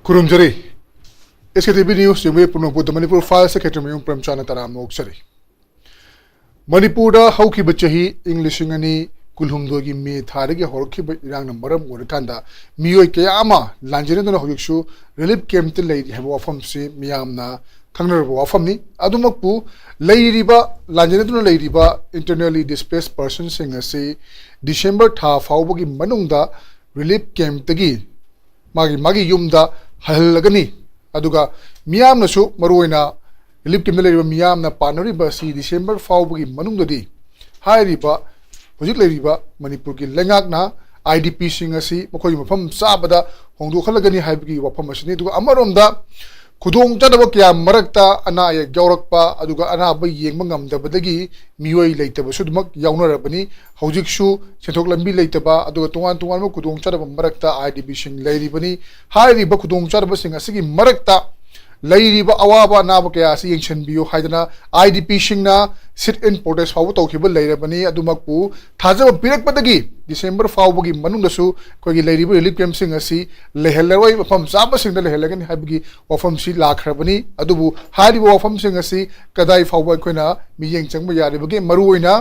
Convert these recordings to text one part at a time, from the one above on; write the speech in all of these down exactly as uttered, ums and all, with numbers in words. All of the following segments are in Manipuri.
ꯈꯨꯔꯨꯝꯖꯔꯤ꯫ ꯑꯦꯁ ꯀꯦ ꯇꯤ ꯚꯤ ꯅ꯭ꯌꯨꯁ ꯌꯦꯡꯕ ꯄꯨꯝꯅꯃꯛꯄꯨ ꯃꯅꯤꯄꯨꯔ ꯐꯥꯏꯜ ꯁꯦꯀ꯭ꯔꯦꯇꯔꯤ ꯃꯌꯨꯝ ꯄ꯭ꯔꯦꯝꯆꯥꯟꯗ ꯇꯔꯥꯝꯅ ꯑꯣꯛꯆꯔꯤ꯫ ꯃꯅꯤꯄꯨꯔꯗ ꯍꯧꯈꯤꯕ ꯆꯍꯤ ꯏꯪ ꯂꯤꯁꯤꯡ ꯑꯅꯤ ꯀꯨꯟꯍꯨꯝꯗꯣꯏꯒꯤ ꯃꯦ ꯊꯥꯗꯒꯤ ꯍꯧꯔꯛꯈꯤꯕ ꯏꯔꯥꯡꯅ ꯃꯔꯝ ꯑꯣꯏꯔꯀꯥꯟꯗ ꯃꯤꯑꯣꯏ ꯀꯌꯥ ꯑꯃ ꯂꯥꯟꯖꯦꯟꯅꯗꯨꯅ ꯍꯧꯖꯤꯛꯁꯨ ꯔꯤꯂꯤꯐ ꯀꯦꯝꯞꯇ ꯂꯩꯔꯤ ꯍꯥꯏꯕ ꯋꯥꯐꯝꯁꯤ ꯃꯤꯌꯥꯝꯅ ꯈꯪꯅꯔꯕ ꯋꯥꯐꯝꯅꯤ꯫ ꯑꯗꯨꯃꯛꯄꯨ ꯂꯩꯔꯤꯕ, ꯂꯥꯟꯖꯦꯟꯅꯗꯨꯅ ꯂꯩꯔꯤꯕ internally displaced personꯁꯤꯡ ꯑꯁꯤ ꯗꯤꯁꯦꯝꯕꯔ ꯊꯥ ꯐꯥꯎꯕꯒꯤ ꯃꯅꯨꯡꯗ ꯔꯤꯂꯤꯐ ꯀꯦꯝꯞꯇꯒꯤ ꯃꯥꯒꯤ, ꯃꯥꯒꯤ ꯌꯨꯝꯗ ꯍꯜꯍꯜꯂꯒꯅꯤ꯫ ꯑꯗꯨꯒ ꯃꯤꯌꯥꯝꯅꯁꯨ, ꯃꯔꯨꯑꯣꯏꯅ ꯔꯤꯂꯤꯐ ꯀꯦꯝꯞꯇ ꯂꯩꯔꯤꯕ ꯃꯤꯌꯥꯝꯅ ꯄꯥꯅꯔꯤꯕ ꯑꯁꯤ ꯗꯤꯁꯦꯝꯕꯔ ꯐꯥꯎꯕꯒꯤ ꯃꯅꯨꯡꯗꯗꯤ ꯍꯥꯏꯔꯤꯕ ꯍꯧꯖꯤꯛ ꯂꯩꯔꯤꯕ ꯃꯅꯤꯄꯨꯔꯒꯤ ꯂꯩꯉꯥꯛꯅ ꯑꯥꯏ ꯗꯤ ꯄꯤꯁꯤꯡ ꯑꯁꯤ ꯃꯈꯣꯏꯒꯤ ꯃꯐꯝ ꯆꯥꯕꯗ ꯍꯣꯡꯗꯣꯛꯍꯜꯂꯒꯅꯤ ꯍꯥꯏꯕꯒꯤ ꯋꯥꯐꯝ ꯑꯁꯤꯅꯤ꯫ ꯑꯗꯨꯒ ꯑꯃꯔꯣꯝꯗ ꯈꯨꯗꯣꯡꯆꯥꯗꯕ ꯀꯌꯥ ꯃꯔꯛꯇ ꯑꯅꯥ ꯑꯌꯦꯛ ꯌꯥꯎꯔꯛꯄ, ꯑꯗꯨꯒ ꯑꯅꯥꯕ ꯌꯦꯡꯕ ꯉꯝꯗꯕꯗꯒꯤ ꯃꯤꯑꯣꯏ ꯂꯩꯇꯕꯁꯨ ꯑꯗꯨꯃꯛ ꯌꯥꯎꯅꯔꯕꯅꯤ꯫ ꯍꯧꯖꯤꯛꯁꯨ ꯁꯦꯟꯊꯣꯛ ꯂꯝꯕꯤ ꯂꯩꯇꯕ, ꯑꯗꯨꯒ ꯇꯣꯉꯥꯟ ꯇꯣꯉꯥꯟꯕ ꯈꯨꯗꯣꯡꯆꯥꯗꯕ ꯃꯔꯛꯇ ꯑꯥꯏ ꯗꯤ ꯄꯤꯁꯤꯡ ꯂꯩꯔꯤꯕꯅꯤ꯫ ꯍꯥꯏꯔꯤꯕ ꯈꯨꯗꯣꯡꯆꯥꯗꯕꯁꯤꯡ ꯑꯁꯤꯒꯤ ꯃꯔꯛꯇ ꯂꯩꯔꯤꯕ ꯑꯋꯥꯕ ꯑꯅꯥꯕ ꯀꯌꯥ ꯑꯁꯤ ꯌꯦꯡꯁꯤꯟꯕꯤꯌꯨ ꯍꯥꯏꯗꯅ I D ꯄꯤꯁꯤꯡꯅ sit in protest ꯐꯥꯎꯕ ꯇꯧꯈꯤꯕ ꯂꯩꯔꯕꯅꯤ꯫ ꯑꯗꯨꯃꯛꯄꯨ ꯊꯥꯖꯕ ꯄꯤꯔꯛꯄꯗꯒꯤ ꯗꯤꯁꯦꯝꯕꯔ ꯐꯥꯎꯕꯒꯤ ꯃꯅꯨꯡꯗꯁꯨ ꯑꯩꯈꯣꯏꯒꯤ ꯂꯩꯔꯤꯕ ꯔꯤꯂꯤꯐ ꯀꯦꯝꯞꯁꯤꯡ ꯑꯁꯤ ꯂꯩꯍꯜꯂꯔꯣꯏ, ꯃꯐꯝ ꯆꯥꯕꯁꯤꯡꯗ ꯂꯩꯍꯜꯂꯒꯅꯤ ꯍꯥꯏꯕꯒꯤ ꯋꯥꯐꯝꯁꯤ ꯂꯥꯛꯈ꯭ꯔꯕꯅꯤ꯫ ꯑꯗꯨꯕꯨ ꯍꯥꯏꯔꯤꯕ ꯋꯥꯐꯝꯁꯤꯡ ꯑꯁꯤ ꯀꯗꯥꯏ ꯐꯥꯎꯕ ꯑꯩꯈꯣꯏꯅ ꯃꯤꯠꯌꯦꯡ ꯆꯪꯕ ꯌꯥꯔꯤꯕꯒꯦ? ꯃꯔꯨꯑꯣꯏꯅ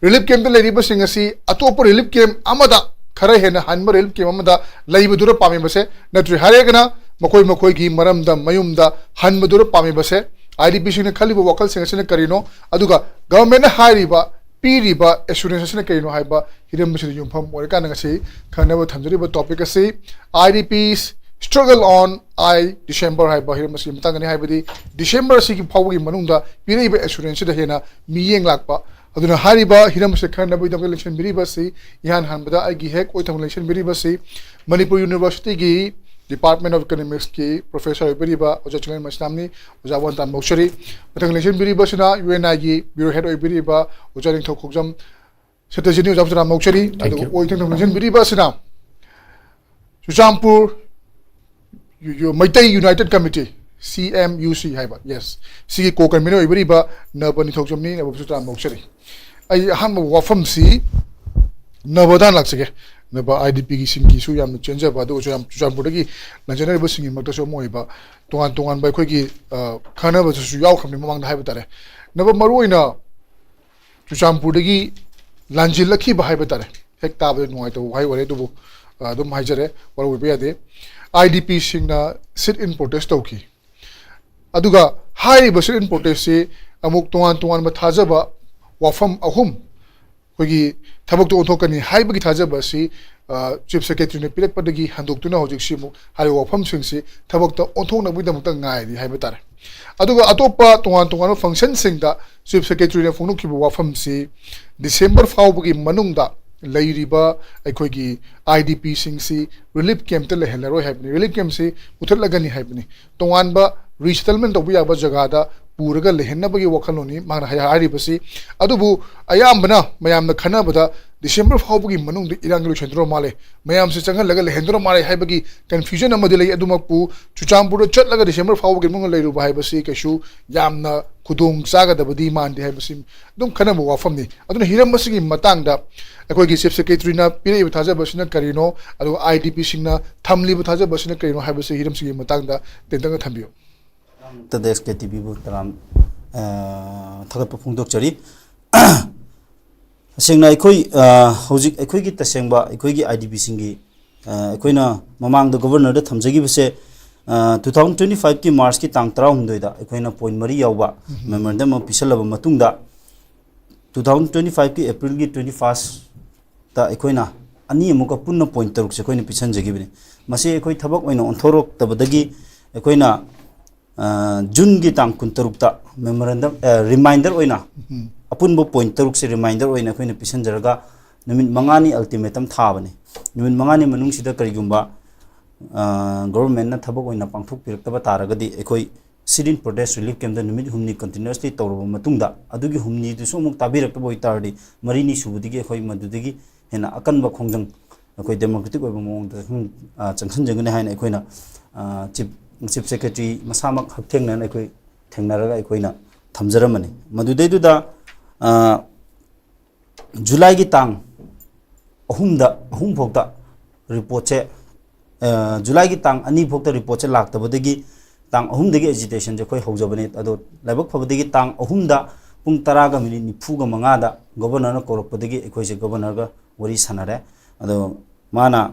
ꯔꯤꯂꯤꯐ ꯀꯦꯝꯞꯇ ꯂꯩꯔꯤꯕꯁꯤꯡ ꯑꯁꯤ ꯑꯇꯣꯞꯄ ꯔꯤꯂꯤꯐ ꯀꯦꯝꯞ ꯑꯃꯗ, ꯈꯔ ꯍꯦꯟꯅ ꯍꯟꯕ ꯔꯤꯂꯤꯐ ꯀꯦꯝꯞ ꯑꯃꯗ ꯂꯩꯕꯗꯨꯅ ꯄꯥꯝꯃꯤꯕꯁꯦ ꯅꯠꯇ꯭ꯔꯦ꯫ ꯍꯥꯏꯔꯒꯅ ꯃꯈꯣꯏ ꯃꯈꯣꯏꯒꯤ ꯃꯔꯝꯗ, ꯃꯌꯨꯝꯗ ꯍꯟꯕꯗꯨꯅ ꯄꯥꯝꯃꯤꯕꯁꯦ꯫ ꯑꯥꯏ ꯗꯤ ꯄꯤꯁꯤꯡꯅ ꯈꯜꯂꯤꯕ ꯋꯥꯈꯜꯁꯤꯡ ꯑꯁꯤꯅ ꯀꯔꯤꯅꯣ? ꯑꯗꯨꯒ ꯒꯚꯔꯟꯃꯦꯟꯠꯅ ꯍꯥꯏꯔꯤꯕ, ꯄꯤꯔꯤꯕ ꯑꯦꯁꯨꯔꯦꯟꯁ ꯑꯁꯤꯅ ꯀꯔꯤꯅꯣ ꯍꯥꯏꯕ ꯍꯤꯔꯝ ꯑꯁꯤꯗ ꯌꯨꯝꯐꯝ ꯑꯣꯏꯔꯀꯥꯟꯗ ꯉꯁꯤ ꯈꯟꯅꯅꯕ ꯊꯝꯖꯔꯤꯕ ꯇꯣꯄꯤꯛ ꯑꯁꯤ I D Ps struggle on I December ꯍꯥꯏꯕ ꯍꯤꯔꯝ ꯑꯁꯤꯒꯤ ꯃꯇꯥꯡꯗꯅꯤ꯫ ꯍꯥꯏꯕꯗꯤ ꯗꯤꯁꯦꯝꯕꯔ ꯑꯁꯤꯒꯤ ꯐꯥꯎꯕꯒꯤ ꯃꯅꯨꯡꯗ ꯄꯤꯔꯛꯏꯕ ꯑꯦꯁꯨꯔꯦꯟꯁꯁꯤꯗ ꯍꯦꯟꯅ ꯃꯤꯠꯌꯦꯡ ꯂꯥꯛꯄ꯫ ꯑꯗꯨꯅ ꯍꯥꯏꯔꯤꯕ ꯍꯤꯔꯝ ꯑꯁꯤ ꯈꯟꯅꯅꯕꯒꯤꯗꯃꯛꯇ ꯂꯦꯡꯁꯤꯟꯕꯤꯔꯤꯕ ꯑꯁꯤ, ꯏꯍꯥꯟ ꯍꯥꯟꯕꯗ ꯑꯩꯒꯤ ꯍꯦꯛ ꯑꯣꯏ ꯊꯪꯅ ꯂꯦꯡꯁꯤꯟꯕꯤꯔꯤꯕ ꯑꯁꯤ ꯃꯅꯤꯄꯨꯔ ꯌꯨꯅꯤꯚꯔꯁꯤꯇꯤꯒꯤ Department of Economicsꯀꯤ ꯄ꯭ꯔꯣꯐꯦꯁꯔ ꯑꯣꯏꯕꯤꯔꯤꯕ ꯑꯣꯖꯥ ꯆꯤꯡꯂꯦꯟ ꯃꯩꯁꯅꯥꯝꯅꯤ꯫ ꯑꯣꯖꯥꯕꯨ ꯍꯟꯅ ꯇꯔꯥꯝꯅ ꯑꯣꯛꯆꯔꯤ꯫ ꯃꯊꯪ ꯂꯦꯡꯁꯤꯟꯕꯤꯔꯤꯕꯁꯤꯅ U N Iꯒꯤ Bureau Head ꯑꯣꯏꯕꯤꯔꯤꯕ ꯑꯣꯖꯥ ꯅꯤꯡꯊꯧ ꯈꯣꯡꯖꯝ ꯁꯇ꯭ꯌꯖꯤꯠꯅꯤ꯫ ꯑꯣꯖꯥꯕꯨ ꯇꯔꯥꯝꯅ ꯑꯣꯛꯆꯔꯤ꯫ Thank ꯑꯗꯨꯒ you. ꯑꯣꯏ ꯊꯪꯅ ꯂꯦꯡꯁꯤꯟꯕꯤꯔꯤꯕꯁꯤꯅ ꯆꯨꯔꯆꯥꯟꯄꯨꯔ ꯌꯨ-, ꯌꯨ-, Meitei United Committee, C M U C ꯍꯥꯏꯕ, yes, ꯁꯤꯒꯤ co convener ꯑꯣꯏꯕꯤꯔꯤꯕ ꯅꯕ ꯅꯤꯡꯊꯧꯖꯝꯅꯤ꯫ ꯅꯕꯕꯨꯁꯨ ꯇꯔꯥꯝꯅ ꯑꯣꯛꯆꯔꯤ꯫ ꯑꯩ ꯑꯍꯥꯟꯕ ꯋꯥꯐꯝꯁꯤ ꯅꯕꯗ ꯍꯥꯟꯅ ꯂꯥꯛꯆꯒꯦ꯫ ꯅꯕ ꯑꯥꯏ ꯗꯤ ꯄꯤꯒꯤ ꯁꯤꯡꯒꯤꯁꯨ ꯌꯥꯝꯅ ꯆꯦꯟꯖꯕ, ꯑꯗꯨꯒ ꯆꯨꯔꯆꯥꯟ-, ꯆꯨꯔꯆꯥꯟꯄꯨꯔꯗꯒꯤ ꯂꯥꯟꯖꯦꯟꯅꯔꯤꯕꯁꯤꯡꯒꯤ ꯃꯔꯛꯇꯁꯨ ꯑꯃ ꯑꯣꯏꯕ ꯇꯣꯉꯥꯟ ꯇꯣꯉꯥꯟꯕ ꯑꯩꯈꯣꯏꯒꯤ, ꯑ, ꯈꯟꯅꯕꯗꯨꯁꯨ ꯌꯥꯎꯈ꯭ꯔꯕꯅꯤ ꯃꯃꯥꯡꯗ ꯍꯥꯏꯕ ꯇꯥꯔꯦ꯫ ꯅꯕ ꯃꯔꯨꯑꯣꯏꯅ ꯆꯨꯔꯆꯥꯟꯄꯨꯔꯗꯒꯤ ꯂꯥꯟꯖꯦꯜꯂꯛꯈꯤꯕ ꯍꯥꯏꯕ ꯇꯥꯔꯦ, ꯍꯦꯛ ꯇꯥꯕꯗ ꯅꯨꯡꯉꯥꯏꯇꯕ ꯋꯥꯍꯩ ꯑꯣꯏꯔꯦ, ꯑꯗꯨꯕꯨ, ꯑ, ꯑꯗꯨꯝ ꯍꯥꯏꯖꯔꯦ, ꯋꯥꯔꯧꯕꯤꯕ ꯌꯥꯗꯦ꯫ ꯑꯥꯏ ꯗꯤ ꯄꯤꯁꯤꯡꯅ sit-in protest ꯇꯧꯈꯤ꯫ ꯑꯗꯨꯒ ꯍꯥꯏꯔꯤꯕ sit-in protestꯁꯤ ꯑꯃꯨꯛ ꯇꯣꯉꯥꯟ ꯇꯣꯉꯥꯟꯕ ꯊꯥꯖꯕ ꯋꯥꯐꯝ ꯑꯍꯨꯝ ꯑꯩꯈꯣꯏꯒꯤ ꯊꯕꯛꯇ ꯑꯣꯟꯊꯣꯛꯀꯅꯤ ꯍꯥꯏꯕꯒꯤ ꯊꯥꯖꯕ ꯑꯁꯤ, ꯑ, Chief Secretaryꯅ ꯄꯤꯔꯛꯄꯗꯒꯤ ꯍꯟꯗꯣꯛꯇꯨꯅ ꯍꯧꯖꯤꯛꯁꯤ ꯑꯃꯨꯛ ꯍꯥꯏꯔꯤꯕ ꯋꯥꯐꯝꯁꯤꯡꯁꯤ ꯊꯕꯛꯇ ꯑꯣꯟꯊꯣꯛꯅꯕꯒꯤꯗꯃꯛꯇ ꯉꯥꯏꯔꯤ ꯍꯥꯏꯕ ꯇꯥꯔꯦ꯫ ꯑꯗꯨꯒ ꯑꯇꯣꯞꯄ ꯇꯣꯉꯥꯟ ꯇꯣꯉꯥꯟꯕ functionꯁꯤꯡꯗ Chief Secretaryꯅ ꯐꯣꯡꯗꯣꯛꯈꯤꯕ ꯋꯥꯐꯝꯁꯤ December ꯐꯥꯎꯕꯒꯤ ꯃꯅꯨꯡꯗ ꯂꯩꯔꯤꯕ ꯑꯩꯈꯣꯏꯒꯤ ꯑꯥꯏ ꯗꯤ ꯄꯤꯁꯤꯡꯁꯤ relief campꯇ ꯂꯩꯍꯜꯂꯔꯣꯏ ꯍꯥꯏꯕꯅꯤ, relief campꯁꯤ ꯃꯨꯊꯠꯂꯒꯅꯤ ꯍꯥꯏꯕꯅꯤ꯫ ꯇꯣꯉꯥꯟꯕ resettlement ꯇꯧꯕ ꯌꯥꯕ ꯖꯒꯥꯗ ꯄꯨꯔꯒ ꯂꯩꯍꯟꯅꯕꯒꯤ ꯋꯥꯈꯜꯂꯣꯟꯅꯤ ꯃꯥꯅ ꯍꯥꯏ-, ꯍꯥꯏꯔꯤꯕꯁꯤ꯫ ꯑꯗꯨꯕꯨ ꯑꯌꯥꯝꯕꯅ ꯃꯌꯥꯝꯅ ꯈꯟꯅꯕꯗ December ꯐꯥꯎꯕꯒꯤ ꯃꯅꯨꯡꯗ ꯏꯔꯥꯡꯒꯤ ꯂꯣꯏꯁꯤꯟꯗꯧꯔ ꯃꯥꯜꯂꯦ, ꯃꯌꯥꯝꯁꯤ ꯆꯪꯍꯜꯂꯒ ꯂꯩꯍꯟꯗꯧꯔ ꯃꯥꯜꯂꯦ ꯍꯥꯏꯕꯒꯤ confusion ꯑꯃꯗꯤ ꯂꯩ꯫ ꯑꯗꯨꯃꯛꯄꯨ ꯆꯨꯔꯆꯥꯟꯄꯨꯔꯗ ꯆꯠꯂꯒ December ꯐꯥꯎꯕꯒꯤ ꯃꯅꯨꯡꯗ ꯂꯩꯔꯨꯕ ꯍꯥꯏꯕꯁꯤ ꯀꯩꯁꯨ ꯌꯥꯝꯅ ꯈꯨꯗꯣꯡ ꯆꯥꯒꯗꯕꯗꯤ ꯃꯥꯟꯗꯦ ꯍꯥꯏꯕꯁꯤ ꯑꯗꯨꯝ ꯈꯟꯅꯕ ꯋꯥꯐꯝꯅꯤ꯫ ꯑꯗꯨꯅ ꯍꯤꯔꯝ ꯑꯁꯤꯒꯤ ꯃꯇꯥꯡꯗ ꯑꯩꯈꯣꯏꯒꯤ Chief Secretaryꯅ ꯄꯤꯔꯛꯏꯕ ꯊꯥꯖꯕꯁꯤꯅ ꯀꯔꯤꯅꯣ, ꯑꯗꯨꯒ ꯑꯥꯏ ꯗꯤ ꯄꯤꯁꯤꯡꯅ ꯊꯝꯂꯤꯕ ꯊꯥꯖꯕꯁꯤꯅ ꯀꯔꯤꯅꯣ ꯍꯥꯏꯕꯁꯤ ꯍꯤꯔꯝꯁꯤꯒꯤ ꯃꯇꯥꯡꯗ ꯇꯦꯟꯇꯛꯅ ꯊꯝꯕꯤꯌꯨ꯫ ꯇꯗ ꯑꯦꯁ ꯀꯦ ꯇꯤ ꯚꯤꯕꯨ ꯇꯔꯥꯝ, ꯑ, ꯊꯥꯒꯠꯄ ꯐꯣꯡꯗꯣꯛꯆꯔꯤ꯫ ꯇꯁꯦꯡꯅ ꯑꯩꯈꯣꯏ, ꯑ, ꯍꯧꯖꯤꯛ ꯑꯩꯈꯣꯏꯒꯤ ꯇꯁꯦꯡꯕ ꯑꯩꯈꯣꯏꯒꯤ ꯑꯥꯏ ꯗꯤ ꯄꯤꯁꯤꯡꯒꯤ, ꯑ, ꯑꯩꯈꯣꯏꯅ ꯃꯃꯥꯡꯗ Governorꯗ ꯊꯝꯖꯈꯤꯕꯁꯦ, ꯑ, two thousand twenty fiveꯀꯤ Marchꯀꯤ ꯇꯥꯡ ꯇꯔꯥꯍꯨꯝꯗꯣꯏꯗ ꯑꯩꯈꯣꯏꯅ point ꯃꯔꯤ ꯌꯥꯎꯕ memorandum ꯑꯃ ꯄꯤꯁꯜꯂꯕ ꯃꯇꯨꯡꯗ, two thousand twenty fiveꯀꯤ Aprilꯒꯤ twenty firstꯇ ꯑꯩꯈꯣꯏꯅ ꯑꯅꯤ ꯑꯃꯨꯛꯀ ꯄꯨꯟꯅ point ꯇꯔꯨꯛꯁꯦ ꯑꯩꯈꯣꯏꯅ ꯄꯤꯁꯟꯖꯈꯤꯕꯅꯤ꯫ ꯃꯁꯤ ꯑꯩꯈꯣꯏ ꯊꯕꯛ ꯑꯣꯏꯅ ꯑꯣꯟꯊꯣꯔꯛꯇꯕꯗꯒꯤ ꯑꯩꯈꯣꯏꯅ, ꯑ, Juneꯒꯤ ꯇꯥꯡ ꯀꯨꯟꯇꯔꯨꯛꯇ memorandum, ꯑ, reminder ꯑꯣꯏꯅ ꯑꯄꯨꯟꯕ point ꯇꯔꯨꯛꯁꯦ reminder ꯑꯣꯏꯅ ꯑꯩꯈꯣꯏꯅ ꯄꯤꯁꯟꯖꯔꯒ ꯅꯨꯃꯤꯠ ꯃꯉꯥꯅꯤ ultimatum ꯊꯥꯕꯅꯤ꯫ ꯅꯨꯃꯤꯠ ꯃꯉꯥꯅꯤ ꯃꯅꯨꯡꯁꯤꯗ ꯀꯔꯤꯒꯨꯝꯕ, ꯑ, Governmentꯅ ꯊꯕꯛ ꯑꯣꯏꯅ ꯄꯥꯡꯊꯣꯛꯄꯤꯔꯛꯇꯕ ꯇꯥꯔꯒꯗꯤ ꯑꯩꯈꯣꯏ sit-in protest relief campꯇ ꯅꯨꯃꯤꯠ ꯍꯨꯝꯅꯤ continuously ꯇꯧꯔꯕ ꯃꯇꯨꯡꯗ, ꯑꯗꯨꯒꯤ ꯍꯨꯝꯅꯤꯗꯨꯁꯨ ꯑꯃꯨꯛ ꯇꯥꯕꯤꯔꯛꯇꯕ ꯑꯣꯏꯇꯥꯔꯗꯤ, ꯃꯔꯤꯅꯤ ꯁꯨꯕꯗꯒꯤ ꯑꯩꯈꯣꯏ ꯃꯗꯨꯗꯒꯤ ꯍꯦꯟꯅ ꯑꯀꯟꯕ ꯈꯣꯡꯖꯪ ꯑꯩꯈꯣꯏ democratic ꯑꯣꯏꯕ ꯃꯑꯣꯡꯗ ꯆꯪꯁꯤꯟ-, ꯑ, ꯆꯪꯁꯤꯟꯖꯒꯅꯤ ꯍꯥꯏꯅ ꯑꯩꯈꯣꯏꯅ, ꯑ, Chief, Chief Secretary ꯃꯁꯥꯃꯛ ꯍꯛꯊꯦꯡꯅꯅ ꯑꯩꯈꯣꯏ ꯊꯦꯡꯅꯔꯒ ꯑꯩꯈꯣꯏꯅ ꯊꯝꯖꯔꯝꯕꯅꯤ꯫ ꯃꯗꯨꯗꯩꯗꯨꯗ, ꯑ, Julyꯒꯤ ꯇꯥꯡ ꯑꯍꯨꯝꯗ, ꯑꯍꯨꯝ ꯐꯥꯎꯗ ꯔꯤꯄꯣꯔꯠꯁꯦ, ꯑ, ꯖꯨꯂꯥꯏꯒꯤ ꯇꯥꯡ ꯑꯅꯤ ꯐꯥꯎꯗ ꯔꯤꯄꯣꯔꯠꯁꯦ ꯂꯥꯛꯇꯕꯗꯒꯤ ꯇꯥꯡ ꯑꯍꯨꯝꯗꯒꯤ ꯑꯦꯖꯤꯇꯦꯁꯟꯁꯦ ꯑꯩꯈꯣꯏ ꯍꯧꯖꯕꯅꯦ꯫ ꯑꯗꯣ ꯂꯥꯏꯕꯛ ꯐꯕꯗꯒꯤ ꯇꯥꯡ ꯑꯍꯨꯝꯗ ꯄꯨꯡ ꯇꯔꯥꯒ ꯃꯤꯅꯤꯠ ꯅꯤꯐꯨꯒ ꯃꯉꯥꯗ ꯒꯣꯕꯔꯅꯔꯅ ꯀꯧꯔꯛꯄꯗꯒꯤ ꯑꯩꯈꯣꯏꯁꯦ ꯒꯣꯕꯔꯅꯔꯒ ꯋꯥꯔꯤ ꯁꯥꯟꯅꯔꯦ꯫ ꯑꯗꯣ ꯃꯥꯅ,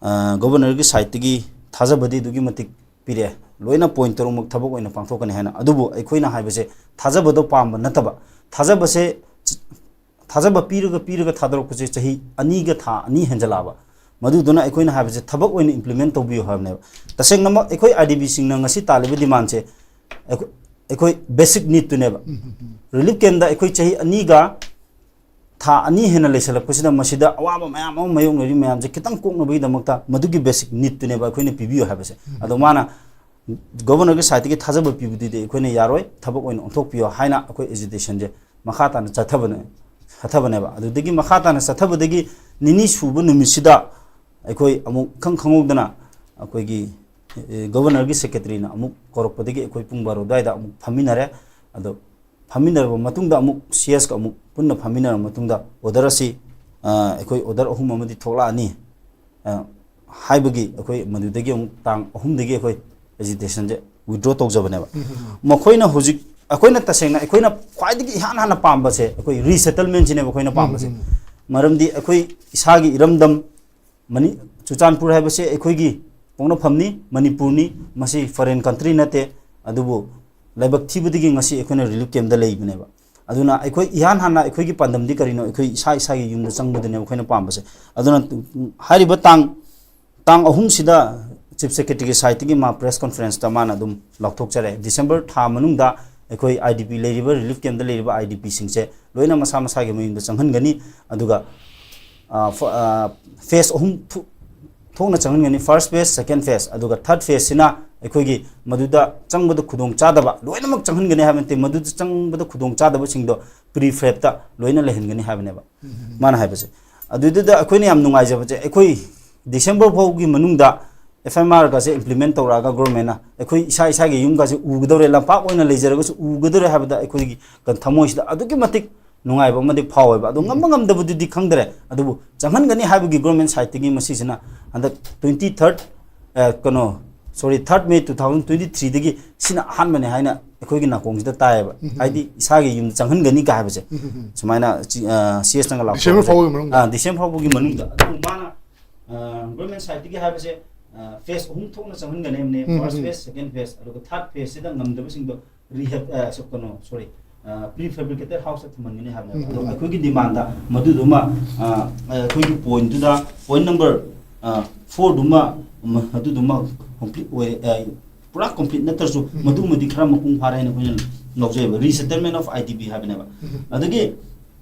ꯑ, ꯒꯣꯕꯔꯅꯔꯒꯤ ꯁꯥꯏꯠꯇꯒꯤ ꯊꯥꯖꯕꯗꯤ ꯑꯗꯨꯛꯀꯤ ꯃꯇꯤꯛ ꯄꯤꯔꯛꯑꯦ, ꯂꯣꯏꯅ ꯄꯣꯏꯟꯠ ꯇꯔꯨꯛꯃꯛ ꯊꯕꯛ ꯑꯣꯏꯅ ꯄꯥꯡꯊꯣꯛꯀꯅꯤ ꯍꯥꯏꯅ꯫ ꯑꯗꯨꯕꯨ ꯑꯩꯈꯣꯏꯅ ꯍꯥꯏꯕꯁꯦ ꯊꯥꯖꯕꯗꯣ ꯄꯥꯝꯕ ꯅꯠꯇꯕ, ꯊꯥꯖꯕꯁꯦ, ꯊꯥꯖꯕ ꯄꯤꯔꯒ ꯄꯤꯔꯒ ꯊꯥꯗꯣꯔꯛꯄꯁꯦ ꯆꯍꯤ ꯑꯅꯤꯒ ꯊꯥ ꯑꯅꯤ ꯍꯦꯟꯖꯜꯂꯛꯑꯕ꯫ ꯃꯗꯨꯗꯨꯅ ꯑꯩꯈꯣꯏꯅ ꯍꯥꯏꯕꯁꯦ ꯊꯕꯛ ꯑꯣꯏꯅ ꯏꯝꯄ꯭ꯂꯤꯃꯦꯟ ꯇꯧꯕꯤꯌꯨ ꯍꯥꯏꯕꯅꯦꯕ꯫ ꯇꯁꯦꯡꯅꯃꯛ ꯑꯩꯈꯣꯏ ꯑꯥꯏ ꯗꯤ ꯕꯤꯁꯤꯡꯅ ꯉꯁꯤ ꯇꯥꯜꯂꯤꯕ ꯗꯤꯃꯥꯟꯁꯦ ꯑꯩꯈꯣꯏ, ꯑꯩꯈꯣꯏ ꯕꯦꯁꯤꯛ ꯅꯤꯗꯇꯨꯅꯦꯕ꯫ ꯔꯤꯂꯤꯐ ꯀꯦꯝꯞꯇ ꯑꯩꯈꯣꯏ ꯆꯍꯤ ꯑꯅꯤꯒ ꯊꯥ ꯑꯅꯤ ꯍꯦꯟꯅ ꯂꯩꯁꯜꯂꯛꯄꯁꯤꯗ ꯃꯁꯤꯗ ꯑꯋꯥꯕ ꯃꯌꯥꯝ ꯑꯃ ꯃꯥꯌꯣꯛꯅꯔꯤ ꯃꯌꯥꯝꯁꯦ ꯈꯤꯇꯪ ꯀꯣꯛꯅꯕꯒꯤꯗꯃꯛꯇ ꯃꯗꯨꯒꯤ ꯕꯦꯁꯤꯛ ꯅꯤꯗꯇꯨꯅꯦꯕ ꯑꯩꯈꯣꯏꯅ ꯄꯤꯕꯤꯌꯨ ꯍꯥꯏꯕꯁꯦ꯫ ꯑꯗꯣ ꯃꯥꯅ ꯒꯣꯕꯔꯅꯔꯒꯤ ꯁꯥꯏꯠꯇꯒꯤ ꯊꯥꯖꯕ ꯄꯤꯕꯗꯨꯗꯤ ꯑꯩꯈꯣꯏꯅ ꯌꯥꯔꯣꯏ, ꯊꯕꯛ ꯑꯣꯏꯅ ꯑꯣꯟꯊꯣꯛꯄꯤꯌꯣ ꯍꯥꯏꯅ ꯑꯩꯈꯣꯏ ꯑꯦꯖꯤꯇꯦꯁꯟꯁꯦ ꯃꯈꯥ ꯇꯥꯅ ꯆꯠꯊꯕꯅꯦ, ꯆꯠꯊꯕꯅꯦꯕ꯫ ꯑꯗꯨꯗꯒꯤ ꯃꯈꯥ ꯇꯥꯅ ꯆꯠꯊꯕꯗꯒꯤ ꯅꯤꯅꯤ ꯁꯨꯕ ꯅꯨꯃꯤꯠꯁꯤꯗ ꯑꯩꯈꯣꯏ ꯑꯃꯨꯛ ꯏꯈꯪ ꯈꯪꯍꯧꯗꯅ ꯑꯩꯈꯣꯏꯒꯤ, ꯑꯦ, ꯒꯣꯕꯔꯅꯔꯒꯤ ꯁꯦꯀ꯭ꯔꯦꯇꯔꯤꯅ ꯑꯃꯨꯛ ꯀꯧꯔꯛꯄꯗꯒꯤ ꯑꯩꯈꯣꯏ ꯄꯨꯡ ꯕꯥꯔꯣ ꯑꯗꯨꯋꯥꯏꯗ ꯑꯃꯨꯛ ꯐꯝꯃꯤꯟꯅꯔꯦ꯫ ꯑꯗꯣ ꯐꯝꯃꯤꯟꯅꯔꯕ ꯃꯇꯨꯡꯗ ꯑꯃꯨꯛ ꯁꯤ ꯑꯦꯁꯀ ꯑꯃꯨꯛ ꯄꯨꯟꯅ ꯐꯝꯃꯤꯟꯅꯔꯕ ꯃꯇꯨꯡꯗ ꯑꯣꯔꯗꯔ ꯑꯁꯤ, ꯑ, ꯑꯩꯈꯣꯏ ꯑꯣꯔꯗꯔ ꯑꯍꯨꯝ ꯑꯃꯗꯤ ꯊꯣꯛꯂꯛꯑꯅꯤ, ꯑ, ꯍꯥꯏꯕꯒꯤ ꯑꯩꯈꯣꯏ ꯃꯗꯨꯗꯒꯤ ꯑꯃꯨꯛ ꯇꯥꯡ ꯑꯍꯨꯝꯗꯒꯤ ꯑꯩꯈꯣꯏ ꯑꯦꯖꯤꯇꯦꯁꯟꯁꯦ ꯋꯤꯗ꯭ꯔꯣ ꯇꯧꯖꯕꯅꯦꯕ꯫ ꯃꯈꯣꯏꯅ ꯍꯧꯖꯤꯛ, ꯑꯩꯈꯣꯏꯅ ꯇꯁꯦꯡꯅ ꯑꯩꯈꯣꯏꯅ ꯈ꯭ꯋꯥꯏꯗꯒꯤ ꯏꯍꯥꯟ ꯍꯥꯟꯅ ꯄꯥꯝꯕꯁꯦ ꯑꯩꯈꯣꯏ ꯔꯤꯁꯦꯇꯜꯃꯦꯟꯁꯤꯅꯦꯕ ꯑꯩꯈꯣꯏꯅ ꯄꯥꯝꯕꯁꯦ꯫ ꯃꯔꯝꯗꯤ ꯑꯩꯈꯣꯏ ꯏꯁꯥꯒꯤ ꯏꯔꯝꯗꯝ ꯃꯅꯤ-, ꯆꯨꯔꯆꯥꯟꯄꯨꯔ ꯍꯥꯏꯕꯁꯦ ꯑꯩꯈꯣꯏꯒꯤ ꯄꯣꯛꯅꯐꯝꯅꯤ, ꯃꯅꯤꯄꯨꯔꯅꯤ, ꯃꯁꯤ ꯐꯣꯔꯦꯟ ꯀꯟꯇ꯭ꯔꯤ ꯅꯠꯇꯦ꯫ ꯑꯗꯨꯕꯨ ꯂꯥꯏꯕꯛ ꯊꯤꯕꯗꯒꯤ ꯉꯁꯤ ꯑꯩꯈꯣꯏꯅ ꯔꯤꯂꯤꯐ ꯀꯦꯝꯞꯇ ꯂꯩꯕꯅꯦꯕ꯫ ꯑꯗꯨꯅ ꯑꯩꯈꯣꯏ ꯏꯍꯥꯟ ꯍꯥꯟꯅ ꯑꯩꯈꯣꯏꯒꯤ ꯄꯥꯟꯗꯝꯗꯤ ꯀꯔꯤꯅꯣ? ꯑꯩꯈꯣꯏ ꯏꯁꯥ ꯏꯁꯥꯒꯤ ꯌꯨꯝꯗ ꯆꯪꯕꯗꯨꯅꯦꯕ ꯑꯩꯈꯣꯏꯅ ꯄꯥꯝꯕꯁꯦ꯫ ꯑꯗꯨꯅ ꯍꯥꯏꯔꯤꯕ ꯇꯥꯡ, ꯇꯥꯡ ꯑꯍꯨꯝꯁꯤꯗ ꯆꯤꯐ ꯁꯦꯀ꯭ꯔꯦꯇꯔꯤꯒꯤ ꯁꯥꯏꯠꯇꯒꯤ ꯃꯥ ꯄ꯭ꯔꯦꯁ ꯀꯣꯟꯐ꯭ꯔꯦꯟꯁꯇ ꯃꯥꯅ ꯑꯗꯨꯝ ꯂꯥꯎꯊꯣꯛꯆꯔꯦ, ꯗꯤꯁꯦꯝꯕꯔ ꯊꯥ ꯃꯅꯨꯡꯗ ꯑꯩꯈꯣꯏ ꯑꯥꯏ ꯗꯤ ꯄꯤ ꯂꯩꯔꯤꯕ, ꯔꯤꯂꯤꯐ ꯀꯦꯝꯞꯇ ꯂꯩꯔꯤꯕ ꯑꯥꯏ ꯗꯤ ꯄꯤꯁꯤꯡꯁꯦ ꯂꯣꯏꯅ ꯃꯁꯥ ꯃꯁꯥꯒꯤ ꯃꯌꯨꯝꯗ ꯆꯪꯍꯟꯒꯅꯤ꯫ ꯑꯗꯨꯒ, ꯑ, ꯐ-, ꯑ, ꯐꯦꯁ ꯑꯍꯨꯝ ꯊꯣ-, ꯊꯣꯛꯅ ꯆꯪꯍꯟꯒꯅꯤ, ꯐꯥꯔꯁ ꯐꯦꯁ, ꯁꯦꯀꯦꯟ ꯐꯦꯁ, ꯑꯗꯨꯒ ꯊꯥꯔꯠ ꯐꯦꯁꯁꯤꯅ ꯑꯩꯈꯣꯏꯒꯤ ꯃꯗꯨꯗ ꯆꯪꯕꯗ ꯈꯨꯗꯣꯡ ꯆꯥꯗꯕ, ꯂꯣꯏꯅꯃꯛ ꯆꯪꯍꯟꯒꯅꯤ ꯍꯥꯏꯕ ꯅꯠꯇꯦ, ꯃꯗꯨꯗ ꯆꯪꯕꯗ ꯈꯨꯗꯣꯡ ꯆꯥꯗꯕꯁꯤꯡꯗꯣ ꯄ꯭ꯔꯤ ꯐꯦꯞꯇ ꯂꯣꯏꯅ ꯂꯩꯍꯟꯒꯅꯤ ꯍꯥꯏꯕꯅꯦꯕ ꯃꯥꯅ ꯍꯥꯏꯕꯁꯦ꯫ ꯑꯗꯨꯗꯨꯗ ꯑꯩꯈꯣꯏꯅ ꯌꯥꯝ ꯅꯨꯡꯉꯥꯏꯖꯕꯁꯦ, ꯑꯩꯈꯣꯏ ꯗꯤꯁꯦꯝꯕꯔ ꯐꯥꯎꯒꯤ ꯃꯅꯨꯡꯗ ꯑꯦꯐ ꯑꯥꯏ ꯑꯥꯔꯒꯁꯦ ꯏꯝꯄ꯭ꯂꯤꯃꯦꯟ ꯇꯧꯔꯛꯑꯒ ꯒꯣꯔꯃꯦꯟꯅ ꯑꯩꯈꯣꯏ ꯏꯁꯥ ꯏꯁꯥꯒꯤ ꯌꯨꯝꯒꯁꯦ ꯎꯒꯗꯧꯔꯦ, ꯂꯝꯄꯥꯛ ꯑꯣꯏꯅ ꯂꯩꯖꯔꯒꯁꯨ ꯎꯒꯗꯧꯔꯦ ꯍꯥꯏꯕꯗ ꯑꯩꯈꯣꯏꯒꯤ ꯀ-, ꯊꯃꯣꯏꯁꯤꯗ ꯑꯗꯨꯛꯀꯤ ꯃꯇꯤꯛ ꯅꯨꯡꯉꯥꯏꯕ ꯑꯃꯗꯤ ꯐꯥꯎꯋꯦꯕ꯫ ꯑꯗꯣ ꯉꯝꯕ ꯉꯝꯗꯕꯗꯨꯗꯤ ꯈꯪꯗ꯭ꯔꯦ, ꯑꯗꯨꯕꯨ ꯆꯪꯍꯟꯒꯅꯤ ꯍꯥꯏꯕꯒꯤ government sideꯇꯒꯤ ꯃꯁꯤꯁꯤꯅ ꯍꯟꯗꯛ twenty third, ꯑ, ꯀꯩꯅꯣ, sorry, third May two thousand twenty threeꯗꯒꯤ ꯁꯤꯅ ꯑꯍꯥꯟꯕꯅꯦ ꯍꯥꯏꯅ ꯑꯩꯈꯣꯏꯒꯤ ꯅꯥꯀꯣꯡꯁꯤꯗ ꯇꯥꯏꯌꯦꯕ꯫ ꯎꯝ, ꯎꯝ꯫ ꯍꯥꯏꯗꯤ ꯏꯁꯥꯒꯤ ꯌꯨꯝꯗ ꯆꯪꯍꯟꯒꯅꯤ ꯀꯥꯏ ꯍꯥꯏꯕꯁꯦ꯫ ꯎꯝ, ꯎꯝ, ꯎꯝ꯫ ꯁꯨꯃꯥꯏꯅ ꯆꯤ-, ꯑ, ꯁꯤ ꯑꯦꯁꯅꯒ ꯂꯥꯎꯊꯣꯛꯄꯁꯦ꯫ December ꯐꯥꯎꯕꯒꯤ ꯃꯅꯨꯡꯗ? ꯑ, December ꯐꯥꯎꯕꯒꯤ ꯃꯅꯨꯡꯗ꯫ ꯑꯗꯨꯕꯨ ꯃꯥꯅ, ꯑ, government sideꯇꯒꯤ ꯍꯥꯏꯕꯁꯦ, ꯑ, phase ꯑꯍꯨꯝ ꯊꯣꯛꯅ ꯆꯪꯍꯟꯒꯅꯤ ꯍꯥꯏꯕꯅꯦ꯫ ꯎꯝ, ꯎꯝ, ꯎꯝ꯫ First phase, second phase, ꯑꯗꯨꯒ third phaseꯁꯤꯗ ꯉꯝꯗꯕꯁꯤꯡꯗꯣ rehab, ꯑ, ꯁ-, ꯀꯩꯅꯣ, sorry, ꯑ, prefabricated houseꯇ ꯊꯝꯍꯟꯒꯅꯤ ꯍꯥꯏꯕꯅꯦꯕ꯫ ꯎꯝ, ꯑꯗꯣ ꯎꯝ꯫ ꯑꯩꯈꯣꯏꯒꯤ demandꯇ ꯃꯗꯨꯗꯨꯃ, ꯑ, ꯑꯩꯈꯣꯏꯒꯤ pointꯇꯨꯗ, point number, ꯑ, fourꯗꯨꯃ, ꯃ-, ꯑꯗꯨꯗꯨꯃ complete ꯑꯣꯏ-, ꯑ, ꯄꯨꯔꯥ complete ꯅꯠꯇ꯭ꯔꯁꯨ ꯎꯝ꯫ ꯃꯗꯨꯃꯗꯤ ꯈꯔ ꯃꯄꯨꯡ ꯐꯥꯔꯦ ꯍꯥꯏꯅ ꯑꯩꯈꯣꯏꯅ ꯂꯧꯖꯩꯕ, resettlement of IDP ꯍꯥꯏꯕꯅꯦꯕ꯫ ꯎꯝ꯫ ꯑꯗꯒꯤ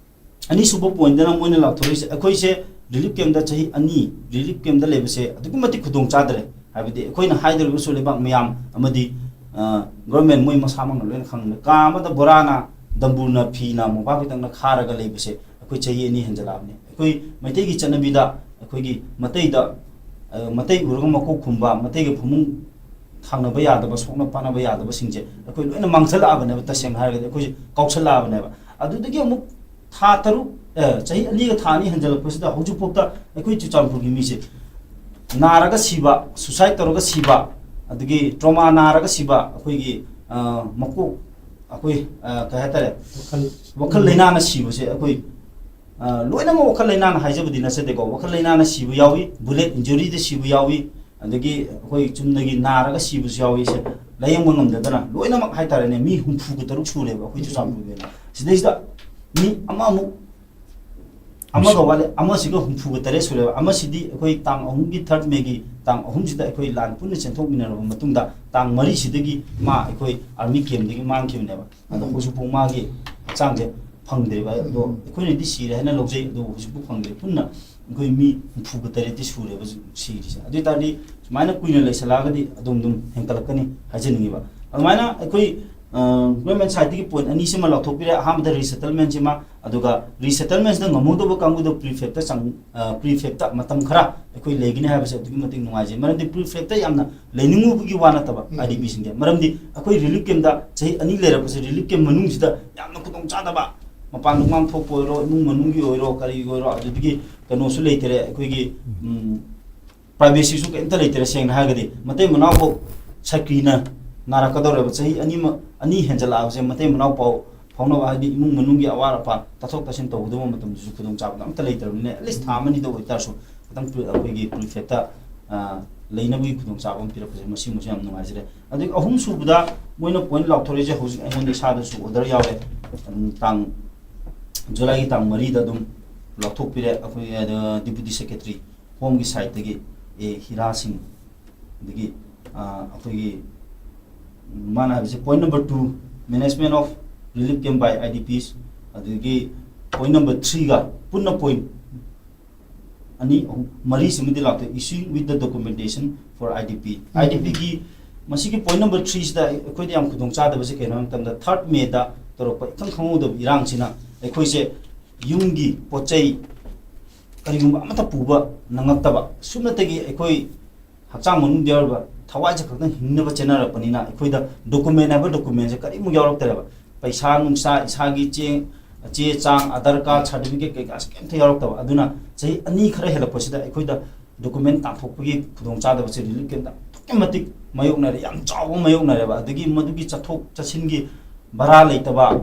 ꯑꯅꯤꯁꯨꯕ pointꯇꯅ ꯃꯣꯏꯅ ꯂꯥꯎꯊꯣꯔꯛꯏꯁꯦ, ꯑꯩꯈꯣꯏꯁꯦ relief campꯇ ꯆꯍꯤ ꯑꯅꯤ relief campꯇ ꯂꯩꯕꯁꯦ ꯑꯗꯨꯛꯀꯤ ꯃꯇꯤꯛ ꯈꯨꯗꯣꯡ ꯆꯥꯗ꯭ꯔꯦ꯫ ꯍꯥꯏꯕꯗꯤ ꯑꯩꯈꯣꯏꯅ ꯍꯥꯏꯗꯧꯔꯤꯕꯁꯨ ꯂꯩꯕꯥꯛ ꯃꯌꯥꯝ ꯑꯃꯗꯤ, ꯑ, government ꯃꯣꯏ ꯃꯁꯥꯃꯛꯅ ꯂꯣꯏꯅ ꯈꯪꯕ, ꯀꯥ ꯑꯃꯗ ꯕꯣꯔꯥꯅ, ꯗꯝꯕꯨꯔꯅ, ꯐꯤꯅ, ꯃꯣꯝꯄꯥꯛ ꯐꯤꯗꯛꯅ ꯈꯥꯔꯒ ꯂꯩꯕꯁꯦ ꯑꯩꯈꯣꯏ ꯆꯍꯤ ꯑꯅꯤ ꯍꯦꯟꯖꯜꯂꯛꯑꯕꯅꯤ꯫ ꯑꯩꯈꯣꯏ ꯃꯩꯇꯩꯒꯤ ꯆꯠꯅꯕꯤꯗ ꯑꯩꯈꯣꯏꯒꯤ ꯃꯇꯩꯗ, ꯑ, ꯃꯇꯩ ꯎꯔꯒ ꯃꯀꯣꯛ ꯈꯨꯝꯕ, ꯃꯇꯩꯒ ꯐꯃꯨꯡ ꯊꯥꯡꯅꯕ ꯌꯥꯗꯕ, ꯁꯣꯛꯅ ꯄꯥꯅꯕ ꯌꯥꯗꯕꯁꯤꯡꯁꯦ ꯑꯩꯈꯣꯏ ꯂꯣꯏꯅ ꯃꯥꯡꯁꯤꯜꯂꯛꯑꯕꯅꯦꯕ꯫ ꯇꯁꯦꯡꯅ ꯍꯥꯏꯔꯒꯗꯤ ꯑꯩꯈꯣꯏꯁꯦ ꯀꯥꯎꯁꯜꯂꯛꯑꯕꯅꯦꯕ꯫ ꯑꯗꯨꯗꯒꯤ ꯑꯃꯨꯛ ꯊꯥ ꯇꯔꯨꯛ, ꯑ, ꯆꯍꯤ ꯑꯅꯤꯒ ꯊꯥ ꯑꯅꯤ ꯍꯦꯟꯖꯜꯂꯛꯄꯁꯤꯗ ꯍꯧꯖꯤꯛꯐꯥꯎꯗ ꯑꯩꯈꯣꯏ ꯆꯨꯔꯆꯥꯟꯄꯨꯔꯒꯤ ꯃꯤꯁꯦ ꯅꯥꯔꯒ ꯁꯤꯕ, suicide ꯇꯧꯔꯒ ꯁꯤꯕ, ꯑꯗꯒꯤ trauma ꯅꯥꯔꯒ ꯁꯤꯕ, ꯑꯩꯈꯣꯏꯒꯤ, ꯑ, ꯃꯀꯣꯛ, ꯑꯩꯈꯣꯏ, ꯑ, ꯀꯩ ꯍꯥꯏꯇꯥꯔꯦ, ꯋꯥꯈꯜ ꯋꯥꯈꯜ ꯂꯩꯅꯥꯅ ꯁꯤꯕꯁꯦ ꯑꯩꯈꯣꯏ, ꯑ, ꯂꯣꯏꯅꯃꯛ ꯋꯥꯈꯜ ꯂꯩꯅꯥꯅ ꯍꯥꯏꯖꯕꯗꯤ ꯅꯠꯆꯗꯦꯀꯣ, ꯋꯥꯈꯜ ꯂꯩꯅꯥꯅ ꯁꯤꯕ ꯌꯥꯎꯏ, bullet injuryꯗ ꯁꯤꯕ ꯌꯥꯎꯏ, ꯑꯗꯒꯤ ꯑꯩꯈꯣꯏ ꯆꯨꯝꯅꯒꯤ ꯅꯥꯔꯒ ꯁꯤꯕꯁꯨ ꯌꯥꯎꯏ꯫ ꯁꯦ ꯂꯥꯏꯌꯦꯡꯕ ꯉꯝꯗꯗꯅ ꯂꯣꯏꯅꯃꯛ ꯍꯥꯏꯇꯥꯔꯦꯅꯦ, ꯃꯤ ꯍꯨꯝꯐꯨꯒ ꯇꯔꯨꯛ ꯁꯨꯔꯦꯕ ꯑꯩꯈꯣꯏ ꯆꯨꯔꯆꯥꯟꯄꯨꯔꯒꯤ ꯑꯣꯏꯅ꯫ ꯁꯤꯗꯩꯁꯤꯗ ꯃꯤ ꯑꯃꯃꯨꯛ, ꯑꯃꯒ ꯋꯥꯠꯂꯦ, ꯑꯃꯁꯤꯒ ꯍꯨꯝꯐꯨꯒ ꯇꯔꯦꯠ ꯁꯨꯔꯦꯕ꯫ ꯑꯃꯁꯤꯗꯤ ꯑꯩꯈꯣꯏ ꯇꯥꯡ ꯑꯍꯨꯝꯒꯤ, third Mayꯒꯤ ꯇꯥꯡ ꯑꯍꯨꯝꯁꯤꯗ ꯑꯩꯈꯣꯏ ꯂꯥꯟ ꯄꯨꯟꯅ ꯆꯦꯟꯊꯣꯛꯃꯤꯟꯅꯔꯕ ꯃꯇꯨꯡꯗ ꯇꯥꯡ ꯃꯔꯤꯁꯤꯗꯒꯤ ꯃꯥ ꯑꯩꯈꯣꯏ army campꯇꯒꯤ ꯃꯥꯡꯈꯤꯕꯅꯦꯕ꯫ ꯑꯗꯣ ꯎꯝ꯫ ꯍꯧꯖꯤꯛꯐꯥꯎ ꯃꯥꯒꯤ ꯍꯛꯆꯥꯡꯁꯦ ꯐꯪꯗ꯭ꯔꯦꯕ꯫ ꯑꯗꯣ ꯎꯝ꯫ ꯑꯩꯈꯣꯏꯅꯗꯤ ꯁꯤꯔꯦ ꯍꯥꯏꯅ ꯂꯧꯖꯩ, ꯑꯗꯨꯕꯨ ꯍꯧꯖꯤꯛꯐꯥꯎ ꯐꯪꯗ꯭ꯔꯦ꯫ ꯄꯨꯟꯅ ꯑꯩꯈꯣꯏ ꯃꯤ ꯍꯨꯝꯐꯨꯒ ꯇꯔꯦꯠꯇꯤ ꯁꯨꯔꯦꯕ ꯍꯧꯖꯤꯛ ꯁꯤꯔꯤꯁꯦ꯫ ꯑꯗꯨ ꯑꯣꯏ ꯇꯥꯔꯗꯤ ꯁꯨꯃꯥꯏꯅ ꯀꯨꯏꯅ ꯂꯩꯁꯜꯂꯛꯑꯒꯗꯤ ꯑꯗꯨꯝ ꯑꯗꯨꯝ ꯍꯦꯟꯒꯠꯂꯛꯀꯅꯤ ꯍꯥꯏꯖꯅꯤꯡꯉꯤꯕ꯫ ꯑꯗꯨꯃꯥꯏꯅ ꯑꯩꯈꯣꯏ, ꯑ, government sideꯇꯒꯤ point ꯑꯅꯤꯁꯤꯃ ꯂꯥꯎꯊꯣꯛꯄꯤꯔꯦ꯫ ꯑꯍꯥꯟꯕꯗ resettlementꯁꯤꯃ, ꯑꯗꯨꯒ resettlementsꯇ ꯉꯝꯍꯧꯗꯕ ꯀꯥꯡꯕꯨꯗꯣ prefabꯇ ꯆꯪ-, ꯑ, prefabꯇ ꯃꯇꯝ ꯈꯔ ꯑꯩꯈꯣꯏ ꯂꯩꯒꯅꯤ ꯍꯥꯏꯕꯁꯦ ꯑꯗꯨꯛꯀꯤ ꯃꯇꯤꯛ ꯅꯨꯡꯉꯥꯏꯖꯩ꯫ ꯃꯔꯝꯗꯤ prefabꯇ ꯌꯥꯝꯅ ꯂꯩꯅꯤꯡꯉꯨꯕꯒꯤ ꯋꯥ ꯅꯠꯇꯕ, ꯎꯝ꯫ IDPꯁꯤꯡꯁꯦ꯫ ꯃꯔꯝꯗꯤ ꯑꯩꯈꯣꯏ relief campꯇ ꯆꯍꯤ ꯑꯅꯤ ꯂꯩꯔꯛꯄꯁꯦ, relief camp ꯃꯅꯨꯡꯁꯤꯗ ꯌꯥꯝꯅ ꯈꯨꯗꯣꯡꯆꯥꯗꯕ, ꯃꯄꯥꯟ ꯅꯨꯡꯃꯥꯡ ꯊꯣꯛꯄ ꯑꯣꯏꯔꯣ, ꯏꯃꯨꯡ ꯃꯅꯨꯡꯒꯤ ꯑꯣꯏꯔꯣ, ꯀꯔꯤꯒꯤ ꯑꯣꯏꯔꯣ, ꯑꯗꯨꯗꯒꯤ ꯀꯩꯅꯣꯁꯨ ꯂꯩꯇꯔꯦ꯫ ꯑꯩꯈꯣꯏꯒꯤ ꯄ꯭ꯔꯥꯏꯚꯦꯁꯤꯁꯨ ꯀꯩꯝꯇ ꯂꯩꯇꯔꯦ꯫ ꯁꯦꯡꯅ ꯍꯥꯏꯔꯒꯗꯤ ꯃꯇꯩ ꯃꯅꯥꯎꯐꯥꯎ ꯁꯀ꯭ꯔꯤꯅ ꯅꯥꯔꯛꯀꯗꯧꯔꯦꯕ꯫ ꯆꯍꯤ ꯑꯅꯤꯃꯛ, ꯑꯅꯤ ꯍꯦꯟꯖꯜꯂꯛꯑꯕꯁꯦ ꯃꯇꯩ ꯃꯅꯥꯎ ꯄꯥꯎ ꯐꯥꯎꯅꯕ, ꯍꯥꯏꯗꯤ ꯏꯃꯨꯡ ꯃꯅꯨꯡꯒꯤ ꯑꯋꯥꯠ ꯑꯄꯥ ꯇꯥꯊꯣꯛ ꯇꯥꯁꯤꯟ ꯇꯧꯒꯗꯕ ꯃꯇꯝꯗꯁꯨ ꯈꯨꯗꯣꯡꯆꯥꯕꯗꯣ ꯑꯝꯇ ꯂꯩꯇ꯭ꯔꯕꯅꯤꯅ, ꯑꯦꯠꯂꯤꯁ ꯊꯥ ꯑꯃꯅꯤꯗ ꯑꯣꯏꯇꯥꯔꯁꯨ ꯈꯤꯇꯪ ꯄ꯭ꯔꯤ-, ꯑꯩꯈꯣꯏꯒꯤ ꯄ꯭ꯔꯤꯐꯦꯠꯇ, ꯑ, ꯂꯩꯅꯕꯒꯤ ꯈꯨꯗꯣꯡꯆꯥꯕ ꯑꯃ ꯄꯤꯔꯛꯄꯁꯦ, ꯃꯁꯤꯃꯁꯨ ꯌꯥꯝ ꯅꯨꯡꯉꯥꯏꯖꯔꯦ꯫ ꯑꯗꯒꯤ ꯑꯍꯨꯝꯁꯨꯕꯗ ꯃꯣꯏꯅ ꯄꯣꯏꯟ ꯂꯥꯎꯊꯣꯔꯛꯏꯁꯦ, ꯍꯧꯖꯤꯛ ꯑꯩꯉꯣꯟꯗ ꯏꯁꯥꯗꯁꯨ ꯑꯣꯔꯗꯔ ꯌꯥꯎꯔꯦ꯫ ꯑꯗꯨꯝ ꯇꯥꯡ, ꯖꯨꯂꯥꯏꯒꯤ ꯇꯥꯡ ꯃꯔꯤꯗ ꯑꯗꯨꯝ ꯂꯥꯎꯊꯣꯛꯄꯤꯔꯦ ꯑꯩꯈꯣꯏ, ꯑ, ꯗꯤꯄꯨꯇꯤ ꯁꯦꯀ꯭ꯔꯦꯇꯔꯤ ꯍꯣꯝꯒꯤ ꯁꯥꯏꯠꯇꯒꯤ, ꯑꯦ ꯍꯤꯔꯥ ꯁꯤꯡ, ꯑꯗꯒꯤ, ꯑ, ꯑꯩꯈꯣꯏꯒꯤ ꯃꯥꯅ ꯍꯥꯏꯕꯁꯦ point number two, management of relief camp by I D Ps, ꯑꯗꯒꯤ point number threeꯒ ꯄꯨꯟꯅ ꯄꯣꯏꯟ ꯑꯅꯤ, ꯑꯍꯨꯝ, ꯃꯔꯤꯁꯤꯃꯗꯤ ꯂꯥꯛꯇꯣꯏ, issuing with the documentation for I D P꯫ Um. I D P ꯒꯤ ꯃꯁꯤꯒꯤ point number threeꯁꯤꯗ ꯑꯩꯈꯣꯏꯗ ꯌꯥꯝ ꯈꯨꯗꯣꯡ ꯆꯥꯗꯕꯁꯦ ꯀꯩꯅꯣ ꯍꯥꯏꯕ ꯃꯇꯝꯗ, third Mayꯗ ꯇꯧꯔꯛꯄ ꯏꯈꯪ ꯈꯪꯍꯧꯗꯕ ꯏꯔꯥꯡꯁꯤꯅ ꯑꯩꯈꯣꯏꯁꯦ ꯌꯨꯝꯒꯤ ꯄꯣꯠ ꯆꯩ ꯀꯔꯤꯒꯨꯝꯕ ꯑꯃꯠꯇ ꯄꯨꯕ ꯅꯪꯉꯛꯇꯕ, ꯁꯨꯞꯅꯇꯒꯤ ꯑꯩꯈꯣꯏ ꯍꯛꯆꯥꯡ ꯃꯅꯨꯡꯗ ꯌꯥꯎꯔꯤꯕ ꯊꯋꯥꯏꯁꯦ ꯈꯛꯇꯪ ꯍꯤꯡꯅꯕ ꯆꯦꯟꯅꯔꯛꯄꯅꯤꯅ ꯑꯩꯈꯣꯏꯗ document ꯍꯥꯏꯕ documentꯁꯦ ꯀꯔꯤꯃꯨꯛ ꯌꯥꯎꯔꯛꯇ꯭ꯔꯦꯕ꯫ ꯄꯩꯁꯥ ꯅꯨꯡꯁꯥ, ꯏꯁꯥꯒꯤ ꯆꯦ, ꯆꯦ ꯆꯥꯡ, ꯑꯙꯥꯔ ꯀꯥꯔꯗ, ꯁꯥꯔꯇꯤꯐꯤꯀꯦꯠ ꯀꯩꯀꯥꯁꯦ ꯀꯩꯝꯇ ꯌꯥꯎꯔꯛꯇꯕ꯫ ꯑꯗꯨꯅ ꯆꯍꯤ ꯑꯅꯤ ꯈꯔ ꯍꯦꯜꯂꯛꯄꯁꯤꯗ ꯑꯩꯈꯣꯏꯗ document ꯇꯥꯟꯊꯣꯛꯄꯒꯤ ꯈꯨꯗꯣꯡꯆꯥꯗꯕꯁꯦ ꯔꯤꯂꯤꯐ ꯀꯦꯝꯞꯇ ꯑꯗꯨꯛꯀꯤ ꯃꯇꯤꯛ ꯃꯥꯌꯣꯛꯅꯔꯦ, ꯌꯥꯝ ꯆꯥꯎꯕ ꯃꯥꯌꯣꯛꯅꯔꯦꯕ꯫ ꯑꯗꯒꯤ ꯃꯗꯨꯒꯤ ꯆꯠꯊꯣꯛ ꯆꯠꯁꯤꯟꯒꯤ ꯚꯔꯥ ꯂꯩꯇꯕ,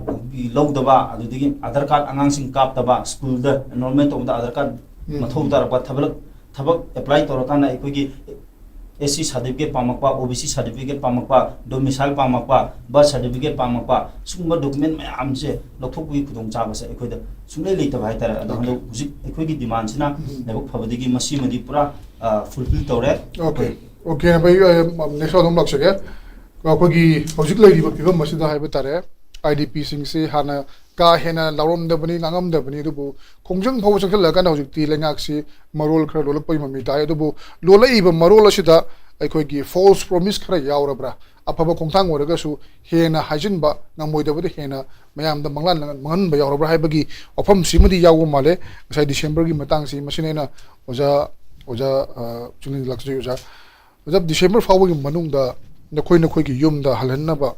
ꯂꯧꯗꯕ, ꯑꯗꯨꯗꯒꯤ ꯑꯙꯥꯔ ꯀꯥꯔꯗ ꯑꯉꯥꯡꯁꯤꯡ ꯀꯥꯞꯇꯕ, ꯁ꯭ꯀꯨꯜꯗ ꯑꯦꯟꯔꯣꯜꯃꯦꯟ ꯇꯧꯕꯗ ꯑꯙꯥꯔ ꯀꯥꯔꯗ ꯎꯝ꯫ ꯃꯊꯧ ꯇꯥꯔꯛꯄ, ꯊꯕꯛ, ꯊꯕꯛ ꯑꯦꯄ꯭ꯂꯥꯏ ꯇꯧꯔꯀꯥꯟꯗ ꯑꯩꯈꯣꯏꯒꯤ S C ꯁꯥꯔꯇꯤꯐꯤꯀꯦꯠ ꯄꯥꯝꯃꯛꯄ, O B C ꯁꯥꯔꯇꯤꯐꯤꯀꯦꯠ ꯄꯥꯝꯃꯛꯄ, ꯗꯣꯃꯤꯁꯥꯏꯜ ꯄꯥꯝꯃꯛꯄ, ꯕꯥꯔꯊ ꯁꯥꯔꯇꯤꯐꯤꯀꯦꯠ ꯄꯥꯝꯃꯛꯄ, ꯁꯤꯒꯨꯝꯕ ꯗꯣꯀꯨꯃꯦꯟ ꯃꯌꯥꯝꯁꯦ ꯂꯧꯊꯣꯛꯄꯒꯤ ꯈꯨꯗꯣꯡꯆꯥꯕꯁꯦ ꯑꯩꯈꯣꯏꯗ ꯁꯨꯡꯂꯩ ꯂꯩꯇꯕ ꯍꯥꯏꯇꯥꯔꯦ꯫ ꯑꯗꯣ ꯑꯣꯀꯦ꯫ ꯍꯟꯗꯛ ꯍꯧꯖꯤꯛ ꯑꯩꯈꯣꯏꯒꯤ ꯗꯤꯃꯥꯟꯁꯤꯅ ꯎꯝ꯫ ꯂꯥꯏꯕꯛ ꯐꯕꯗꯒꯤ ꯃꯁꯤꯃꯗꯤ ꯄꯨꯔꯥ, ꯑ, ꯐꯨꯜꯐꯤꯜ ꯇꯧꯔꯦ꯫ ꯑꯣꯀꯦ꯫ ꯑꯣꯀꯦ, ꯚꯥꯏ, ꯑ, ꯅꯦꯛꯁ ꯑꯗꯨꯝ ꯂꯥꯛꯆꯒꯦ꯫ ꯑꯩꯈꯣꯏꯒꯤ ꯍꯧꯖꯤꯛ ꯂꯩꯔꯤꯕ ꯐꯤꯕꯝ ꯑꯁꯤꯗ ꯍꯥꯏꯕ ꯇꯥꯔꯦ, I D P ꯁꯤꯡꯁꯤ ꯍꯥꯟꯅ ꯀꯥ ꯍꯦꯟꯅ ꯂꯥꯎꯔꯝꯗꯕꯅꯤ, ꯉꯥꯡꯉꯝꯗꯕꯅꯤ, ꯑꯗꯨꯕꯨ ꯈꯣꯡꯖꯪ ꯐꯥꯎꯕ ꯆꯪꯁꯤꯜꯂꯛꯑꯀꯥꯟꯗ ꯍꯧꯖꯤꯛꯇꯤ ꯂꯩꯉꯥꯛꯁꯤ ꯃꯔꯣꯜ ꯈꯔ ꯂꯣꯜꯂꯛꯄꯒꯤ ꯃꯃꯤ ꯇꯥꯏ꯫ ꯑꯗꯨꯕꯨ ꯂꯣꯜꯂꯛꯏꯕ ꯃꯔꯣꯜ ꯑꯁꯤꯗ ꯑꯩꯈꯣꯏꯒꯤ false promise ꯈꯔ ꯌꯥꯎꯔꯕ꯭ꯔꯥ? ꯑꯐꯕ ꯈꯣꯡꯊꯥꯡ ꯑꯣꯏꯔꯒꯁꯨ ꯍꯦꯟꯅ ꯍꯥꯏꯖꯤꯟꯕ ꯉꯝꯃꯣꯏꯗꯕꯗ ꯍꯦꯟꯅ ꯃꯌꯥꯝꯗ ꯃꯪꯂꯥꯟ ꯃꯪꯍꯟꯕ ꯌꯥꯎꯔꯕ꯭ꯔꯥ ꯍꯥꯏꯕꯒꯤ ꯋꯥꯐꯝꯁꯤꯃꯗꯤ ꯌꯥꯎꯕ ꯃꯥꯜꯂꯦ꯫ ꯉꯁꯥꯏ ꯗꯤꯁꯦꯝꯕꯔꯒꯤ ꯃꯇꯥꯡꯁꯤ, ꯃꯁꯤꯅ ꯑꯩꯅ ꯑꯣꯖꯥ, ꯑꯣꯖꯥ, ꯑ, ꯆꯨꯝꯅ ꯂꯥꯛꯆꯩ ꯑꯣꯖꯥ꯫ ꯑꯣꯖꯥ, ꯗꯤꯁꯦꯝꯕꯔ ꯐꯥꯎꯕꯒꯤ ꯃꯅꯨꯡꯗ ꯅꯈꯣꯏ ꯅꯈꯣꯏꯒꯤ ꯌꯨꯝꯗ ꯍꯜꯍꯟꯅꯕ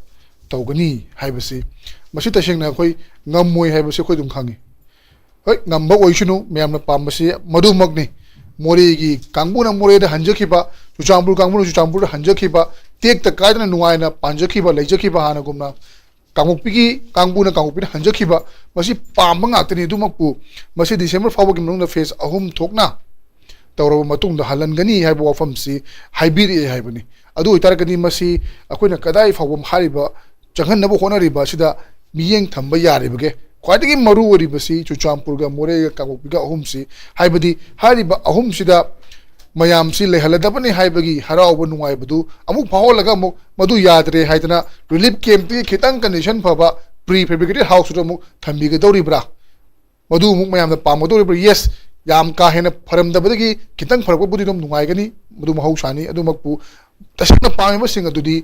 ꯇꯧꯒꯅꯤ ꯍꯥꯏꯕꯁꯤ, ꯃꯁꯤ ꯇꯁꯦꯡꯅ ꯑꯩꯈꯣꯏ ꯉꯝꯃꯣꯏ ꯍꯥꯏꯕꯁꯤ ꯑꯩꯈꯣꯏ ꯑꯗꯨꯝ ꯈꯪꯉꯤ꯫ ꯍꯣꯏ, ꯉꯝꯕ ꯑꯣꯏꯁꯅꯨ, ꯃꯌꯥꯝꯅ ꯄꯥꯝꯕꯁꯤ ꯃꯗꯨꯃꯛꯅꯤ꯫ ꯃꯣꯔꯦꯒꯤ ꯀꯥꯡꯕꯨꯅ ꯃꯣꯔꯦꯗ ꯍꯟꯖꯈꯤꯕ, ꯆꯨꯔꯆꯥꯟꯄꯨꯔ ꯀꯥꯡꯕꯨꯅ ꯆꯨꯔꯆꯥꯟꯄꯨꯔꯗ ꯍꯟꯖꯈꯤꯕ, ꯇꯦꯛꯇ ꯀꯥꯏꯗꯅ ꯅꯨꯡꯉꯥꯏꯅ ꯄꯥꯟꯖꯈꯤꯕ, ꯂꯩꯖꯈꯤꯕ ꯍꯥꯟꯅꯒꯨꯝꯅ, ꯀꯥꯡꯄꯣꯛꯄꯤꯒꯤ ꯀꯥꯡꯕꯨꯅ ꯀꯥꯡꯄꯣꯛꯄꯤꯗ ꯍꯟꯖꯈꯤꯕ, ꯃꯁꯤ ꯄꯥꯝꯕ ꯉꯥꯛꯇꯅꯤ꯫ ꯑꯗꯨꯃꯛꯄꯨ ꯃꯁꯤ ꯗꯤꯁꯦꯝꯕꯔ ꯐꯥꯎꯕꯒꯤ ꯃꯅꯨꯡꯗ ꯐꯦꯁ ꯑꯍꯨꯝ ꯊꯣꯛꯅ ꯇꯧꯔꯕ ꯃꯇꯨꯡꯗ ꯍꯜꯍꯟꯒꯅꯤ ꯍꯥꯏꯕ ꯋꯥꯐꯝꯁꯤ ꯍꯥꯏꯕꯤꯔꯛꯑꯦ ꯍꯥꯏꯕꯅꯤ꯫ ꯑꯗꯨ ꯑꯣꯏꯇꯥꯔꯒꯗꯤ ꯃꯁꯤ ꯑꯩꯈꯣꯏꯅ ꯀꯗꯥꯏ ꯐꯥꯎꯕ ꯍꯥꯏꯔꯤꯕ ꯆꯪꯍꯟꯅꯕ ꯍꯣꯠꯅꯔꯤꯕ ꯑꯁꯤꯗ ꯃꯤꯠꯌꯦꯡ ꯊꯝꯕ ꯌꯥꯔꯤꯕꯒꯦ? ꯈ꯭ꯋꯥꯏꯗꯒꯤ ꯃꯔꯨ ꯑꯣꯏꯔꯤꯕꯁꯤ ꯆꯨꯔꯆꯥꯟꯄꯨꯔꯒ ꯃꯣꯔꯦꯒ ꯀꯥꯡꯄꯣꯛꯄꯤꯒ ꯑꯍꯨꯝꯁꯤ, ꯍꯥꯏꯕꯗꯤ ꯍꯥꯏꯔꯤꯕ ꯑꯍꯨꯝꯁꯤꯗ ꯃꯌꯥꯝꯁꯤ ꯂꯩꯍꯜꯂꯗꯕꯅꯤ ꯍꯥꯏꯕꯒꯤ ꯍꯔꯥꯎꯕ ꯅꯨꯡꯉꯥꯏꯕꯗꯨ ꯑꯃꯨꯛ ꯐꯥꯎꯍꯜꯂꯒ ꯑꯃꯨꯛ ꯃꯗꯨ ꯌꯥꯗ꯭ꯔꯦ ꯍꯥꯏꯗꯅ ꯔꯤꯂꯤꯐ ꯀꯦꯝꯞꯇꯒꯤ ꯈꯤꯇꯪ ꯀꯟꯗꯤꯁꯟ ꯐꯕ ꯄ꯭ꯔꯤ ꯐꯦꯕ꯭ꯔꯤꯀꯦꯇꯦꯠ ꯍꯥꯎꯁꯇꯨꯗ ꯑꯃꯨꯛ ꯊꯝꯕꯤꯒꯗꯧꯔꯤꯕ꯭ꯔꯥ? ꯃꯗꯨ ꯑꯃꯨꯛ ꯃꯌꯥꯝꯅ ꯄꯥꯝꯒꯗꯧꯔꯤꯕ꯭ꯔꯥ? ꯌꯦꯁ, ꯌꯥꯝ ꯀꯥ ꯍꯦꯟꯅ ꯐꯔꯝꯗꯕꯗꯒꯤ ꯈꯤꯇꯪ ꯐꯔꯛꯄꯕꯨꯗꯤ ꯑꯗꯨꯝ ꯅꯨꯡꯉꯥꯏꯒꯅꯤ, ꯃꯗꯨ ꯃꯍꯧꯁꯥꯅꯤ꯫ ꯑꯗꯨꯃꯛꯄꯨ ꯇꯁꯦꯡꯅ ꯄꯥꯝꯃꯤꯕꯁꯤꯡ ꯑꯗꯨꯗꯤ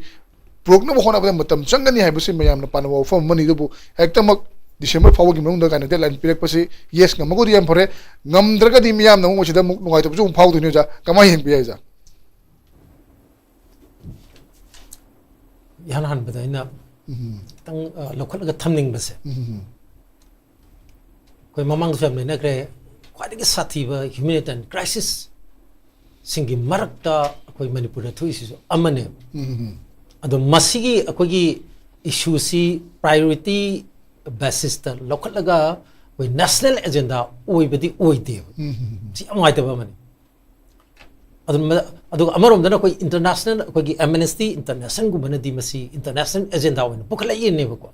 ꯄꯨꯔꯛꯅꯕ ꯍꯣꯠꯅꯕꯗ ꯃꯇꯝ ꯆꯪꯒꯅꯤ ꯍꯥꯏꯕꯁꯤ ꯃꯌꯥꯝꯅ ꯄꯥꯅꯕ ꯋꯥꯐꯝ ꯑꯃꯅꯤ꯫ ꯑꯗꯨꯕꯨ ꯍꯦꯛꯇꯃꯛ ꯗꯤꯁꯦꯝꯕꯔ ꯐꯥꯎꯕꯒꯤ ꯃꯅꯨꯡꯗ ꯀꯥꯏꯅ ꯗꯦꯗꯂꯥꯏꯟ ꯄꯤꯔꯛꯄꯁꯤ, ꯌꯦꯁ, ꯉꯝꯃꯒꯗꯤ ꯌꯥꯝ ꯐꯔꯦ, ꯉꯝꯗ꯭ꯔꯒꯗꯤ ꯃꯤꯌꯥꯝꯅ ꯑꯃꯨꯛ ꯃꯁꯤꯗ ꯑꯃꯨꯛ ꯅꯨꯡꯉꯥꯏꯇꯕꯁꯨ ꯑꯃꯨꯛ ꯐꯥꯎꯗꯣꯏꯅꯤ꯫ ꯑꯣꯖꯥ, ꯀꯃꯥꯏꯅ ꯌꯦꯡꯕꯤ ꯌꯥꯏ, ꯑꯣꯖꯥ? ꯏꯍꯥꯟ ꯍꯥꯟꯕꯗ ꯑꯩꯅ ꯎꯝ, ꯈꯤꯇꯪ ꯑ, ꯂꯧꯈꯠꯂꯒ ꯊꯝꯅꯤꯡꯕꯁꯦ, ꯎꯝ, ꯑꯩꯈꯣꯏ ꯃꯃꯥꯡꯗꯁꯨ ꯌꯥꯝ ꯅꯩꯅꯈ꯭ꯔꯦ, ꯈ꯭ꯋꯥꯏꯗꯒꯤ ꯁꯥꯊꯤꯕ ꯍ꯭ꯌꯨꯃꯦꯅꯤꯇꯥꯔꯤꯌꯟ ꯀ꯭ꯔꯥꯏꯁꯤꯁꯁꯤꯡꯒꯤ ꯃꯔꯛꯇ ꯑꯩꯈꯣꯏ ꯃꯅꯤꯄꯨꯔꯗ ꯊꯣꯛꯏꯁꯤꯁꯨ ꯑꯃꯅꯦꯕ꯫ ꯎꯝ, ꯑꯗꯣ ꯃꯁꯤꯒꯤ ꯑꯩꯈꯣꯏꯒꯤ ꯏꯁꯨꯁꯤ ꯄ꯭ꯔꯥꯏꯌꯣꯔꯤꯇꯤ ꯕꯦꯁꯤꯁꯇ ꯂꯧꯈꯠꯂꯒ ꯑꯩꯈꯣꯏ ꯅꯦꯁꯅꯦꯜ ꯑꯦꯖꯦꯟꯗꯥ ꯑꯣꯏꯕꯗꯤ ꯑꯣꯏꯗꯦꯕ꯫ ꯎꯝ, ꯁꯤ ꯌꯥꯝ ꯅꯨꯡꯉꯥꯏꯇꯕ ꯑꯃꯅꯤ꯫ ꯑꯗꯨ ꯃ-, ꯑꯗꯨꯒ ꯑꯃꯔꯣꯝꯗꯅ ꯑꯩꯈꯣꯏ ꯏꯟꯇꯔꯅꯦꯁꯅꯦꯜ, ꯑꯩꯈꯣꯏꯒꯤ ꯑꯦꯝꯅꯦꯁꯇꯤ ꯏꯟꯇꯔꯅꯦꯁꯅꯦꯜꯒꯨꯝꯕꯅꯗꯤ ꯃꯁꯤ ꯏꯟꯇꯔꯅꯦꯁꯅꯦꯜ ꯑꯦꯖꯦꯟꯗꯥ ꯑꯣꯏꯅ ꯄꯨꯈꯠꯂꯛꯏꯅꯦꯕꯀꯣ꯫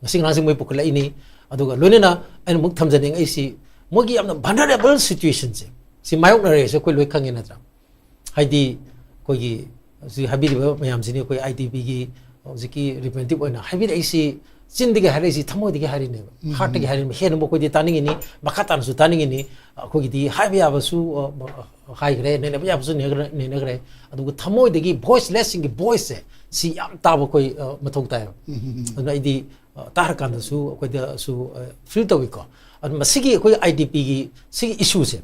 ꯉꯁꯤ ꯉꯔꯥꯡꯁꯤ ꯃꯣꯏ ꯄꯨꯈꯠꯂꯛꯏꯅꯤ꯫ ꯑꯗꯨꯒ ꯂꯣꯏꯅꯅ ꯑꯩꯅ ꯑꯃꯨꯛ ꯊꯝꯖꯅꯤꯡꯉꯛꯏꯁꯤ, ꯃꯣꯏꯒꯤ ꯌꯥꯝꯅ ꯚꯜꯅꯔꯦꯕꯜ ꯁꯤꯆꯨꯋꯦꯁꯟꯁꯦ ꯁꯤ ꯃꯥꯌꯣꯛꯅꯔꯦꯁꯦ ꯑꯩꯈꯣꯏ ꯂꯣꯏ ꯈꯪꯉꯦ ꯅꯠꯇ꯭ꯔꯥ? ꯍꯥꯏꯗꯤ ꯑꯩꯈꯣꯏꯒꯤ ꯍꯧꯖꯤꯛ ꯍꯥꯏꯕꯤꯔꯤꯕ ꯃꯌꯥꯝꯁꯤꯅꯤ ꯑꯩꯈꯣꯏ ꯑꯥꯏ ꯗꯤ ꯄꯤꯒꯤ ꯍꯧꯖꯤꯛꯀꯤ ꯔꯤꯄ꯭ꯔꯦꯖꯦꯟꯇꯦꯇꯤꯚ ꯑꯣꯏꯅ ꯍꯥꯏꯕꯤꯔꯛꯏꯁꯤ꯫ ꯆꯤꯟꯗꯒꯤ ꯍꯥꯏꯔꯛꯏꯁꯤ, ꯊꯃꯣꯏꯗꯒꯤ ꯍꯥꯏꯔꯤꯅꯦꯕ, ꯎꯝ꯫ ꯍꯥꯔꯠꯇꯒꯤ ꯍꯥꯏꯔꯤꯅꯦꯕ꯫ ꯍꯦꯟꯅꯕꯨ ꯑꯩꯈꯣꯏꯗꯤ ꯇꯥꯅꯤꯡꯉꯤꯅꯤ, ꯃꯈꯥ ꯇꯥꯅꯁꯨ ꯇꯥꯅꯤꯡꯉꯤꯅꯤ꯫ ꯑꯩꯈꯣꯏꯒꯤꯗꯤ ꯍꯥꯏꯕ ꯌꯥꯕꯁꯨ, ꯑ, ꯑ, ꯍꯥꯏꯈ꯭ꯔꯦ, ꯅꯩꯅꯕ ꯌꯥꯕꯁꯨ ꯅꯩꯅꯈ꯭ꯔꯦ, ꯅꯩꯅꯈ꯭ꯔꯦ꯫ ꯑꯗꯨꯒ ꯊꯃꯣꯏꯗꯒꯤ ꯚꯣꯏꯁꯂꯦꯁꯁꯤꯡꯒꯤ ꯚꯣꯏꯁꯁꯦ ꯁꯤ ꯌꯥꯝ ꯇꯥꯕ ꯑꯩꯈꯣꯏ, ꯑ, ꯃꯊꯧ ꯇꯥꯏꯌꯦꯕ꯫ ꯎꯝ, ꯎꯝ, ꯎꯝ꯫ ꯑꯗꯨꯅ ꯑꯩꯗꯤ, ꯑ, ꯇꯥꯔꯀꯥꯟꯗꯁꯨ ꯑꯩꯈꯣꯏꯗꯁꯨ, ꯑ, ꯐꯤꯜ ꯇꯧꯏꯀꯣ꯫ ꯑꯗꯨ ꯃꯁꯤꯒꯤ ꯑꯩꯈꯣꯏ ꯑꯥꯏ ꯗꯤ ꯄꯤꯒꯤ ꯁꯤꯒꯤ ꯏꯁꯨꯁꯦ,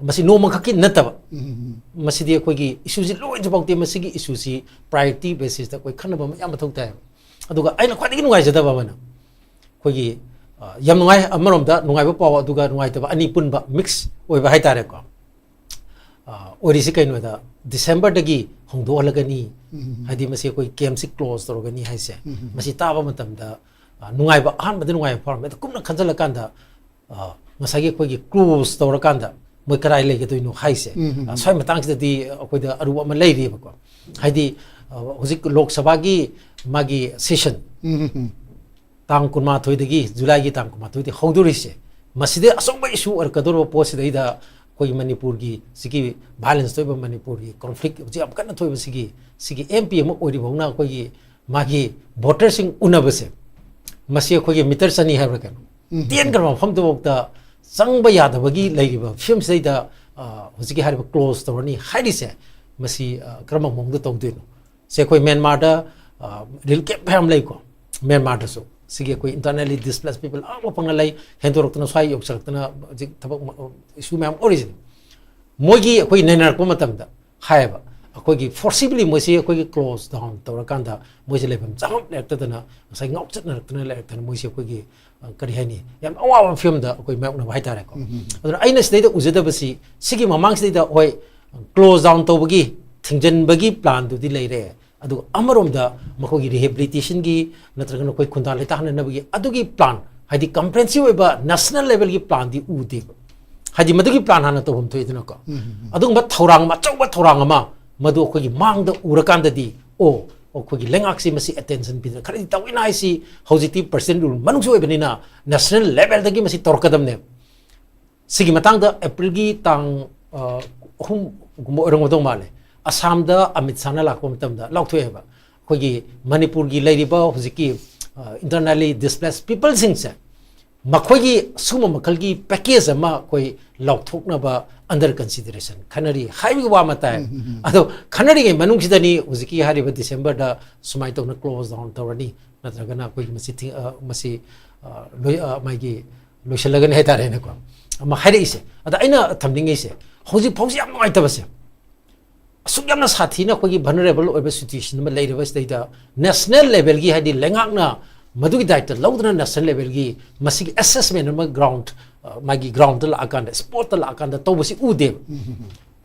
ꯃꯁꯤ ꯅꯣꯡꯃꯈꯛꯀꯤ ꯅꯠꯇꯕ, ꯎꯝ, ꯎꯝ, ꯎꯝ꯫ ꯃꯁꯤꯗꯤ ꯑꯩꯈꯣꯏꯒꯤ ꯏꯁꯨꯁꯤ ꯂꯣꯏꯗ꯭ꯔꯤꯐꯥꯎꯗꯤ ꯃꯁꯤꯒꯤ ꯏꯁꯨꯁꯤ ꯄ꯭ꯔꯥꯏꯌꯣꯔꯤꯇꯤ ꯕꯦꯁꯤꯁꯇ ꯑꯩꯈꯣꯏ ꯈꯟꯅꯕ ꯑꯃ ꯌꯥꯝ ꯃꯊꯧ ꯇꯥꯏꯌꯦꯕ꯫ ꯑꯗꯨꯒ ꯑꯩꯅ ꯈ꯭ꯋꯥꯏꯗꯒꯤ ꯅꯨꯡꯉꯥꯏꯖꯗꯕ ꯑꯃꯅ ꯑꯩꯈꯣꯏꯒꯤ, ꯑ, ꯌꯥꯝ ꯅꯨꯡꯉꯥꯏ, ꯑꯃꯔꯣꯝꯗ ꯅꯨꯡꯉꯥꯏꯕ ꯄꯥꯎ ꯑꯗꯨꯒ ꯅꯨꯡꯉꯥꯏꯇꯕ ꯑꯅꯤ ꯄꯨꯟꯕ, ꯃꯤꯛꯁ ꯑꯣꯏꯕ ꯍꯥꯏꯇꯥꯔꯦꯀꯣ꯫ ꯑ, ꯑꯣꯏꯔꯤꯁꯤ ꯀꯩꯅꯣꯗ, ꯗꯤꯁꯦꯝꯕꯔꯗꯒꯤ ꯍꯣꯡꯗꯣꯛꯍꯜꯂꯒꯅꯤ, ꯎꯝ꯫ ꯍꯥꯏꯗꯤ ꯃꯁꯤ ꯑꯩꯈꯣꯏ ꯀꯦꯝꯁꯤ ꯀ꯭ꯂꯣꯖ ꯇꯧꯔꯒꯅꯤ ꯍꯥꯏꯁꯦ, ꯎꯝ꯫ ꯃꯁꯤ ꯇꯥꯕ ꯃꯇꯝꯗ, ꯑ, ꯅꯨꯡꯉꯥꯏꯕ, ꯑꯍꯥꯟꯕꯗ ꯅꯨꯡꯉꯥꯏꯕ ꯐꯥꯎꯔꯝꯃꯦ, ꯑꯗꯣ ꯀꯨꯞꯅ ꯈꯟꯖꯤꯜꯂꯀꯥꯟꯗ, ꯑ, ꯉꯁꯥꯏꯒꯤ ꯑꯩꯈꯣꯏꯒꯤ ꯀ꯭ꯂꯣꯖ ꯇꯧꯔꯀꯥꯟꯗ ꯃꯣꯏ ꯀꯗꯥꯏ ꯂꯩꯒꯗꯣꯏꯅꯣ ꯍꯥꯏꯁꯦ, ꯎꯝ, ꯎꯝ, ꯑ, ꯎꯝ꯫ ꯁ꯭ꯋꯥꯏ ꯃꯇꯥꯡꯁꯤꯗꯗꯤ ꯑꯩꯈꯣꯏꯗ ꯑꯔꯨꯕ ꯑꯃ ꯂꯩꯔꯤꯕꯀꯣ꯫ ꯍꯥꯏꯗꯤ, ꯑ, ꯍꯧꯖꯤꯛ ꯂꯣꯛ ꯁꯚꯥꯒꯤ ꯃꯥꯒꯤ ꯁꯦꯁꯟ ꯎꯝ, ꯎꯝ, ꯎꯝ꯫ ꯇꯥꯡ ꯀꯨꯟꯃꯥꯊꯣꯏꯗꯒꯤ, ꯖꯨꯂꯥꯏꯒꯤ ꯇꯥꯡ ꯀꯨꯟꯃꯥꯊꯣꯏꯗꯒꯤ ꯍꯧꯗꯣꯔꯤꯁꯦ, ꯃꯁꯤꯗ ꯑꯆꯧꯕ ꯏꯁꯨ ꯑꯣꯏꯔꯛꯀꯗꯧꯔꯤꯕ ꯄꯣꯠꯁꯤꯗꯩꯗ ꯑꯩꯈꯣꯏꯒꯤ ꯃꯅꯤꯄꯨꯔꯒꯤ ꯁꯤꯒꯤ ꯚꯥꯏꯂꯦꯟꯁ ꯊꯣꯛꯏꯕ, ꯃꯅꯤꯄꯨꯔꯒꯤ ꯀꯣꯟꯐ꯭ꯂꯤꯛ ꯍꯧꯖꯤꯛ ꯌꯥꯝ ꯀꯟꯅ ꯊꯣꯛꯏꯕ ꯁꯤꯒꯤ, ꯁꯤꯒꯤ ꯑꯦꯝ ꯄꯤ ꯑꯃ ꯑꯣꯏꯔꯤꯕꯧꯅ ꯑꯩꯈꯣꯏꯒꯤ ꯃꯥꯒꯤ ꯚꯣꯇꯔꯁꯤꯡ ꯎꯅꯕꯁꯦ, ꯃꯁꯤ ꯑꯩꯈꯣꯏꯒꯤ ꯃꯤꯇꯔ ꯆꯅꯤ ꯍꯥꯏꯕ꯭ꯔꯥ ꯀꯩꯅꯣ, ꯎꯝ꯫ ꯇꯦꯟꯈ꯭ꯔꯕ ꯃꯐꯝꯗꯨꯐꯥꯎꯗ ꯆꯪꯕ ꯌꯥꯗꯕꯒꯤ ꯂꯩꯔꯤꯕ ꯐꯤꯕꯝꯁꯤꯗꯩꯗ, ꯑ, ꯍꯧꯖꯤꯛꯀꯤ ꯍꯥꯏꯔꯤꯕ ꯀ꯭ꯂꯣꯖ ꯇꯧꯔꯅꯤ ꯍꯥꯏꯔꯤꯁꯦ, ꯃꯁꯤ, ꯑ, ꯀꯔꯝꯕ ꯃꯑꯣꯡꯗ ꯇꯧꯗꯣꯏꯅꯣ? ꯁꯦ, ꯑꯩꯈꯣꯏ ꯃ꯭ꯌꯥꯟꯃꯥꯔꯗ, ꯑ, ꯔꯤꯂꯤꯐ ꯀꯦꯝꯞ ꯃꯌꯥꯝ ꯂꯩꯀꯣ, ꯃ꯭ꯌꯥꯟꯃꯥꯔꯗꯁꯨ꯫ ꯁꯤꯒꯤ ꯑꯩꯈꯣꯏ internally displaced people ꯑꯥ ꯃꯐꯝꯗ ꯂꯩ, ꯍꯦꯟꯗꯣꯔꯛꯇꯅ ꯁ꯭ꯋꯥꯏ ꯌꯧꯁꯤꯜꯂꯛꯇꯅ ꯍꯧꯖꯤꯛ ꯊꯕꯛ ꯃ-, ꯏꯁꯨ ꯃꯌꯥꯝ ꯑꯣꯏꯔꯤꯁꯤꯅꯤ꯫ ꯃꯣꯏꯒꯤ ꯑꯩꯈꯣꯏ ꯅꯩꯅꯔꯛꯄ ꯃꯇꯝꯗ ꯍꯥꯏꯌꯦꯕ, ꯑꯩꯈꯣꯏꯒꯤ forcibly ꯃꯣꯏꯁꯤ ꯑꯩꯈꯣꯏꯒꯤ ꯀ꯭ꯂꯣꯖ ꯗꯥꯎꯟ ꯇꯧꯔꯀꯥꯟꯗ ꯃꯣꯏꯁꯦ ꯂꯩꯐꯝ ꯆꯥꯐꯝ ꯂꯩꯔꯛꯇꯗꯅ, ꯉꯁꯥꯏ ꯉꯥꯎꯆꯠꯅꯔꯛꯇꯅ ꯂꯩꯔꯛꯇꯅ ꯃꯣꯏꯁꯦ ꯑꯩꯈꯣꯏꯒꯤ, ꯑ, ꯀꯔꯤ ꯍꯥꯏꯅꯤ, ꯌꯥꯝ ꯑꯋꯥꯕ ꯐꯤꯕꯝꯗ ꯑꯩꯈꯣꯏ ꯃꯥꯌꯣꯛꯅꯕ ꯍꯥꯏꯇꯥꯔꯦꯀꯣ꯫ ꯎꯝ, ꯎꯝ, ꯎꯝ꯫ ꯑꯗꯨꯅ ꯑꯩꯅ ꯁꯤꯗꯩꯗ ꯎꯖꯗꯕꯁꯤ, ꯁꯤꯒꯤ ꯃꯃꯥꯡꯁꯤꯗꯩꯗ ꯍꯣꯏ, ꯀ꯭ꯂꯣꯖ ꯗꯥꯎꯟ ꯇꯧꯕꯒꯤ, ꯊꯤꯡꯖꯤꯟꯕꯒꯤ ꯄ꯭ꯂꯥꯟꯗꯨꯗꯤ ꯂꯩꯔꯦ, ꯑꯗꯨꯒ ꯑꯃꯔꯣꯝꯗ ꯃꯈꯣꯏꯒꯤ ꯔꯤꯍꯦꯕꯤꯂꯤꯇꯦꯁꯟꯒꯤ ꯅꯠꯇ꯭ꯔꯒꯅ ꯑꯩꯈꯣꯏ ꯈꯨꯟꯗꯥ ꯂꯩꯇꯥꯍꯟꯅꯅꯕꯒꯤ ꯑꯗꯨꯒꯤ ꯄ꯭ꯂꯥꯟ, ꯍꯥꯏꯗꯤ ꯀꯝꯄ꯭ꯔꯦꯍꯦꯟꯁꯤꯞ ꯑꯣꯏꯕ ꯅꯦꯁꯅꯦꯜ ꯂꯦꯚꯦꯜꯒꯤ ꯄ꯭ꯂꯥꯟꯗꯤ ꯎꯗꯦꯕ꯫ ꯍꯥꯏꯗꯤ ꯃꯗꯨꯒꯤ ꯄ꯭ꯂꯥꯟ ꯍꯥꯟꯅ ꯇꯧꯐꯝ ꯊꯣꯛꯏꯗꯅꯀꯣ꯫ ꯎꯝ, ꯎꯝ, ꯎꯝ꯫ ꯑꯗꯨꯒꯨꯝꯕ ꯊꯧꯔꯥꯡ, ꯑꯆꯧꯕ ꯊꯧꯔꯥꯡ ꯑꯃ ꯃꯗꯨ ꯑꯩꯈꯣꯏꯒꯤ ꯃꯥꯡꯗ ꯎꯔꯀꯥꯟꯗꯗꯤ, ꯑꯣ, ꯑꯩꯈꯣꯏꯒꯤ ꯂꯩꯉꯥꯛꯁꯤ ꯃꯁꯤ ꯑꯦꯇꯦꯟꯁꯟ ꯄꯤꯗꯅ ꯈꯔꯗꯤ ꯇꯧꯏꯅ ꯍꯥꯏꯁꯤ ꯍꯧꯖꯤꯛꯇꯤ ꯄ꯭ꯔꯁꯤꯗꯦꯟ ꯔꯨꯜ ꯃꯅꯨꯡꯁꯨ ꯑꯣꯏꯕꯅꯤꯅ ꯅꯦꯁꯅꯦꯜ ꯂꯦꯚꯦꯜꯗꯒꯤ ꯃꯁꯤ ꯇꯧꯔꯛꯀꯗꯕꯅꯦꯕ꯫ ꯁꯤꯒꯤ ꯃꯇꯥꯡꯗ ꯑꯦꯄ꯭ꯔꯤꯜꯒꯤ ꯇꯥꯡ, ꯑ, ꯑꯍꯨꯝꯒꯨꯝꯕ ꯑꯣꯏꯔꯝꯒꯗꯧ ꯃꯥꯜꯂꯦ, ꯑꯁꯥꯝꯗ ꯑꯃꯤꯠ ꯁꯥꯍꯅ ꯂꯥꯛꯄ ꯃꯇꯝꯗ ꯂꯥꯎꯊꯣꯛꯑꯦꯕ, ꯑꯩꯈꯣꯏꯒꯤ ꯃꯅꯤꯄꯨꯔꯒꯤ ꯂꯩꯔꯤꯕ ꯍꯧꯖꯤꯛꯀꯤ, ꯑ, internally displaced peopleꯁꯤꯡꯁꯦ, ꯃꯈꯣꯏꯒꯤ ꯁꯨꯝꯕ ꯃꯈꯜꯒꯤ ꯄꯦꯀꯦꯖ ꯑꯃ ꯑꯩꯈꯣꯏ ꯂꯥꯎꯊꯣꯛꯅꯕ under consideration ꯈꯟꯅꯔꯤ ꯍꯥꯏꯕꯒꯤ ꯋꯥ ꯑꯃ ꯇꯥꯏ꯫ ꯎꯝ, ꯎꯝ, ꯎꯝ꯫ ꯑꯗꯣ ꯈꯟꯅꯔꯤꯉꯩ ꯃꯅꯨꯡꯁꯤꯗꯅꯤ ꯍꯧꯖꯤꯛꯀꯤ ꯍꯥꯏꯔꯤꯕ ꯗꯤꯁꯦꯝꯕꯔꯗ ꯁꯨꯃꯥꯏꯅ ꯇꯧꯅ ꯀ꯭ꯂꯣꯖ ꯗꯥꯎꯟ ꯇꯧꯔꯅꯤ, ꯅꯠꯇ꯭ꯔꯒꯅ ꯑꯩꯈꯣꯏꯒꯤ ꯃꯁꯤ ꯊꯤ-, ꯑ, ꯃꯁꯤ, ꯑ, ꯂꯣꯏ-, ꯑ, ꯃꯥꯒꯤ ꯂꯣꯏꯁꯤꯜꯂꯒꯅꯤ ꯍꯥꯏꯇꯥꯔꯦꯅꯦꯀꯣ, ꯑꯃ ꯍꯥꯏꯔꯛꯏꯁꯦ꯫ ꯑꯗ ꯑꯩꯅ ꯊꯝꯅꯤꯡꯉꯤꯁꯦ, ꯍꯧꯖꯤꯛ ꯐꯥꯎꯁꯤ ꯌꯥꯝ ꯅꯨꯡꯉꯥꯏꯇꯕꯁꯦ, ꯑꯁꯨꯛ ꯌꯥꯝꯅ ꯁꯥꯊꯤꯅ ꯑꯩꯈꯣꯏꯒꯤ ꯚꯜꯅꯔꯦꯕꯜ ꯑꯣꯏꯕ ꯁꯤꯆꯨꯋꯦꯁꯟ ꯑꯃ ꯂꯩꯔꯤꯕꯁꯤꯗꯩꯗ ꯅꯦꯁꯅꯦꯜ ꯂꯦꯚꯦꯜꯒꯤ, ꯍꯥꯏꯗꯤ ꯂꯩꯉꯥꯛꯅ ꯃꯗꯨꯒꯤ ꯗꯥꯏꯇ ꯂꯧꯗꯨꯅ ꯅꯦꯁꯅꯦꯜ ꯂꯦꯚꯦꯜꯒꯤ ꯃꯁꯤꯒꯤ ꯑꯦꯁꯦꯁꯃꯦꯟ ꯑꯃ ꯒ꯭ꯔꯥꯎꯟ, ꯃꯥꯒꯤ ꯒ꯭ꯔꯥꯎꯟꯗ ꯂꯥꯛꯑꯀꯥꯟꯗ, ꯁ꯭ꯄꯣꯠꯇ ꯂꯥꯛꯑꯀꯥꯟꯗ ꯇꯧꯕꯁꯤ ꯎꯗꯦꯕ꯫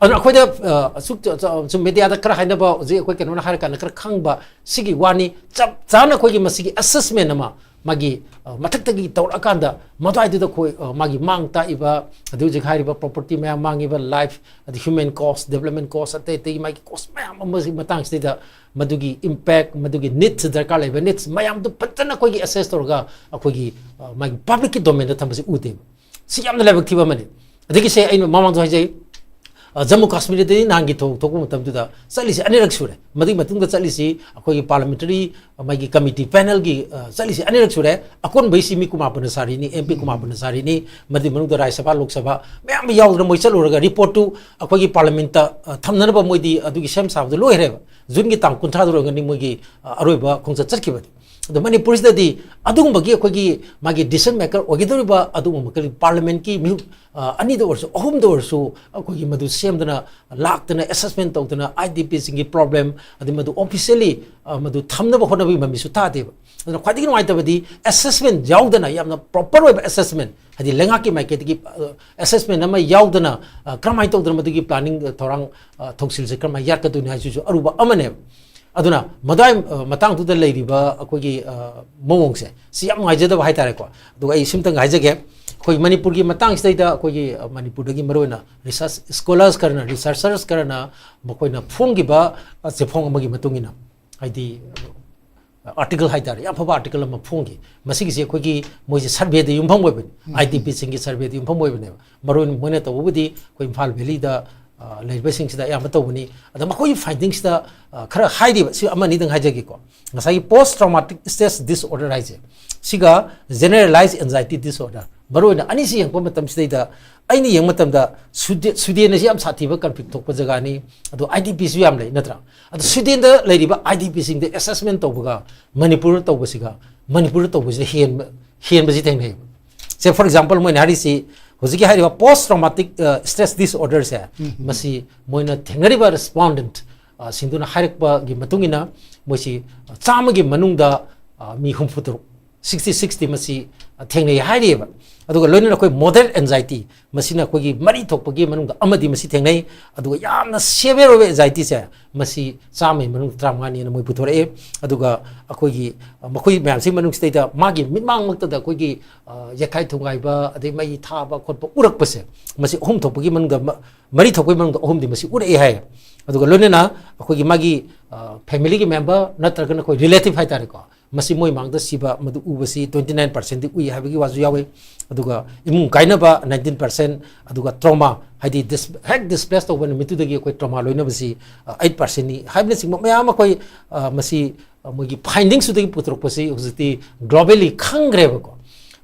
ꯑꯗꯨꯅ ꯑꯩꯈꯣꯏꯗ, ꯑ, ꯑꯁꯨꯛ ꯆ-, ꯆ-, ꯁꯨꯝ ꯃꯦꯗꯤꯌꯥꯗ ꯈꯔ ꯍꯥꯏꯅꯕ, ꯍꯧꯖꯤꯛ ꯑꯩꯈꯣꯏ ꯀꯩꯅꯣꯅ ꯍꯥꯏꯔꯀꯥꯟꯗ ꯈꯔ ꯈꯪꯕ ꯁꯤꯒꯤ ꯋꯥꯅꯤ꯫ ꯆꯞ ꯆꯥꯅ ꯑꯩꯈꯣꯏꯒꯤ ꯃꯁꯤꯒꯤ ꯑꯦꯁꯦꯁꯃꯦꯟ ꯑꯃ ꯃꯥꯒꯤ, ꯑ, ꯃꯊꯛꯇꯒꯤ ꯇꯧꯔꯛꯑꯀꯥꯟꯗ ꯃꯗꯨꯋꯥꯏꯗꯨꯗ ꯑꯩꯈꯣꯏ, ꯑ, ꯃꯥꯒꯤ ꯃꯥꯡ ꯇꯥꯛꯏꯕ, ꯑꯗꯨ ꯍꯧꯖꯤꯛ ꯍꯥꯏꯔꯤꯕ ꯄ꯭ꯔꯣꯄꯔꯇꯤ ꯃꯌꯥꯝ ꯃꯥꯡꯉꯤꯕ, ꯂꯥꯏꯐ, ꯑꯗꯩ ꯍ꯭ꯌꯨꯃꯦꯟ ꯀꯣꯁ, ꯗꯦꯕꯂꯞꯃꯦꯟ ꯀꯣꯁ, ꯑꯇꯩ ꯑꯇꯩ ꯃꯥꯒꯤ ꯀꯣꯁ ꯃꯌꯥꯝ ꯑꯃꯒꯤ ꯃꯇꯥꯡꯁꯤꯗꯩꯗ ꯃꯗꯨꯒꯤ ꯏꯝꯄꯦꯛ, ꯃꯗꯨꯒꯤ ꯅꯤꯗꯁ, ꯗꯔꯀꯥꯔ ꯂꯩꯕ ꯅꯤꯗꯁ ꯃꯌꯥꯝꯗꯨ ꯐꯖꯅ ꯑꯩꯈꯣꯏꯒꯤ ꯑꯦꯁꯦꯁ ꯇꯧꯔꯒ ꯑꯩꯈꯣꯏꯒꯤ, ꯑ, ꯃꯥꯒꯤ ꯄꯕ꯭ꯂꯤꯛꯀꯤ ꯗꯣꯃꯦꯟꯗ ꯊꯝꯕꯁꯤ ꯎꯗꯦꯕ꯫ ꯁꯤ ꯌꯥꯝꯅ ꯂꯥꯏꯕꯛ ꯊꯤꯕ ꯑꯃꯅꯤ꯫ ꯑꯗꯒꯤ ꯁꯦ ꯑꯩꯅ ꯃꯃꯥꯡꯗꯁꯨ ꯍꯥꯏꯖꯩ, ꯑ, ꯖꯝꯃꯨ ꯀꯥꯁꯃꯤꯔꯗꯗꯤ ꯅꯍꯥꯟꯒꯤ ꯊꯧ-, ꯊꯣꯛꯄ ꯃꯇꯝꯗꯨꯗ ꯆꯠꯂꯤꯁꯤ ꯑꯅꯤꯔꯛ ꯁꯨꯔꯦ꯫ ꯃꯗꯨꯒꯤ ꯃꯇꯨꯡꯗ ꯆꯠꯂꯤꯁꯤ ꯑꯩꯈꯣꯏꯒꯤ ꯄꯥꯔꯂꯥꯃꯦꯟꯇꯔꯤ, ꯑ, ꯃꯥꯒꯤ ꯀꯃꯤꯇꯤ ꯄꯦꯅꯦꯜꯒꯤ, ꯑ, ꯆꯠꯂꯤꯁꯤ ꯑꯅꯤꯔꯛ ꯁꯨꯔꯦ꯫ ꯑꯀꯣꯟꯕꯩꯁꯤ ꯃꯤ ꯀꯨꯃꯥꯔ ꯄꯨꯔꯅꯁꯥꯔꯤꯅꯤ, ꯑꯦꯝ ꯄꯤ ꯀꯨꯃꯥꯔ ꯄꯨꯔꯅꯁꯥꯔꯤꯅꯤ꯫ ꯃꯗꯨꯒꯤ ꯃꯅꯨꯡꯗ ꯔꯥꯖ꯭ꯌ ꯁꯚꯥ, ꯂꯣꯛ ꯁꯚꯥ ꯃꯌꯥꯝ ꯑꯃ ꯌꯥꯎꯗꯅ ꯃꯣꯏ ꯆꯠꯂꯨꯔꯒ ꯔꯤꯄꯣꯔꯠꯇꯨ ꯑꯩꯈꯣꯏꯒꯤ ꯄꯥꯔꯂꯥꯃꯦꯟꯇ, ꯑ, ꯊꯝꯅꯅꯕ ꯃꯣꯏꯗꯤ ꯑꯗꯨꯒꯤ ꯁꯦꯝ ꯁꯥꯕꯗꯨ ꯂꯣꯏꯈ꯭ꯔꯦꯕ꯫ ꯖꯨꯟꯒꯤ ꯇꯥꯡ ꯀꯨꯟꯊ꯭ꯔꯥꯗ ꯑꯣꯏꯔꯝꯒꯅꯤ ꯃꯣꯏꯒꯤ, ꯑ, ꯑꯔꯣꯏꯕ ꯈꯣꯡꯆꯠ ꯆꯠꯈꯤꯕꯗꯤ꯫ ꯑꯗꯣ ꯃꯅꯤꯄꯨꯔꯁꯤꯗꯗꯤ ꯑꯗꯨꯒꯨꯝꯕꯒꯤ ꯑꯩꯈꯣꯏꯒꯤ ꯃꯥꯒꯤ ꯗꯤꯁꯤꯖꯟ ꯃꯦꯀꯔ ꯑꯣꯏꯒꯗꯧꯔꯤꯕ ꯑꯗꯨꯒꯨꯝꯕ ꯄꯥꯔꯂꯥꯃꯦꯟꯀꯤ ꯃꯤꯍꯨꯠ, ꯑ, ꯑꯅꯤꯗ ꯑꯣꯏꯔꯁꯨ, ꯑꯍꯨꯝꯗ ꯑꯣꯏꯔꯁꯨ ꯑꯩꯈꯣꯏꯒꯤ ꯃꯗꯨ ꯁꯦꯝꯗꯅ, ꯂꯥꯛꯇꯅ ꯑꯦꯁꯦꯁꯃꯦꯟ ꯇꯧꯗꯅ, ꯑꯥꯏ ꯗꯤ ꯄꯤꯁꯤꯡꯒꯤ ꯄ꯭ꯔꯣꯕ꯭ꯂꯦꯝ, ꯑꯗꯩ ꯃꯗꯨ ꯑꯣꯐꯤꯁꯤꯌꯦꯜꯂꯤ, ꯑ, ꯃꯗꯨ ꯊꯝꯅꯕ ꯍꯣꯠꯅꯕꯒꯤ ꯃꯃꯤꯁꯨ ꯇꯥꯗꯦꯕ꯫ ꯑꯗꯨꯅ ꯈ꯭ꯋꯥꯏꯗꯒꯤ ꯅꯨꯡꯉꯥꯏꯇꯕꯗꯤ ꯑꯦꯁꯦꯁꯃꯦꯟ ꯌꯥꯎꯗꯅ, ꯌꯥꯝꯅ ꯄ꯭ꯔꯣꯄꯔ ꯑꯣꯏꯕ ꯑꯦꯁꯦꯁꯃꯦꯟ, ꯍꯥꯏꯗꯤ ꯂꯩꯉꯥꯛꯀꯤ ꯃꯥꯏꯀꯩꯗꯒꯤ, ꯑ, ꯑꯦꯁꯦꯁꯃꯦꯟ ꯑꯃ ꯌꯥꯎꯗꯅ, ꯑ, ꯀꯔꯝꯍꯥꯏꯅ ꯇꯧꯗꯅ ꯃꯗꯨꯒꯤ ꯄ꯭ꯂꯥꯅꯤꯡ, ꯑ, ꯊꯧꯔꯥꯡ, ꯑ, ꯊꯧꯁꯤꯜꯁꯦ ꯀꯔꯝꯍꯥꯏꯅ ꯌꯥꯠꯀꯗꯣꯏꯅꯣ ꯍꯥꯏꯁꯤꯁꯨ ꯑꯔꯨꯕ ꯑꯃꯅꯦꯕ꯫ ꯑꯗꯨꯅ ꯃꯗꯥꯏ, ꯑ, ꯃꯇꯥꯡꯗꯨꯗ ꯂꯩꯔꯤꯕ ꯑꯩꯈꯣꯏꯒꯤ, ꯑ, ꯃꯑꯣꯡꯁꯦ ꯁꯤ ꯌꯥꯝ ꯅꯨꯡꯉꯥꯏꯖꯗꯕ ꯍꯥꯏꯇꯥꯔꯦꯀꯣ꯫ ꯑꯗꯨꯒ ꯑꯩ ꯁꯤꯝꯇꯪ ꯍꯥꯏꯖꯒꯦ, ꯑꯩꯈꯣꯏ ꯃꯅꯤꯄꯨꯔꯒꯤ ꯃꯇꯥꯡꯁꯤꯗꯩꯗ ꯑꯩꯈꯣꯏꯒꯤ, ꯑ, ꯃꯅꯤꯄꯨꯔꯗꯒꯤ ꯃꯔꯨꯑꯣꯏꯅ ꯔꯤꯁꯔꯁ ꯁ꯭ꯀꯣꯂꯔꯁ ꯈꯔꯅ, ꯔꯤꯁꯔꯆꯔꯁ ꯈꯔꯅ ꯃꯈꯣꯏꯅ ꯐꯣꯡꯈꯤꯕ, ꯑ, ꯆꯦꯐꯣꯡ ꯑꯃꯒꯤ ꯃꯇꯨꯡ ꯏꯟꯅ, ꯍꯥꯏꯗꯤ, ꯑ, ꯑꯥꯔꯇꯤꯀꯜ ꯍꯥꯏꯇꯥꯔꯦ, ꯌꯥꯝ ꯐꯕ ꯑꯥꯔꯇꯤꯀꯜ ꯑꯃ ꯐꯣꯡꯈꯤ꯫ ꯃꯁꯤꯒꯤꯁꯦ ꯑꯩꯈꯣꯏꯒꯤ ꯃꯣꯏꯁꯦ ꯁꯔꯚꯦꯗ ꯌꯨꯝꯐꯝ ꯑꯣꯏꯕꯅꯤ, ꯎꯝ꯫ ꯑꯥꯏ ꯗꯤ ꯄꯤꯁꯤꯡꯒꯤ ꯁꯔꯚꯦꯗ ꯌꯨꯝꯐꯝ ꯑꯣꯏꯕꯅꯦꯕ꯫ ꯃꯔꯨ ꯑꯣꯏꯅ ꯃꯣꯏꯅ ꯇꯧꯕꯕꯨꯗꯤ ꯑꯩꯈꯣꯏ ꯏꯝꯐꯥꯜ ꯚꯦꯂꯤꯗ, ꯑ, ꯂꯩꯔꯤꯕꯁꯤꯡꯁꯤꯗ ꯑꯌꯥꯝꯕ ꯇꯧꯕꯅꯤ꯫ ꯑꯗ ꯃꯈꯣꯏꯒꯤ ꯐꯥꯏꯟꯗꯤꯡꯁꯤꯗ, ꯑ, ꯈꯔ ꯍꯥꯏꯔꯤꯕ, ꯁꯤ ꯑꯃ ꯑꯅꯤꯗꯪ ꯍꯥꯏꯖꯒꯦꯀꯣ꯫ ꯉꯁꯥꯏꯒꯤ ꯄꯣꯁ ꯇ꯭ꯔꯣꯃꯥꯇꯤꯛ ꯁ꯭ꯇ꯭ꯔꯦꯁ ꯗꯤꯁꯑꯣꯔꯗꯔ ꯍꯥꯏꯁꯦ, ꯁꯤꯒ ꯖꯦꯅꯔꯦꯂꯥꯏꯖ ꯑꯦꯟꯖꯥꯏꯇꯤ ꯗꯤꯁꯑꯣꯔꯗꯔ, ꯃꯔꯨꯑꯣꯏꯅ ꯑꯅꯤꯁꯤ ꯌꯦꯡꯉꯛꯄ ꯃꯇꯝꯁꯤꯗꯩꯗ ꯑꯩꯅ ꯌꯦꯡꯕ ꯃꯇꯝꯗ ꯁ꯭ꯋꯤꯗꯦ-, ꯁ꯭ꯋꯤꯗꯦꯟ ꯑꯁꯤ ꯌꯥꯝ ꯁꯥꯊꯤꯕ ꯀꯟꯐ꯭ꯂꯤꯛ ꯊꯣꯛꯄ ꯖꯒꯥꯅꯤ, ꯑꯗꯣ ꯑꯥꯏ ꯗꯤ ꯄꯤꯁꯨ ꯌꯥꯝ ꯂꯩ, ꯅꯠꯇ꯭ꯔꯥ? ꯑꯗꯣ ꯁ꯭ꯋꯤꯗꯦꯟꯗ ꯂꯩꯔꯤꯕ ꯑꯥꯏ ꯗꯤ ꯄꯤꯁꯤꯡꯗ ꯑꯦꯁꯦꯁꯃꯦꯟ ꯇꯧꯕꯒ ꯃꯅꯤꯄꯨꯔꯗ ꯇꯧꯕꯁꯤꯒ, ꯃꯅꯤꯄꯨꯔꯗ ꯇꯧꯕꯁꯤꯗ ꯍꯦꯟꯕ, ꯍꯦꯟꯕꯁꯤ ꯊꯦꯡꯅꯩꯕ꯫ ꯁꯦ, ꯐꯣꯔ ꯑꯦꯛꯖꯥꯝꯄꯜ, ꯃꯣꯏꯅ ꯍꯥꯏꯔꯤꯁꯤ ꯍꯧꯖꯤꯛꯀꯤ ꯍꯥꯏꯔꯤꯕ post traumatic stress disorder ꯁꯦ, ꯃꯁꯤ ꯃꯣꯏꯅ ꯊꯦꯡꯅꯔꯤꯕ respondent ꯁꯤꯡꯗꯨꯅ ꯍꯥꯏꯔꯛꯄꯒꯤ ꯃꯇꯨꯡ ꯏꯟꯅ, ꯃꯣꯏꯁꯤ ꯆꯥꯝꯃꯒꯤ ꯃꯅꯨꯡꯗ ꯃꯤ ꯍꯨꯝꯐꯨ ꯇꯔꯨꯛ, sixty six ꯇꯤ ꯃꯁꯤ ꯊꯦꯡꯅꯩ ꯍꯥꯏꯔꯤꯑꯕ꯫ ꯑꯗꯨꯒ ꯂꯣꯏꯅꯅ ꯑꯩꯈꯣꯏ moderate anxiety, ꯃꯁꯤꯅ ꯑꯩꯈꯣꯏꯒꯤ ꯃꯔꯤ ꯊꯣꯛꯄꯒꯤ ꯃꯅꯨꯡꯗ ꯑꯃꯗꯤ ꯃꯁꯤ ꯊꯦꯡꯅꯩ꯫ ꯑꯗꯨꯒ ꯌꯥꯝꯅ severe ꯑꯣꯏꯕ anxiety ꯁꯦ, ꯃꯁꯤ ꯆꯥꯝꯃꯒꯤ ꯃꯅꯨꯡꯗ ꯇꯔꯥꯃꯉꯥꯅꯤꯅ ꯃꯣꯏ ꯄꯨꯊꯣꯔꯛꯑꯦ꯫ ꯑꯗꯨꯒ ꯑꯩꯈꯣꯏꯒꯤ, ꯃꯈꯣꯏ ꯃꯌꯥꯝꯁꯤꯒꯤ ꯃꯅꯨꯡꯁꯤꯗꯩꯗ ꯃꯥꯒꯤ ꯃꯤꯠꯃꯥꯡꯃꯛꯇꯗ ꯑꯩꯈꯣꯏꯒꯤ, ꯑ, ꯌꯦꯛꯈꯥꯏ ꯊꯨꯒꯥꯏꯕ, ꯑꯗꯩ ꯃꯩ ꯊꯥꯕ ꯈꯣꯠꯄ ꯎꯔꯛꯄꯁꯦ, ꯃꯁꯤ ꯑꯍꯨꯝ ꯊꯣꯛꯄꯒꯤ ꯃꯅꯨꯡꯗ ꯃ-, ꯃꯔꯤ ꯊꯣꯛꯄꯒꯤ ꯃꯅꯨꯡꯗ ꯑꯍꯨꯝꯗꯤ ꯃꯁꯤ ꯎꯔꯛꯑꯦ ꯍꯥꯏ꯫ ꯑꯗꯨꯒ ꯂꯣꯏꯅꯅ ꯑꯩꯈꯣꯏꯒꯤ ꯃꯥꯒꯤ, ꯑ, family ꯒꯤ member ꯅꯠꯇ꯭ꯔꯒꯅ ꯑꯩꯈꯣꯏ relative ꯍꯥꯏꯇꯥꯔꯦꯀꯣ, ꯃꯁꯤ ꯃꯣꯏ ꯃꯥꯡꯗ ꯁꯤꯕ ꯃꯗꯨ ꯎꯕꯁꯤ twenty nine percent ꯗꯤ ꯎꯏ ꯍꯥꯏꯕꯒꯤ ꯋꯥꯁꯨ ꯌꯥꯎꯏ꯫ ꯑꯗꯨꯒ ꯏꯃꯨꯡ ꯀꯥꯏꯅꯕ nineteen percent, ꯑꯗꯨꯒ trauma, ꯍꯥꯏꯗꯤ dis-, ꯍꯦꯛ displace ꯇꯧꯕ ꯅꯨꯃꯤꯠꯇꯨꯗꯒꯤ ꯑꯩꯈꯣꯏ trauma ꯂꯣꯏꯅꯕꯁꯤ, ꯑ, eight percent ꯅꯤ ꯍꯥꯏꯕꯅꯆꯤꯡꯕ ꯃꯌꯥꯝ ꯑꯃ ꯑꯩꯈꯣꯏ, ꯑ, ꯃꯁꯤ, ꯑ, ꯃꯣꯏꯒꯤ findings ꯇꯨꯗꯒꯤ ꯄꯨꯊꯣꯔꯛꯄꯁꯤ ꯍꯧꯖꯤꯛꯇꯤ globally ꯈꯪꯈ꯭ꯔꯦꯕꯀꯣ꯫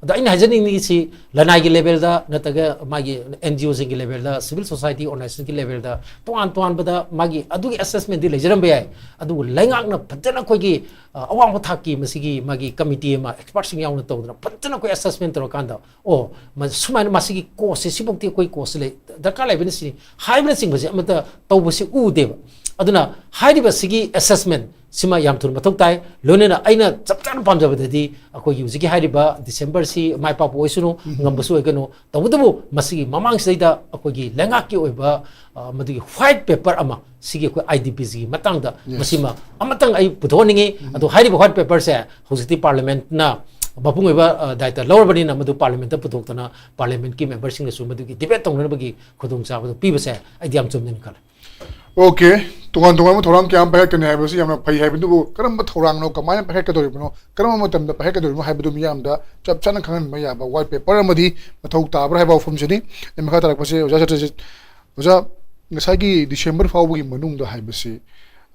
ꯑꯗꯣ ꯑꯩꯅ ꯍꯥꯏꯖꯅꯤꯡꯉꯤꯁꯤ, ꯂꯅꯥꯏꯒꯤ level ꯗ ꯅꯠꯇ꯭ꯔꯒ ꯃꯥꯒꯤ N G O ꯁꯤꯡꯒꯤ level ꯗ, civil society organization ꯒꯤ level ꯗ ꯇꯣꯉꯥꯟ ꯇꯣꯉꯥꯟꯕꯗ ꯃꯥꯒꯤ ꯑꯗꯨꯒꯤ assessment ꯇꯤ ꯂꯩꯖꯔꯝꯕ ꯌꯥꯏ꯫ ꯑꯗꯨꯕꯨ ꯂꯩꯉꯥꯛꯅ ꯐꯖꯅ ꯑꯩꯈꯣꯏꯒꯤ, ꯑ, ꯑꯋꯥꯡꯕ ꯊꯥꯛꯀꯤ ꯃꯁꯤꯒꯤ ꯃꯥꯒꯤ committee ꯑꯃ expert ꯁꯤꯡ ꯌꯥꯎꯅ ꯇꯧꯗꯅ ꯐꯖꯅ ꯑꯩꯈꯣꯏ assessment ꯇꯧꯔꯀꯥꯟꯗ, ꯑꯣ, ꯃ-, ꯁꯨꯃꯥꯏꯅ ꯃꯁꯤꯒꯤ cause ꯁꯦ ꯁꯤꯐꯥꯎꯗꯤ ꯑꯩꯈꯣꯏ cause ꯁꯦ ꯂꯩ, ꯗꯔꯀꯥꯔ ꯂꯩꯕꯅ ꯁꯤꯅꯤ ꯍꯥꯏꯕꯅꯆꯤꯡꯕꯁꯦ ꯑꯃꯠꯇ ꯇꯧꯕꯁꯦ ꯎꯗꯦꯕ꯫ ꯑꯗꯨꯅ ꯍꯥꯏꯔꯤꯕ ꯁꯤꯒꯤ assessment ꯁꯤꯃ ꯌꯥꯝ ꯊꯨꯅ ꯃꯊꯧ ꯇꯥꯏ꯫ ꯂꯣꯏꯅꯅ ꯑꯩꯅ ꯆꯞ ꯆꯥꯅ ꯄꯥꯝꯖꯕꯗꯗꯤ ꯑꯩꯈꯣꯏꯒꯤ ꯍꯧꯖꯤꯛꯀꯤ ꯍꯥꯏꯔꯤꯕ December ꯁꯤ ꯃꯥꯏ ꯄꯥꯛꯄ ꯑꯣꯏꯁꯅꯨ, ꯉꯝꯕꯁꯨ ꯑꯣꯏꯒꯅꯨ, ꯇꯧꯕꯇꯕꯨ ꯃꯁꯤꯒꯤ ꯃꯃꯥꯡꯁꯤꯗꯩꯗ ꯑꯩꯈꯣꯏꯒꯤ ꯂꯩꯉꯥꯛꯀꯤ ꯑꯣꯏꯕ, ꯑ, ꯃꯗꯨꯒꯤ white paper ꯑꯃ ꯁꯤꯒꯤ ꯑꯩꯈꯣꯏ I D Ps ꯒꯤ ꯃꯇꯥꯡꯗ ꯃꯁꯤꯃ ꯑꯃꯇꯪ ꯑꯩ ꯄꯨꯊꯣꯛꯍꯟꯅꯤꯡꯉꯤ꯫ ꯑꯗꯣ ꯍꯥꯏꯔꯤꯕ white paper ꯁꯦ ꯍꯧꯖꯤꯛꯇꯤ parliament ꯅ ꯃꯄꯨꯡ ꯑꯣꯏꯕ, ꯑ, ꯗꯥꯏꯇ ꯂꯧꯔꯕꯅꯤꯅ ꯃꯗꯨ parliament ꯇ ꯄꯨꯊꯣꯛꯇꯅ parliament ꯀꯤ member ꯁꯤꯡꯅꯁꯨ ꯃꯗꯨꯒꯤ debate ꯇꯧꯅꯅꯕꯒꯤ ꯈꯨꯗꯣꯡꯆꯥꯕꯗꯨ ꯄꯤꯕꯁꯦ ꯑꯩꯗꯤ ꯌꯥꯝ ꯆꯨꯝꯃꯦꯅ ꯈꯜꯂꯦ꯫ OK, ꯇꯣꯉꯥꯟ ꯇꯣꯉꯥꯟꯕ ꯊꯧꯔꯥꯡ ꯀꯌꯥ ꯑꯃ ꯄꯥꯏꯈꯠꯀꯅꯤ ꯍꯥꯏꯕꯁꯤ ꯌꯥꯝꯅ ꯐꯩ ꯍꯥꯏꯕꯗꯨꯕꯨ, ꯀꯔꯝꯕ ꯊꯧꯔꯥꯡꯅꯣ, ꯀꯃꯥꯏꯅ ꯄꯥꯏꯈꯠꯀꯗꯧꯔꯤꯕꯅꯣ, ꯀꯔꯝꯕ ꯃꯇꯝꯗ ꯄꯥꯏꯈꯠꯀꯗꯧꯔꯤꯕꯅꯣ ꯍꯥꯏꯕꯗꯨ ꯃꯤꯌꯥꯝꯗ ꯆꯞ ꯆꯥꯅ ꯈꯪꯍꯟꯕ ꯌꯥꯕ white paper ꯑꯃꯗꯤ ꯃꯊꯧ ꯇꯥꯕ꯭ꯔꯥ ꯍꯥꯏꯕ ꯋꯥꯐꯝꯁꯤꯅꯤ꯫ ꯑꯩ ꯃꯈꯥ ꯇꯥꯔꯛꯄꯁꯦ ꯑꯣꯖꯥ ꯁꯇ꯭ꯔꯖꯤꯠ, ꯑꯣꯖꯥ, ꯉꯁꯥꯏꯒꯤ December ꯐꯥꯎꯕꯒꯤ ꯃꯅꯨꯡꯗ ꯍꯥꯏꯕꯁꯤ,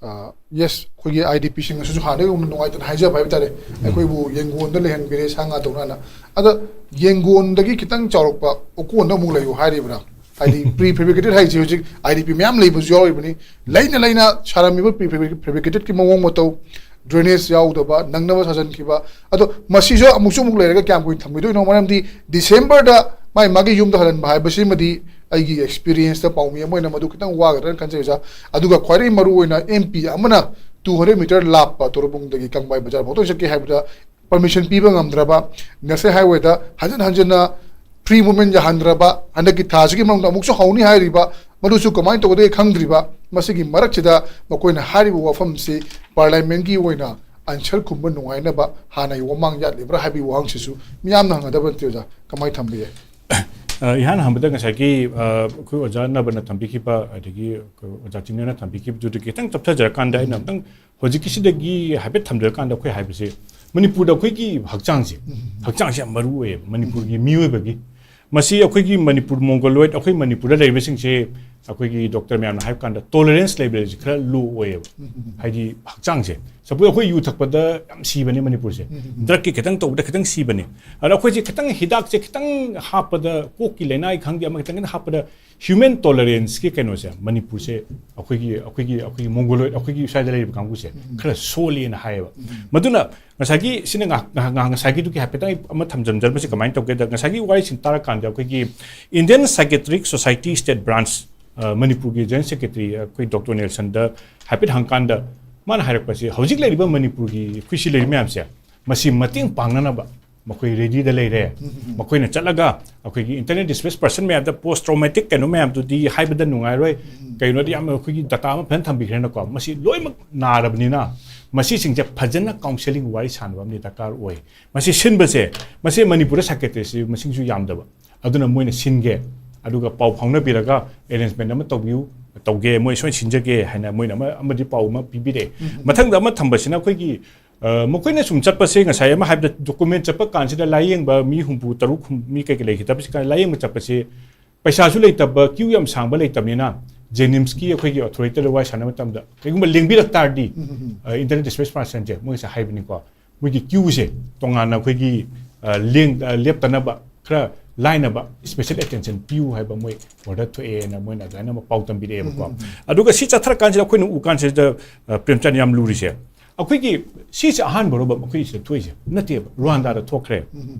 ꯑ, yes, ꯑꯩꯈꯣꯏꯒꯤ I D P ꯁꯤꯡꯅꯁꯨ ꯍꯥꯟꯅꯗꯒꯤ ꯍꯧꯅ ꯅꯨꯡꯉꯥꯏꯇꯅ ꯍꯥꯏꯖꯕ ꯍꯥꯏꯕ ꯇꯥꯔꯦ, ꯑꯩꯈꯣꯏꯕꯨ ꯌꯦꯡꯒꯣꯟꯗ ꯂꯩꯍꯟꯕꯤꯔꯦ ꯁꯥ ꯉꯥ ꯇꯧꯅꯅ꯫ ꯑꯗ ꯌꯦꯡꯒꯣꯟꯗꯒꯤ ꯈꯤꯇꯪ ꯆꯥꯎꯔꯛꯄ ꯎꯀꯣꯟꯗ ꯑꯃꯨꯛ ꯂꯩꯌꯨ ꯍꯥꯏꯔꯤꯕ꯭ꯔꯥ? ꯍꯥꯏꯗꯤ pre fabricated ꯍꯥꯏꯁꯦ ꯍꯧꯖꯤꯛ I D P ꯃꯌꯥꯝ ꯂꯩꯕꯁꯨ ꯌꯥꯎꯔꯤꯕꯅꯤ꯫ ꯂꯩꯅ ꯂꯩꯅ ꯁꯥꯔꯝꯃꯤꯕ pre fabricated ꯀꯤ ꯃꯑꯣꯡ ꯃꯇꯧ, drainage ꯌꯥꯎꯗꯕ, ꯅꯪꯅꯕ ꯁꯥꯖꯟꯈꯤꯕ꯫ ꯑꯗꯣ ꯃꯁꯤꯁꯨ ꯑꯃꯨꯛꯁꯨ ꯑꯃꯨꯛ ꯂꯩꯔꯒ ꯀꯌꯥꯝ ꯀꯨꯏꯅ ꯊꯝꯈꯤꯗꯣꯏꯅꯣ? ꯃꯔꯝꯗꯤ December ꯗ ꯃꯥꯏ ꯃꯥꯒꯤ ꯌꯨꯝꯗ ꯍꯜꯍꯟꯕ ꯍꯥꯏꯕꯁꯤꯃꯗꯤ ꯑꯩꯒꯤ ꯑꯦꯛꯁꯄꯤꯔꯤꯌꯦꯟꯁꯇ ꯄꯥꯎꯃꯤ ꯑꯃ ꯑꯣꯏꯅ ꯃꯗꯨ ꯈꯤꯇꯪ ꯋꯥꯒꯗ꯭ꯔꯅ ꯈꯟꯖꯩ ꯑꯣꯖꯥ꯫ ꯑꯗꯨꯒ ꯈ꯭ꯋꯥꯏꯗꯒꯤ ꯃꯔꯨꯑꯣꯏꯅ ꯑꯦꯝ ꯄꯤ ꯑꯃꯅ ꯇꯨ ꯍꯟꯗ꯭ꯔꯦꯠ ꯃꯤꯇꯔ ꯂꯥꯞꯄ ꯇꯣꯔꯕꯨꯡꯗꯒꯤ ꯀꯪꯕꯥꯏ ꯕꯖꯥꯔ ꯐꯥꯎꯗ ꯆꯠꯀꯦ ꯍꯥꯏꯕꯗ ꯄꯔꯃꯤꯁꯟ ꯄꯤꯕ ꯉꯝꯗ꯭ꯔꯕ, ꯅꯦꯁꯅꯦꯜ ꯍꯥꯏꯋꯦꯗ ꯍꯟꯖꯤꯟ ꯍꯟꯖꯤꯟꯅ ꯐ꯭ꯔꯤ ꯃꯨꯚꯃꯦꯟ ꯌꯥꯍꯟꯗ꯭ꯔꯕ, ꯍꯟꯗꯛꯀꯤ ꯊꯥꯁꯤꯒꯤ ꯃꯅꯨꯡꯗ ꯑꯃꯨꯛꯁꯨ ꯍꯧꯅꯤ ꯍꯥꯏꯔꯤꯕ, ꯃꯗꯨꯁꯨ ꯀꯃꯥꯏꯅ ꯇꯧꯒꯗꯒꯦ ꯈꯪꯗ꯭ꯔꯤꯕ, ꯃꯁꯤꯒꯤ ꯃꯔꯛꯁꯤꯗ ꯃꯈꯣꯏꯅ ꯍꯥꯏꯔꯤꯕ ꯋꯥꯐꯝꯁꯤ ꯄꯥꯔꯂꯤꯌꯥꯃꯦꯟꯒꯤ ꯑꯣꯏꯅ ꯑꯟꯁꯔ ꯈꯨꯝꯕ ꯅꯨꯡꯉꯥꯏꯅꯕ ꯍꯥꯟꯅꯒꯤ ꯃꯃꯥꯡ ꯌꯥꯠꯂꯤꯕ꯭ꯔꯥ ꯍꯥꯏꯕꯒꯤ ꯋꯥꯍꯪꯁꯤꯁꯨ ꯃꯤꯌꯥꯝꯅ ꯍꯪꯒꯗꯕ ꯅꯠꯇꯦ ꯑꯣꯖꯥ, ꯀꯃꯥꯏꯅ ꯊꯝꯕꯤꯒꯦ? ꯑ, ꯏꯍꯥꯟ ꯍꯥꯟꯕꯗ ꯉꯁꯥꯏꯒꯤ, ꯑ, ꯑꯩꯈꯣꯏ ꯑꯣꯖꯥ ꯅꯕꯅ ꯊꯝꯕꯤꯈꯤꯕ, ꯑꯗꯒꯤ ꯑꯩꯈꯣꯏ ꯑꯣꯖꯥ ꯆꯤꯡꯅꯅ ꯊꯝꯕꯤꯈꯤꯕꯗꯨꯗꯒꯤ ꯈꯤꯇꯪ ꯆꯞꯊꯖꯔꯀꯥꯟꯗ ꯑꯩꯅ ꯑꯝꯇꯪ ꯍꯧꯖꯤꯛꯀꯤꯁꯤꯗꯒꯤ ꯍꯥꯏꯐꯦꯠ ꯊꯝꯖꯔꯀꯥꯟꯗ ꯑꯩꯈꯣꯏ ꯍꯥꯏꯕꯁꯦ, ꯃꯅꯤꯄꯨꯔꯗ ꯑꯩꯈꯣꯏꯒꯤ ꯍꯛꯆꯥꯡꯁꯦ, ꯍꯛꯆꯥꯡꯁꯦ ꯌꯥꯝ ꯃꯔꯨ ꯑꯣꯏꯌꯦꯕ ꯃꯅꯤꯄꯨꯔꯒꯤ ꯃꯤꯑꯣꯏꯕꯒꯤ꯫ ꯃꯁꯤ ꯑꯩꯈꯣꯏꯒꯤ ꯃꯅꯤꯄꯨꯔ ꯃꯣꯡꯒꯣꯂꯣꯏꯗ, ꯑꯩꯈꯣꯏ ꯃꯅꯤꯄꯨꯔꯗ ꯂꯩꯔꯤꯕꯁꯤꯡꯁꯦ ꯑꯩꯈꯣꯏꯒꯤ ꯗꯣꯛꯇꯔ ꯃꯌꯥꯝꯅ ꯍꯥꯏꯕ ꯀꯥꯟꯗ ꯇꯣꯂꯔꯦꯟꯁ ꯂꯦꯕꯦꯜꯁꯦ ꯈꯔ ꯂꯣ ꯑꯣꯏꯌꯦꯕ꯫ ꯍꯥꯏꯗꯤ ꯍꯛꯆꯥꯡꯁꯦ, ꯁꯄꯣꯖ ꯑꯩꯈꯣꯏ ꯌꯨ ꯊꯛꯄꯗ ꯌꯥꯝ ꯁꯤꯕꯅꯦ ꯃꯅꯤꯄꯨꯔꯁꯦ, ꯗ꯭ꯔꯛꯀꯤ ꯈꯤꯇꯪ ꯇꯧꯕꯗ ꯈꯤꯇꯪ ꯁꯤꯕꯅꯦ꯫ ꯑꯗ ꯑꯩꯈꯣꯏꯁꯦ ꯈꯤꯇꯪ ꯍꯤꯗꯥꯛꯁꯦ ꯈꯤꯇꯪ ꯍꯥꯞꯄꯗ, ꯀꯣꯛꯀꯤ ꯂꯥꯏꯅꯥꯒꯤ ꯈꯪꯗꯦ, ꯑꯃ ꯈꯤꯇꯪ ꯈꯤꯇꯪ ꯍꯥꯞꯄꯗ ꯍ꯭ꯌꯨꯃꯦꯟ ꯇꯣꯂꯔꯦꯟꯁꯀꯤ ꯀꯩꯅꯣꯁꯦ ꯃꯅꯤꯄꯨꯔꯁꯦ, ꯑꯩꯈꯣꯏꯒꯤ ꯑꯩꯈꯣꯏꯒꯤ ꯑꯩꯈꯣꯏꯒꯤ ꯃꯣꯡꯒꯣꯂꯣꯏꯗ, ꯑꯩꯈꯣꯏꯒꯤ ꯁ꯭ꯋꯥꯏꯗ ꯂꯩꯔꯤꯕ ꯀꯥꯡꯕꯨꯁꯦ ꯈꯔ ꯁꯣꯜꯂꯤꯅ ꯍꯥꯏꯌꯦꯕ꯫ ꯃꯗꯨꯅ ꯉꯁꯥꯏꯒꯤ ꯁꯤꯅ ꯉꯥꯏꯍꯥꯛ ꯉꯥꯏꯍꯥꯛ ꯉꯥꯏꯍꯥꯛ ꯉꯁꯥꯏꯒꯤꯗꯨꯒꯤ ꯍꯥꯏꯐꯦꯠꯇꯪ ꯑꯩ ꯑꯃ ꯊꯝꯖꯟꯖꯔꯝꯕꯁꯦ ꯀꯃꯥꯏꯅ ꯇꯧꯒꯦꯗ, ꯉꯁꯥꯏꯒꯤ ꯋꯥꯔꯤꯁꯤꯡ ꯇꯥꯔꯀꯥꯟꯗ ꯑꯩꯈꯣꯏꯒꯤ Indian Psychiatric Society State Branch, ꯑ, ꯃꯅꯤꯄꯨꯔꯒꯤ ꯖꯦꯅꯔꯦꯜ ꯁꯦꯀ꯭ꯔꯦꯇꯔꯤ ꯑꯩꯈꯣꯏ ꯗꯣꯛꯇꯔ ꯅꯦꯜꯁꯟꯗ ꯍꯥꯏꯐꯦꯠ ꯍꯪꯀꯥꯟꯗ ꯃꯥꯅ ꯍꯥꯏꯔꯛꯄꯁꯦ, ꯍꯧꯖꯤꯛ ꯂꯩꯔꯤꯕ ꯃꯅꯤꯄꯨꯔꯒꯤ ꯑꯩꯈꯣꯏ ꯁꯤ ꯂꯩꯔꯤ ꯃꯌꯥꯝꯁꯦ, ꯃꯁꯤ ꯃꯇꯦꯡ ꯄꯥꯡꯅꯅꯕ ꯃꯈꯣꯏ ꯔꯦꯗꯤꯗ ꯂꯩꯔꯦ꯫ ꯃꯈꯣꯏꯅ ꯆꯠꯂꯒ ꯑꯩꯈꯣꯏꯒꯤ internally displaced person ꯃꯌꯥꯝꯗ post traumatic ꯀꯩꯅꯣ ꯃꯌꯥꯝꯗꯨꯗꯤ ꯍꯥꯏꯕꯗ ꯅꯨꯡꯉꯥꯏꯔꯣꯏ, ꯀꯩꯅꯣꯗꯤ ꯌꯥꯝꯅ ꯑꯩꯈꯣꯏꯒꯤ ꯗꯇꯥ ꯑꯃ ꯐꯖꯅ ꯊꯝꯕꯤꯈ꯭ꯔꯦꯅꯀꯣ, ꯃꯁꯤ ꯂꯣꯏꯅꯃꯛ ꯅꯥꯔꯕꯅꯤꯅ ꯃꯁꯤꯁꯤꯡꯁꯦ ꯐꯖꯅ ꯀꯥꯎꯟꯁꯦꯂꯤꯡ ꯋꯥꯔꯤ ꯁꯥꯟꯅꯕ ꯑꯃꯗꯤ ꯗꯔꯀꯥꯔ ꯑꯣꯏ꯫ ꯃꯁꯤ ꯁꯤꯟꯕꯁꯦ, ꯃꯁꯤ ꯃꯅꯤꯄꯨꯔꯗ ꯁꯥꯏꯀꯦꯇ꯭ꯔꯤꯁꯁꯤ ꯃꯁꯤꯡꯁꯨ ꯌꯥꯝꯗꯕ, ꯑꯗꯨꯅ ꯃꯣꯏꯅ ꯁꯤꯟꯒꯦ, ꯑꯗꯨꯒ ꯄꯥꯎ ꯐꯥꯎꯅꯕꯤꯔꯒ ꯑꯦꯔꯦꯟꯖꯃꯦꯟ ꯑꯃ ꯇꯧꯕꯤꯌꯨ, ꯇꯧꯒꯦ, ꯃꯣꯏ ꯁꯣꯏꯅ ꯁꯤꯟꯖꯒꯦ ꯍꯥꯏꯅ ꯃꯣꯏꯅ ꯑꯃ, ꯑꯃꯗꯤ ꯄꯥꯎ ꯑꯃ ꯄꯤꯕꯤꯔꯛꯑꯦ꯫ ꯃꯊꯪꯗ ꯑꯃ ꯊꯝꯕꯁꯤꯅ ꯑꯩꯈꯣꯏꯒꯤ, ꯑ, ꯃꯈꯣꯏꯅ ꯁꯨꯝ ꯆꯠꯄꯁꯦ, ꯉꯁꯥꯏ ꯑꯃ ꯍꯥꯏꯕꯗ ꯗꯣꯀꯨꯃꯦꯟ ꯆꯠꯄ ꯀꯥꯟꯁꯤꯗ ꯂꯥꯏꯌꯦꯡꯕ ꯃꯤ ꯍꯨꯝꯐꯨ ꯇꯔꯨꯛ ꯍꯨꯝ-, ꯃꯤ ꯀꯩꯀꯩ ꯂꯩꯈꯤꯗꯕꯁꯤ ꯀꯥꯟꯗ ꯂꯥꯏꯌꯦꯡꯕ ꯆꯠꯄꯁꯦ ꯄꯩꯁꯥꯁꯨ ꯂꯩꯇꯕ, ꯀ꯭ꯌꯨ ꯌꯥꯝ ꯁꯥꯡꯕ ꯂꯩꯇꯕꯅꯤꯅ ꯖꯦꯅꯤꯝꯁꯀꯤ ꯑꯩꯈꯣꯏꯒꯤ ꯑꯣꯊꯣꯔꯤꯇꯤꯗ ꯋꯥꯔꯤ ꯁꯥꯟꯅꯕ ꯃꯇꯝꯗ ꯀꯩꯒꯨꯝꯕ ꯂꯦꯡꯕꯤꯔꯛ ꯇꯥꯔꯗꯤ, ꯑ, internally displaced personꯁꯦ ꯃꯣꯏ ꯉꯁꯥꯏ ꯍꯥꯏꯕꯅꯤꯀꯣ, ꯃꯣꯏꯒꯤ ꯀ꯭ꯌꯨꯁꯦ ꯇꯣꯉꯥꯟꯅ ꯑꯩꯈꯣꯏꯒꯤ, ꯑ, ꯂꯦꯡ-, ꯑ, ꯂꯦꯞꯇꯅꯕ ꯈꯔ ꯂꯥꯏꯅꯕ special attention ꯄꯤꯌꯨ ꯍꯥꯏꯕ ꯃꯣꯏ ꯑꯣꯔꯗꯔ ꯊꯣꯛꯑꯦꯅ ꯃꯣꯏꯅ ꯑꯗꯨꯃꯥꯏꯅ ꯑꯃ ꯄꯥꯎ ꯇꯝꯕꯤꯔꯛꯑꯦꯕꯀꯣ꯫ ꯑꯗꯨꯒ ꯁꯤ ꯆꯠꯊꯔꯀꯥꯟꯁꯤꯗ ꯑꯩꯈꯣꯏꯅ ꯎ ꯀꯥꯟꯁꯤꯗ, ꯑ, ꯄ꯭ꯔꯦꯝꯆꯥꯟ, ꯌꯥꯝ ꯂꯨꯔꯤꯁꯦ, ꯑꯩꯈꯣꯏꯒꯤ ꯁꯤꯁꯦ ꯑꯍꯥꯟꯕꯔꯣꯕ ꯑꯩꯈꯣꯏ ꯁꯤꯗ ꯊꯣꯛꯏꯁꯦ? ꯅꯠꯇꯦꯕ, ꯔ꯭ꯋꯥꯟꯗꯥꯗ ꯊꯣꯛꯈ꯭ꯔꯦ꯫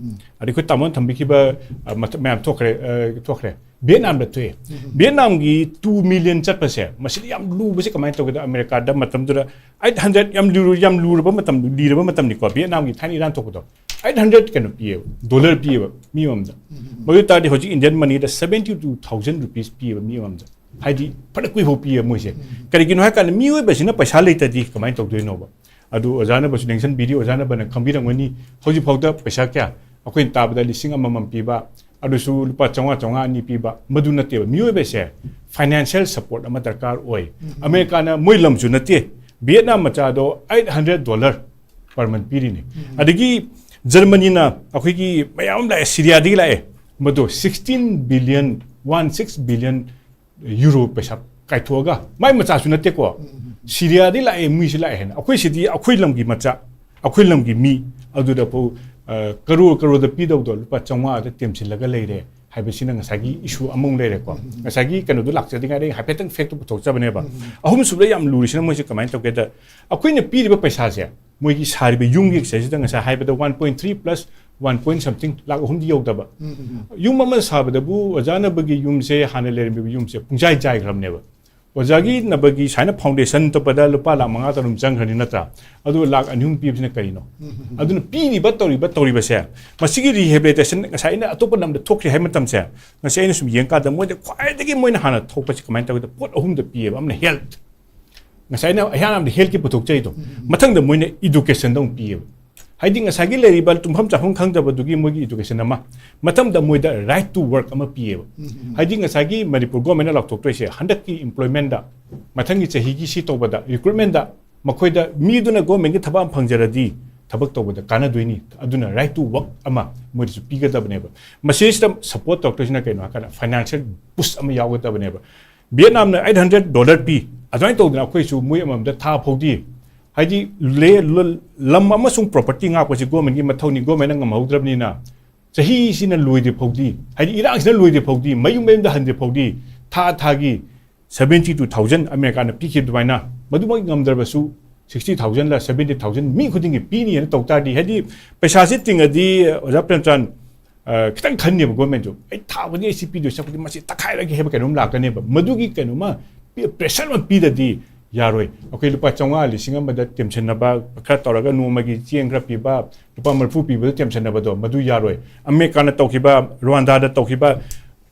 ꯑꯗꯩ ꯑꯩꯈꯣꯏ ꯇꯥꯃꯣꯅ ꯊꯝꯕꯤꯈꯤꯕ, ꯑ, ꯃꯇꯝ ꯃꯌꯥꯝ ꯊꯣꯛꯈ꯭ꯔꯦ, ꯑ, ꯊꯣꯛꯈ꯭ꯔꯦ꯫ ꯚꯤꯌꯦꯠꯅꯥꯝꯗ ꯊꯣꯛꯑꯦ꯫ ꯚꯤꯌꯦꯠꯅꯥꯝꯒꯤ two million ꯆꯠꯄꯁꯦ, ꯃꯁꯤꯗ ꯌꯥꯝ ꯂꯨꯕꯁꯦ ꯀꯃꯥꯏꯅ ꯇꯧꯒꯦꯗ, ꯑꯃꯦꯔꯤꯀꯥꯗ ꯃꯇꯝꯗꯨꯗ eight hundred, ꯌꯥꯝ ꯂꯨꯔꯨ-, ꯌꯥꯝ ꯂꯨꯔꯕ ꯃꯇꯝ, ꯂꯤꯔꯕ ꯃꯇꯝꯅꯤꯀꯣ, ꯚꯤꯌꯦꯠꯅꯥꯝꯒꯤ ꯊꯥꯏꯅ ꯏꯔꯥꯡ ꯊꯣꯛꯄꯗꯣ꯫ Eight hundred ꯀꯩꯅꯣ ꯄꯤꯌꯦꯕ, ꯗꯣꯂꯔ ꯄꯤꯌꯦꯕ ꯃꯤ ꯑꯃꯃꯝꯗ꯫ ꯃꯗꯨ ꯇꯥꯔꯗꯤ ꯍꯧꯖꯤꯛ Indian money ꯗ seventy two thousand rupees ꯄꯤꯌꯦꯕ ꯃꯤ ꯑꯃꯃꯝꯗ꯫ ꯍꯥꯏꯗꯤ ꯐꯅ ꯀꯨꯏꯐꯥꯎ ꯄꯤꯌꯦꯕ ꯃꯣꯏꯁꯦ꯫ ꯀꯔꯤꯒꯤꯅꯣ ꯍꯥꯏ ꯀꯥꯟꯗ ꯃꯤꯑꯣꯏꯕꯁꯤꯅ ꯄꯩꯁꯥ ꯂꯩꯇ꯭ꯔꯗꯤ ꯀꯃꯥꯏꯅ ꯇꯧꯗꯣꯏꯅꯣꯕ? ꯑꯗꯨ ꯑꯣꯖꯥꯅꯕꯁꯨ ꯅꯦꯡꯁꯟꯕꯤꯔꯤ, ꯑꯣꯖꯥꯅꯕꯅ ꯈꯪꯕꯤꯔꯝꯒꯅꯤ꯫ ꯍꯧꯖꯤꯛꯐꯥꯎꯗ ꯄꯩꯁꯥ ꯀꯌꯥ? ꯑꯩꯈꯣꯏꯅ ꯇꯥꯕꯗ ꯂꯤꯁꯤꯡ ꯑꯃꯃꯝ ꯄꯤꯕ, ꯑꯗꯨꯁꯨ ꯂꯨꯄꯥ ꯆꯥꯝꯃꯉꯥ, ꯆꯥꯝꯃꯉꯥ ꯑꯅꯤ ꯄꯤꯕ, ꯃꯗꯨ ꯅꯠꯇꯦꯕ꯫ ꯃꯤꯑꯣꯏꯕꯁꯦ financial support ꯑꯃ ꯗꯔꯀꯥꯔ ꯑꯣꯏ꯫ ꯑꯃꯦꯔꯤꯀꯥꯅ, ꯃꯣꯏ ꯂꯝꯁꯨ ꯅꯠꯇꯦ, ꯚꯤꯌꯦꯠꯅꯥꯝ ꯃꯆꯥꯗꯣ eight hundred dollar per month ꯄꯤꯔꯤꯅꯤ꯫ ꯑꯗꯒꯤ ꯖꯔꯃꯅꯤꯅ ꯑꯩꯈꯣꯏꯒꯤ ꯃꯌꯥꯝ ꯑꯃ ꯂꯥꯛꯑꯦ, ꯁꯤꯔꯤꯌꯥꯗꯒꯤ ꯂꯥꯛꯑꯦ, ꯃꯗꯨ sixteen billion, one six billion euro ꯄꯩꯁꯥ ꯀꯥꯏꯊꯣꯛꯑꯒ, ꯃꯥꯏ ꯃꯆꯥꯁꯨ ꯅꯠꯇꯦꯀꯣ, ꯁꯤꯔꯤꯌꯥꯗꯒꯤ ꯂꯥꯛꯑꯦ, ꯃꯤꯁꯤ ꯂꯥꯛꯑꯦ ꯍꯥꯏꯅ꯫ ꯑꯩꯈꯣꯏ ꯁꯤꯗꯤ ꯑꯩꯈꯣꯏ ꯂꯝꯒꯤ ꯃꯆꯥ, ꯑꯩꯈꯣꯏ ꯂꯝꯒꯤ ꯃꯤ ꯑꯗꯨꯗ ꯐꯥꯎ, ꯑ, ꯀꯔꯣꯔ ꯀꯔꯣꯔꯗ ꯄꯤꯗꯧꯗꯣ ꯂꯨꯄꯥ ꯆꯥꯝꯃꯉꯥꯗ ꯇꯦꯝꯁꯤꯜꯂꯒ ꯂꯩꯔꯦ ꯍꯥꯏꯕꯁꯤꯅ ꯉꯁꯥꯏꯒꯤ issue ꯑꯃꯃꯨꯛ ꯂꯩꯔꯦꯀꯣ꯫ ꯉꯁꯥꯏꯒꯤ ꯀꯩꯅꯣꯗꯣ ꯂꯥꯛꯆꯗ꯭ꯔꯤꯉꯩꯗ ꯑꯩ ꯍꯥꯏꯐꯦꯠꯇꯪ fact ꯇꯣ ꯄꯨꯊꯣꯛꯆꯕꯅꯦꯕ꯫ ꯑꯍꯨꯝꯁꯨꯕꯗ ꯌꯥꯝ ꯂꯨꯔꯤꯁꯤꯅ ꯃꯣꯏꯁꯦ ꯀꯃꯥꯏꯅ ꯇꯧꯒꯦꯗ, ꯑꯩꯈꯣꯏꯅ ꯄꯤꯔꯤꯕ ꯄꯩꯁꯥꯁꯦ, ꯃꯣꯏꯒꯤ ꯁꯥꯔꯤꯕ ꯌꯨꯝꯒꯤ ꯁꯤꯗꯩꯁꯤꯗ ꯉꯁꯥꯏ ꯍꯥꯏꯕꯗ one point three plus one point something, ꯂꯥꯛ ꯑꯍꯨꯝꯗꯤ ꯌꯧꯗꯕ꯫ ꯌꯨꯝ ꯑꯃ ꯁꯥꯕꯗꯕꯨ ꯑꯣꯖꯥꯅꯕꯒꯤ ꯌꯨꯝꯁꯦ, ꯍꯥꯟꯅ ꯂꯩꯔꯝꯃꯤꯕ ꯌꯨꯝꯁꯦ ꯄꯨꯡꯖꯥꯏ ꯖꯥꯏꯈ꯭ꯔꯕꯅꯦꯕ꯫ ꯑꯣꯖꯥꯒꯤ ꯅꯕꯒꯤ ꯁꯨꯃꯥꯏꯅ foundation ꯇꯞꯄꯗ ꯂꯨꯄꯥ ꯂꯥꯛ ꯃꯉꯥ ꯇꯔꯨꯛ ꯆꯪꯈ꯭ꯔꯅꯤ ꯅꯠꯇ꯭ꯔꯥ? ꯑꯗꯨꯒ ꯂꯥꯛ ꯑꯅꯤ ꯑꯍꯨꯝ ꯄꯤꯕꯁꯤꯅ ꯀꯔꯤꯅꯣ? ꯑꯗꯨꯅ ꯄꯤꯔꯤꯕ, ꯇꯧꯔꯤꯕ, ꯇꯧꯔꯤꯕꯁꯦ, ꯃꯁꯤꯒꯤ rehabilitation ꯉꯁꯥꯏ ꯑꯩꯅ ꯑꯇꯣꯞꯄ ꯂꯝꯗ ꯊꯣꯛꯈ꯭ꯔꯦ ꯍꯥꯏꯕ ꯃꯇꯝꯁꯦ, ꯉꯁꯤ ꯑꯩꯅ ꯁꯨꯝ ꯌꯦꯡꯀꯥꯟꯗ ꯃꯣꯏꯗ ꯈ꯭ꯋꯥꯏꯗꯒꯤ ꯃꯣꯏꯅ ꯍꯥꯟꯅ ꯊꯣꯛꯄꯁꯤ ꯀꯃꯥꯏꯅ ꯇꯧꯒꯦꯗ, ꯄꯣꯠ ꯑꯍꯨꯝꯗ ꯄꯤꯌꯦꯕ꯫ ꯑꯃꯅ health, ꯉꯁꯥꯏ ꯑꯩꯅ ꯑꯍꯥꯟꯕꯗ health ꯀꯤ ꯄꯨꯊꯣꯛꯆꯩꯗꯣ, ꯃꯊꯪꯗ ꯃꯣꯏꯅ education ꯗ ꯑꯃꯨꯛ ꯄꯤꯌꯦꯕ꯫ ꯍꯥꯏꯗꯤ ꯉꯁꯥꯏꯒꯤ ꯂꯩꯔꯤꯕ ꯇꯨꯝꯐꯝ ꯆꯥꯐꯝ ꯈꯪꯗꯕꯗꯨꯒꯤ ꯃꯣꯏꯒꯤ education ꯑꯃ, ꯃꯊꯪꯗ ꯃꯣꯏꯗ right to work ꯑꯃ ꯄꯤꯌꯦꯕ꯫ ꯍꯥꯏꯗꯤ ꯉꯁꯥꯏꯒꯤ ꯃꯅꯤꯄꯨꯔ government ꯅ ꯂꯥꯎꯊꯣꯛꯇꯣꯏꯁꯦ, ꯍꯟꯗꯛꯀꯤ employment ꯗ, ꯃꯊꯪꯒꯤ ꯆꯍꯤꯒꯤ ꯁꯤ ꯇꯧꯕꯗ, recruitment ꯗ, ꯃꯈꯣꯏꯗ, ꯃꯤꯗꯨꯅ government ꯀꯤ ꯊꯕꯛ ꯑꯃ ꯐꯪꯖꯔꯗꯤ ꯊꯕꯛ ꯇꯧꯕꯗ ꯀꯥꯟꯅꯗꯣꯏꯅꯤ꯫ ꯑꯗꯨꯅ right to work ꯑꯃ ꯃꯣꯏꯗꯁꯨ ꯄꯤꯒꯗꯕꯅꯦꯕ꯫ ꯃꯁꯤꯁꯤꯗ support ꯇꯧꯔꯛꯇꯣꯏꯁꯤꯅ ꯀꯩꯅꯣ ꯍꯥꯏ ꯀꯥꯟꯗ financial boost ꯑꯃ ꯌꯥꯎꯒꯗꯕꯅꯦꯕ꯫ ꯚꯤꯌꯦꯠꯅꯥꯝꯅ eight hundred dollar ꯄꯤ, ꯑꯗꯨꯃꯥꯏꯅ ꯇꯧꯗꯅ ꯑꯩꯈꯣꯏꯁꯨ ꯃꯣꯏ ꯑꯃꯃꯝꯗ ꯊꯥ ꯐꯥꯎꯗꯤ, ꯍꯥꯏꯗꯤ ꯂꯦ-, ꯂ-, ꯂꯝ ꯑꯃꯁꯨꯡ property ꯉꯥꯛꯄꯁꯤ government ꯀꯤ ꯃꯊꯧꯅꯤ, government ꯅ ꯉꯝꯍꯧꯗ꯭ꯔꯕꯅꯤꯅ ꯆꯍꯤꯁꯤꯅ ꯂꯣꯏꯗ꯭ꯔꯤ ꯐꯥꯎꯗꯤ, ꯍꯥꯏꯗꯤ ꯏꯔꯥꯡꯁꯤꯅ ꯂꯣꯏꯗ꯭ꯔꯤ ꯐꯥꯎꯗꯤ, ꯃꯌꯨꯝ ꯃꯌꯨꯝꯗ ꯍꯟꯗ꯭ꯔꯤ ꯐꯥꯎꯗꯤ ꯊꯥ ꯊꯥꯒꯤ seventy two thousand ꯑꯃꯦꯔꯤꯀꯥꯅ ꯄꯤꯈꯤꯕ ꯑꯗꯨꯃꯥꯏꯅ, ꯃꯗꯨꯃꯛ ꯉꯝꯗ꯭ꯔꯕꯁꯨ ꯁꯤꯛꯁꯇꯤ ꯊꯥꯎꯖꯟꯂ ꯁꯕꯦꯟꯇꯤ ꯊꯥꯎꯖꯟ ꯃꯤ ꯈꯨꯗꯤꯡꯒꯤ ꯄꯤꯅꯤꯅ ꯇꯧ ꯇꯥꯔꯗꯤ, ꯍꯥꯏꯗꯤ ꯄꯩꯁꯥꯁꯦ ꯇꯤꯡꯉꯗꯤ ꯑꯣꯖꯥ ꯄ꯭ꯔꯦꯝꯆꯥꯟ, ꯑ, ꯈꯤꯇꯪ ꯈꯟꯅꯦꯕ ꯒꯣꯔꯃꯦꯟꯁꯨ꯫ ꯑꯩ ꯊꯥ ꯈꯨꯗꯤꯡ ꯑꯩ ꯁꯤ ꯄꯤꯗꯣꯏ ꯁꯔꯨꯛꯄꯨꯗꯤ ꯃꯁꯤ ꯇꯛꯈꯥꯏꯔꯒꯦ ꯍꯥꯏꯕ ꯀꯩꯅꯣꯝ ꯂꯥꯛꯀꯅꯦꯕ꯫ ꯃꯗꯨꯒꯤ ꯀꯩꯅꯣꯃ ꯄꯤ-, ꯄ꯭ꯔꯦꯁꯔ ꯑꯃ ꯄꯤꯗꯗꯤ ꯌꯥꯔꯣꯏ꯫ ꯑꯩꯈꯣꯏ ꯂꯨꯄꯥ ꯆꯥꯝꯃꯉꯥ ꯂꯤꯁꯤꯡ ꯑꯃꯗ ꯇꯦꯝꯁꯤꯟꯅꯕ ꯈꯔ ꯇꯧꯔꯒ ꯅꯣꯡꯃꯒꯤ ꯆꯦꯡ ꯈꯔ ꯄꯤꯕ, ꯂꯨꯄꯥ ꯃꯔꯤꯐꯨ ꯄꯤꯕꯗ ꯇꯦꯝꯁꯤꯟꯅꯕꯗꯣ ꯃꯗꯨ ꯌꯥꯔꯣꯏ꯫ ꯑꯃꯦꯔꯤꯀꯥꯅ ꯇꯧꯈꯤꯕ, ꯔ꯭ꯋꯥꯟꯗꯥꯗ ꯇꯧꯈꯤꯕ,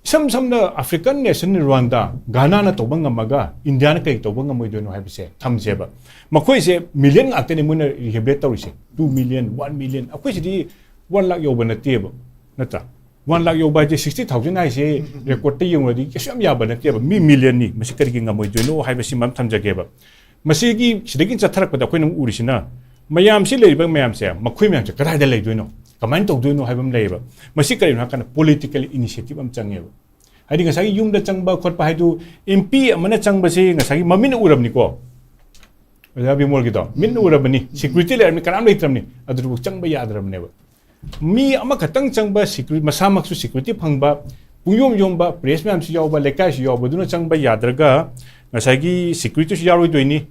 ꯏꯁꯝ ꯁꯝꯅ ꯑꯐ꯭ꯔꯤꯀꯥꯟ ꯅꯦꯁꯟ ꯔ꯭ꯋꯥꯟꯗꯥ, ꯘꯥꯅꯥꯅ ꯇꯧꯕ ꯉꯝꯃꯒ ꯏꯟꯗꯤꯌꯥꯅ ꯀꯔꯤ ꯇꯧꯕ ꯉꯝꯃꯣꯏꯗꯣꯏꯅꯣ ꯍꯥꯏꯕꯁꯦ ꯊꯝꯁꯦꯕ꯫ ꯃꯈꯣꯏꯁꯦ ꯃꯤꯂꯤꯌꯟ ꯉꯥꯛꯇꯅꯦ ꯃꯣꯏꯅ ꯔꯤꯍꯦꯕꯤꯂꯤꯇꯦꯠ ꯇꯧꯔꯤꯁꯦ, ꯇꯨ ꯃꯤꯂꯤꯌꯟ, ꯋꯥꯟ ꯃꯤꯂꯤꯌꯟ꯫ ꯑꯩꯈꯣꯏꯁꯤꯗꯤ ꯋꯥꯟ ꯂꯥꯛ ꯌꯧꯕ ꯅꯠꯇꯦꯕ, ꯅꯠꯇ꯭ꯔꯥ? ꯋꯥꯟ ꯂꯥꯛ ꯌꯧꯕ ꯍꯥꯏꯁꯦ ꯁꯤꯛꯁꯇꯤ ꯊꯥꯎꯖꯟ ꯍꯥꯏꯁꯦ ꯔꯦꯀꯣꯔꯠꯇ ꯌꯦꯡꯉꯨꯔꯗꯤ ꯀꯩꯁꯨ ꯌꯥꯝ ꯌꯥꯕ ꯅꯠꯇꯦꯕ, ꯃꯤ ꯃꯤꯂꯤꯌꯟꯅꯤ꯫ ꯃꯁꯤ ꯀꯔꯤꯒꯤ ꯉꯝꯃꯣꯏꯗꯣꯏꯅꯣ ꯍꯥꯏꯕꯁꯤꯃ ꯑꯃ ꯊꯝꯖꯒꯦꯕ꯫ ꯃꯁꯤꯒꯤ, ꯁꯤꯗꯒꯤ ꯆꯠꯊꯔꯛꯄꯗ ꯑꯩꯈꯣꯏꯅ ꯑꯃꯨꯛ ꯎꯔꯤꯁꯤꯅ ꯃꯌꯥꯝꯁꯤ ꯂꯩꯔꯤꯕ ꯃꯌꯥꯝꯁꯦ, ꯃꯈꯣꯏ ꯃꯌꯥꯝꯁꯦ ꯀꯗꯥꯏꯗ ꯂꯩꯗꯣꯏꯅꯣ, ꯀꯃꯥꯏꯅ ꯇꯧꯗꯣꯏꯅꯣ ꯍꯥꯏꯕ ꯑꯃ ꯂꯩꯌꯦꯕ꯫ ꯃꯁꯤ ꯀꯔꯤꯅꯣ ꯍꯥꯏꯀꯥꯟꯗ ꯄꯣꯂꯤꯇꯤꯀꯦꯜ ꯏꯅꯤꯁꯤꯌꯦꯇꯤꯚ ꯑꯃ ꯆꯪꯉꯦꯕ꯫ ꯍꯥꯏꯗꯤ ꯉꯁꯥꯏꯒꯤ ꯌꯨꯝꯗ ꯆꯪꯕ ꯈꯣꯠꯄ ꯍꯥꯏꯗꯨ, ꯑꯦꯝ ꯄꯤ ꯑꯃꯅ ꯆꯪꯕꯁꯤ ꯉꯁꯥꯏꯒꯤ ꯃꯃꯤꯠꯅ ꯎꯔꯕꯅꯤꯀꯣ, ꯑꯣꯖꯥ ꯕꯤꯃꯣꯜꯒꯤꯗꯣ ꯃꯤꯠꯅ ꯎꯔꯕꯅꯤ, ꯁꯦꯀ꯭ꯌꯨꯔꯤꯇꯤ ꯂꯩꯔꯕꯅꯤ, ꯀꯅꯥꯝ ꯂꯩꯇ꯭ꯔꯕꯅꯤ, ꯑꯗꯨꯕꯨ ꯆꯪꯕ ꯌꯥꯗ꯭ꯔꯕꯅꯦꯕ꯫ ꯃꯤ ꯑꯃꯈꯛꯇꯪ ꯆꯪꯕ ꯁꯦꯀ꯭ꯌꯨꯔꯤꯇꯤ, ꯃꯁꯥꯃꯛꯁꯨ ꯁꯦꯀ꯭ꯌꯨꯔꯤꯇꯤ ꯐꯪꯕ, ꯄꯨꯡꯌꯣꯝ ꯌꯣꯝꯕ, ꯄ꯭ꯔꯦꯁ ꯃꯌꯥꯝꯁꯨ ꯌꯥꯎꯕ, ꯂꯩꯀꯥꯏꯁꯨ ꯌꯥꯎꯕꯗꯨꯅ ꯆꯪꯕ ꯌꯥꯗ꯭ꯔꯒ ꯉꯁꯥꯏꯒꯤ ꯁꯦꯀ꯭ꯌꯨꯔꯤꯇꯤꯁꯨ ꯌꯥꯎꯔꯣꯏꯗꯣꯏꯅꯤ,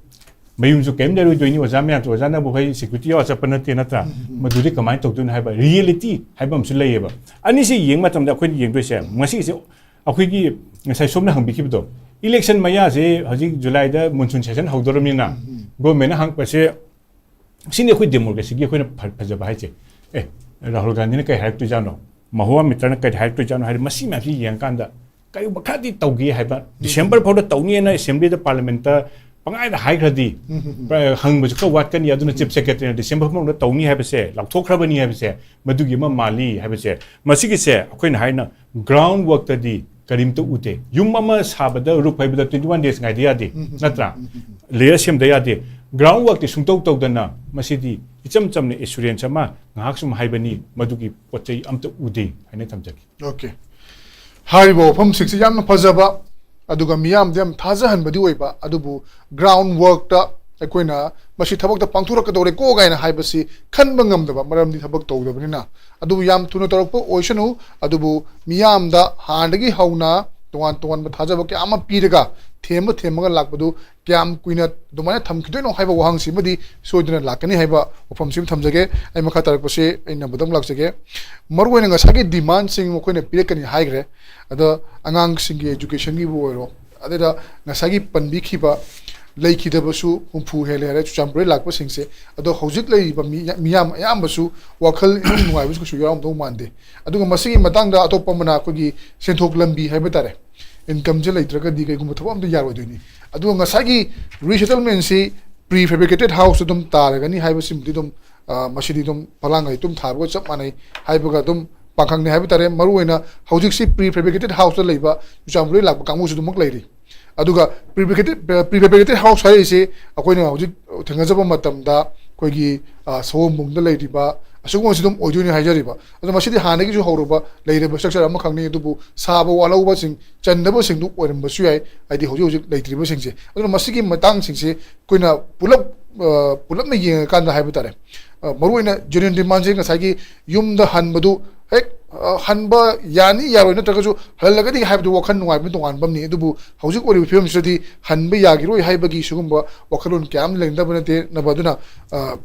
ꯃꯌꯨꯝꯁꯨ ꯀꯔꯤꯝ ꯂꯩꯔꯣꯏꯗꯣꯏꯅꯤ꯫ ꯑꯣꯖꯥ ꯃꯌꯥꯝꯁꯨ, ꯑꯣꯖꯥꯅꯕꯨ ꯍꯣꯏ ꯁꯦꯀ꯭ꯌꯨꯔꯤꯇꯤ ꯌꯥꯎꯔ ꯆꯠꯄ ꯅꯠꯇꯦ, ꯅꯠꯇ꯭ꯔꯥ? ꯃꯗꯨꯗꯤ ꯀꯃꯥꯏꯅ ꯇꯧꯗꯣꯏꯅꯣ ꯍꯥꯏꯕ ꯔꯤꯌꯦꯂꯤꯇꯤ ꯍꯥꯏꯕ ꯑꯃꯁꯨ ꯂꯩꯌꯦꯕ꯫ ꯑꯅꯤꯁꯤ ꯌꯦꯡꯕ ꯃꯇꯝꯗ ꯑꯩꯈꯣꯏꯅ ꯌꯦꯡꯗꯣꯏꯁꯦ, ꯉꯁꯤꯒꯤꯁꯦ ꯑꯩꯈꯣꯏꯒꯤ ꯉꯁꯥꯏ ꯁꯣꯝꯅ ꯍꯪꯕꯤꯈꯤꯕꯗꯣ, ꯏꯂꯦꯛꯁꯟ ꯃꯌꯥꯁꯦ ꯍꯧꯖꯤꯛ ꯖꯨꯂꯥꯏꯗ ꯃꯣꯟꯁꯨꯟ ꯁꯦꯁꯟ ꯍꯧꯗꯣꯔꯕꯅꯤꯅ, ꯒꯣꯔꯃꯦꯟꯅ ꯍꯪꯉꯛꯄꯁꯦ, ꯁꯤꯅꯤ ꯑꯩꯈꯣꯏ ꯗꯦꯃꯣꯀ꯭ꯔꯦꯁꯤꯒꯤ ꯑꯩꯈꯣꯏꯅ ꯐ-, ꯐꯖꯕ ꯍꯥꯏꯁꯦ꯫ ꯑꯦ, ꯔꯥꯍꯨꯜ ꯒꯥꯟꯙꯤꯅ ꯀꯔꯤ ꯍꯥꯏꯔꯛꯇꯣꯏꯖꯥꯠꯅꯣ, ꯃꯍꯨꯋꯥ ꯃꯤꯇ꯭ꯔꯅ ꯀꯔꯤ ꯍꯥꯏꯔꯛꯇꯣꯏꯖꯥꯠꯅꯣ ꯍꯥꯏꯗꯤ, ꯃꯁꯤ ꯃꯌꯥꯝꯁꯤ ꯌꯦꯡꯉꯀꯥꯟꯗ ꯀꯔꯤꯒꯨꯝꯕ ꯈꯔꯗꯤ ꯇꯧꯒꯦ ꯍꯥꯏꯕ, ꯗꯤꯁꯦꯝꯕꯔ ꯐꯥꯎꯗ ꯇꯧꯅꯤꯅ ꯑꯦꯁꯦꯝꯕ꯭ꯂꯤꯗ, ꯄꯥꯔꯂꯤꯌꯥꯃꯦꯟꯠꯇ ꯄꯪꯍꯥꯏꯗ ꯍꯥꯏꯈ꯭ꯔꯗꯤ, ꯄ-, ꯍꯪꯕꯁꯨ ꯈꯔ ꯋꯥꯠꯀꯅꯤ꯫ ꯑꯗꯨꯅ ꯆꯤꯐ ꯁꯦꯀ꯭ꯔꯦꯇꯔꯤꯅ ꯗꯤꯁꯦꯝꯕꯔ ꯐꯥꯎꯗ ꯇꯧꯅꯤ ꯍꯥꯏꯕꯁꯦ, ꯂꯥꯎꯊꯣꯛꯈ꯭ꯔꯕꯅꯤ ꯍꯥꯏꯕꯁꯦ, ꯃꯗꯨꯒꯤ ꯑꯃ ꯃꯥꯜꯂꯤ ꯍꯥꯏꯕꯁꯦ, ꯃꯁꯤꯒꯤꯁꯦ ꯑꯩꯈꯣꯏꯅ ꯍꯥꯏꯅ ꯒ꯭ꯔꯥꯎꯟ ꯋꯥꯔꯛꯇꯗꯤ ꯀꯔꯤꯝꯇ ꯎꯗꯦ꯫ ꯌꯨꯝ ꯑꯃ ꯁꯥꯕꯗ ꯔꯨꯞ ꯍꯥꯏꯕꯗ ꯇ꯭ꯋꯦꯟꯇꯤ ꯋꯥꯟ ꯗꯦꯖ ꯉꯥꯏꯗ ꯌꯥꯗꯦ, ꯅꯠꯇ꯭ꯔꯥ? ꯂꯦꯌꯔ ꯁꯦꯝꯗ ꯌꯥꯗꯦ꯫ ꯒ꯭ꯔꯥꯎꯟ ꯋꯥꯔꯛꯇꯤ ꯁꯨꯡꯇꯧ ꯇꯧꯗꯅ, ꯃꯁꯤꯗꯤ ꯏꯆꯝ ꯆꯝꯅ ꯑꯦꯁꯨꯔꯦꯟꯁ ꯑꯃ ꯉꯥꯏꯍꯥꯛ ꯁꯨꯝ ꯍꯥꯏꯕꯅꯤ, ꯃꯗꯨꯒꯤ ꯄꯣꯠ ꯆꯩ ꯑꯝꯇ ꯎꯗꯦ ꯍꯥꯏꯅ ꯊꯝꯖꯒꯦ꯫ ꯑꯣꯀꯦ꯫ ꯍꯥꯏꯔꯤꯕ ꯋꯥꯐꯝꯁꯤꯡꯁꯤ ꯌꯥꯝꯅ ꯐꯖꯕ, ꯑꯗꯨꯒ ꯃꯤꯌꯥꯝꯗ ꯌꯥꯝ ꯊꯥꯖꯍꯟꯕꯗꯤ ꯑꯣꯏꯕ, ꯑꯗꯨꯕꯨ ꯒ꯭ꯔꯥꯎꯟ ꯋꯥꯔꯛꯇ ꯑꯩꯈꯣꯏꯅ ꯃꯁꯤ ꯊꯕꯛꯇ ꯄꯥꯡꯊꯣꯔꯛꯀꯗꯧꯔꯦꯀꯣ ꯀꯥꯏꯅ ꯍꯥꯏꯕꯁꯤ ꯈꯟꯕ ꯉꯝꯗꯕ, ꯃꯔꯝꯗꯤ ꯊꯕꯛ ꯇꯧꯗꯕꯅꯤꯅ꯫ ꯑꯗꯨꯕꯨ ꯌꯥꯝ ꯊꯨꯅ ꯇꯧꯔꯛꯄ ꯑꯣꯏꯁꯅꯨ, ꯑꯗꯨꯕꯨ ꯃꯤꯌꯥꯝꯗ ꯍꯥꯟꯅꯗꯒꯤ ꯍꯧꯅ ꯇꯣꯉꯥꯟ ꯇꯣꯉꯥꯟꯕ ꯊꯥꯖꯕ ꯀꯌꯥ ꯑꯃ ꯄꯤꯔꯒ ꯊꯦꯝꯕ ꯊꯦꯝꯃꯒ ꯂꯥꯛꯄꯗꯨ ꯀꯌꯥꯝ ꯀꯨꯏꯅ ꯑꯗꯨꯃꯥꯏꯅ ꯊꯝꯈꯤꯗꯣꯏꯅꯣ ꯍꯥꯏꯕ ꯋꯥꯍꯪꯁꯤꯃꯗꯤ ꯁꯣꯏꯗꯅ ꯂꯥꯛꯀꯅꯤ ꯍꯥꯏꯕ ꯋꯥꯐꯝꯁꯤꯃ ꯊꯝꯖꯒꯦ꯫ ꯑꯩ ꯃꯈꯥ ꯇꯥꯔꯛꯄꯁꯤ ꯑꯩꯅ ꯃꯊꯪ ꯂꯥꯛꯆꯒꯦ꯫ ꯃꯔꯨꯑꯣꯏꯅ ꯉꯁꯥꯏꯒꯤ ꯗꯤꯃꯥꯟꯁꯤꯡ ꯃꯈꯣꯏꯅ ꯄꯤꯔꯛꯀꯅꯤ ꯍꯥꯏꯈ꯭ꯔꯦ꯫ ꯑꯗꯣ ꯑꯉꯥꯡꯁꯤꯡꯒꯤ ꯑꯦꯖꯨꯀꯦꯁꯟꯒꯤꯕꯨ ꯑꯣꯏꯔꯣ, ꯑꯗꯨꯗ ꯉꯁꯥꯏꯒꯤ ꯄꯟꯕꯤꯈꯤꯕ ꯂꯩꯈꯤꯗꯕꯁꯨ ꯍꯨꯝꯐꯨ ꯍꯦꯜꯂꯦ ꯍꯥꯏꯔꯦ ꯆꯨꯔꯆꯥꯟꯄꯨꯔꯗ ꯂꯥꯛꯄꯁꯤꯡꯁꯦ꯫ ꯑꯗꯣ ꯍꯧꯖꯤꯛ ꯂꯩꯔꯤꯕ ꯃꯤ-, ꯃꯤꯌꯥꯝ ꯑꯌꯥꯝꯕꯁꯨ ꯋꯥꯈꯜ ꯏꯅꯨꯡ ꯅꯨꯡꯉꯥꯏꯕꯁꯨ ꯀꯩꯁꯨ ꯌꯥꯎꯔꯝꯗꯧ ꯃꯥꯟꯗꯦ꯫ ꯑꯗꯨꯒ ꯃꯁꯤꯒꯤ ꯃꯇꯥꯡꯗ ꯑꯇꯣꯞꯄ ꯑꯃꯅ ꯑꯩꯈꯣꯏꯒꯤ ꯁꯦꯟꯊꯣꯛ ꯂꯝꯕꯤ ꯍꯥꯏꯕ ꯇꯥꯔꯦ, ꯏꯟꯀꯝꯁꯦ ꯂꯩꯇ꯭ꯔꯒꯗꯤ ꯀꯩꯒꯨꯝꯕ ꯊꯕꯛ ꯑꯝꯇ ꯌꯥꯔꯣꯏꯗꯣꯏꯅꯤ꯫ ꯑꯗꯨꯒ ꯉꯁꯥꯏꯒꯤ ꯔꯤꯁꯦꯇꯜꯃꯦꯟꯁꯤ ꯄ꯭ꯔꯤ ꯐꯦꯕ꯭ꯔꯤꯀꯦꯇꯦꯠ ꯍꯥꯎꯁꯇ ꯑꯗꯨꯝ ꯇꯥꯔꯒꯅꯤ ꯍꯥꯏꯕꯁꯤꯃꯗꯤ ꯑꯗꯨꯝ, ꯑ, ꯃꯁꯤꯗꯤ ꯑꯗꯨꯝ ꯐꯂꯥꯡ ꯂꯩꯇꯨꯝ ꯊꯥꯕꯒ ꯆꯞ ꯃꯥꯟꯅꯩ ꯍꯥꯏꯕꯒ ꯑꯗꯨꯝ ꯄꯥꯡꯈꯪꯅꯤ ꯍꯥꯏꯕ ꯇꯥꯔꯦ꯫ ꯃꯔꯨꯑꯣꯏꯅ ꯍꯧꯖꯤꯛꯁꯤ ꯄ꯭ꯔꯤ ꯐꯦꯕ꯭ꯔꯤꯀꯦꯇꯦꯠ ꯍꯥꯎꯁꯇ ꯂꯩꯕ ꯆꯨꯔꯆꯥꯟꯄꯨꯔꯗꯒꯤ ꯂꯥꯛꯄ ꯀꯥꯡꯕꯨꯁꯨ ꯑꯗꯨꯃꯛ ꯂꯩꯔꯤ꯫ ꯑꯗꯨꯒ ꯄ꯭ꯔꯤ ꯐꯦꯕ꯭ꯔꯤꯀꯦꯇꯦꯠ, ꯄ꯭ꯔꯤ ꯐꯦꯕ꯭ꯔꯤꯀꯦꯇꯦꯠ ꯍꯥꯎꯁ ꯍꯥꯏꯔꯤꯁꯤ ꯑꯩꯈꯣꯏꯅ ꯍꯧꯖꯤꯛ ꯊꯦꯡꯅꯖꯕ ꯃꯇꯝꯗ ꯑꯩꯈꯣꯏꯒꯤ, ꯑ, ꯁꯑꯣꯝꯕꯨꯡꯗ ꯂꯩꯔꯤꯕ ꯑꯁꯤꯒꯨꯝꯕꯁꯤ ꯑꯗꯨꯝ ꯑꯣꯏꯗꯣꯏꯅꯤ ꯍꯥꯏꯖꯔꯤꯕ꯫ ꯑꯗꯣ ꯃꯁꯤꯗꯤ ꯍꯥꯟꯅꯗꯒꯤꯁꯨ ꯍꯧꯔꯕ ꯂꯩꯔꯕ ꯁ꯭ꯇ꯭ꯔꯛꯆꯔ ꯑꯃꯈꯛꯅꯤ꯫ ꯑꯗꯨꯕꯨ ꯁꯥꯕ ꯋꯥꯠꯍꯧꯕꯁꯤꯡ, ꯆꯟꯗꯕꯁꯤꯡꯗꯨ ꯑꯣꯏꯔꯝꯕꯁꯨ ꯌꯥꯏ, ꯍꯥꯏꯗꯤ ꯍꯧꯖꯤꯛ ꯍꯧꯖꯤꯛ ꯂꯩꯇ꯭ꯔꯤꯕꯁꯤꯡꯁꯦ꯫ ꯑꯗꯨꯅ ꯃꯁꯤꯒꯤ ꯃꯇꯥꯡꯁꯤꯡꯁꯦ ꯑꯩꯈꯣꯏꯅ ꯄꯨꯂꯞ, ꯑ, ꯄꯨꯂꯞꯅ ꯌꯦꯡꯉꯀꯥꯟꯗ ꯍꯥꯏꯕ ꯇꯥꯔꯦ, ꯑ, ꯃꯔꯨꯑꯣꯏꯅ ꯖꯦꯅ꯭ꯌꯨꯟ ꯗꯤꯃꯥꯟꯁꯦ ꯉꯁꯥꯏꯒꯤ ꯌꯨꯝꯗ ꯍꯟꯕꯗꯨ ꯍꯦꯛ, ꯑ, ꯍꯟꯕ ꯌꯥꯅꯤ ꯌꯥꯔꯣꯏ ꯅꯠꯇ꯭ꯔꯒꯁꯨ ꯍꯜꯂꯒꯗꯤ ꯍꯥꯏꯕꯗꯨ ꯋꯥꯈꯜ ꯅꯨꯡꯉꯥꯏꯕ ꯇꯣꯉꯥꯟꯕ ꯑꯃꯅꯤ꯫ ꯑꯗꯨꯕꯨ ꯍꯧꯖꯤꯛ ꯑꯣꯏꯔꯤꯕ ꯐꯤꯕꯝꯁꯤꯗꯗꯤ ꯍꯟꯕ ꯌꯥꯈꯤꯔꯣꯏ ꯍꯥꯏꯕꯒꯤ ꯁꯤꯒꯨꯝꯕ ꯋꯥꯈꯜꯂꯣꯟ ꯀꯌꯥ ꯑꯃ ꯂꯩꯅꯗꯕ ꯅꯠꯇꯦ꯫ ꯅꯕ ꯑꯗꯨꯅ, ꯑ,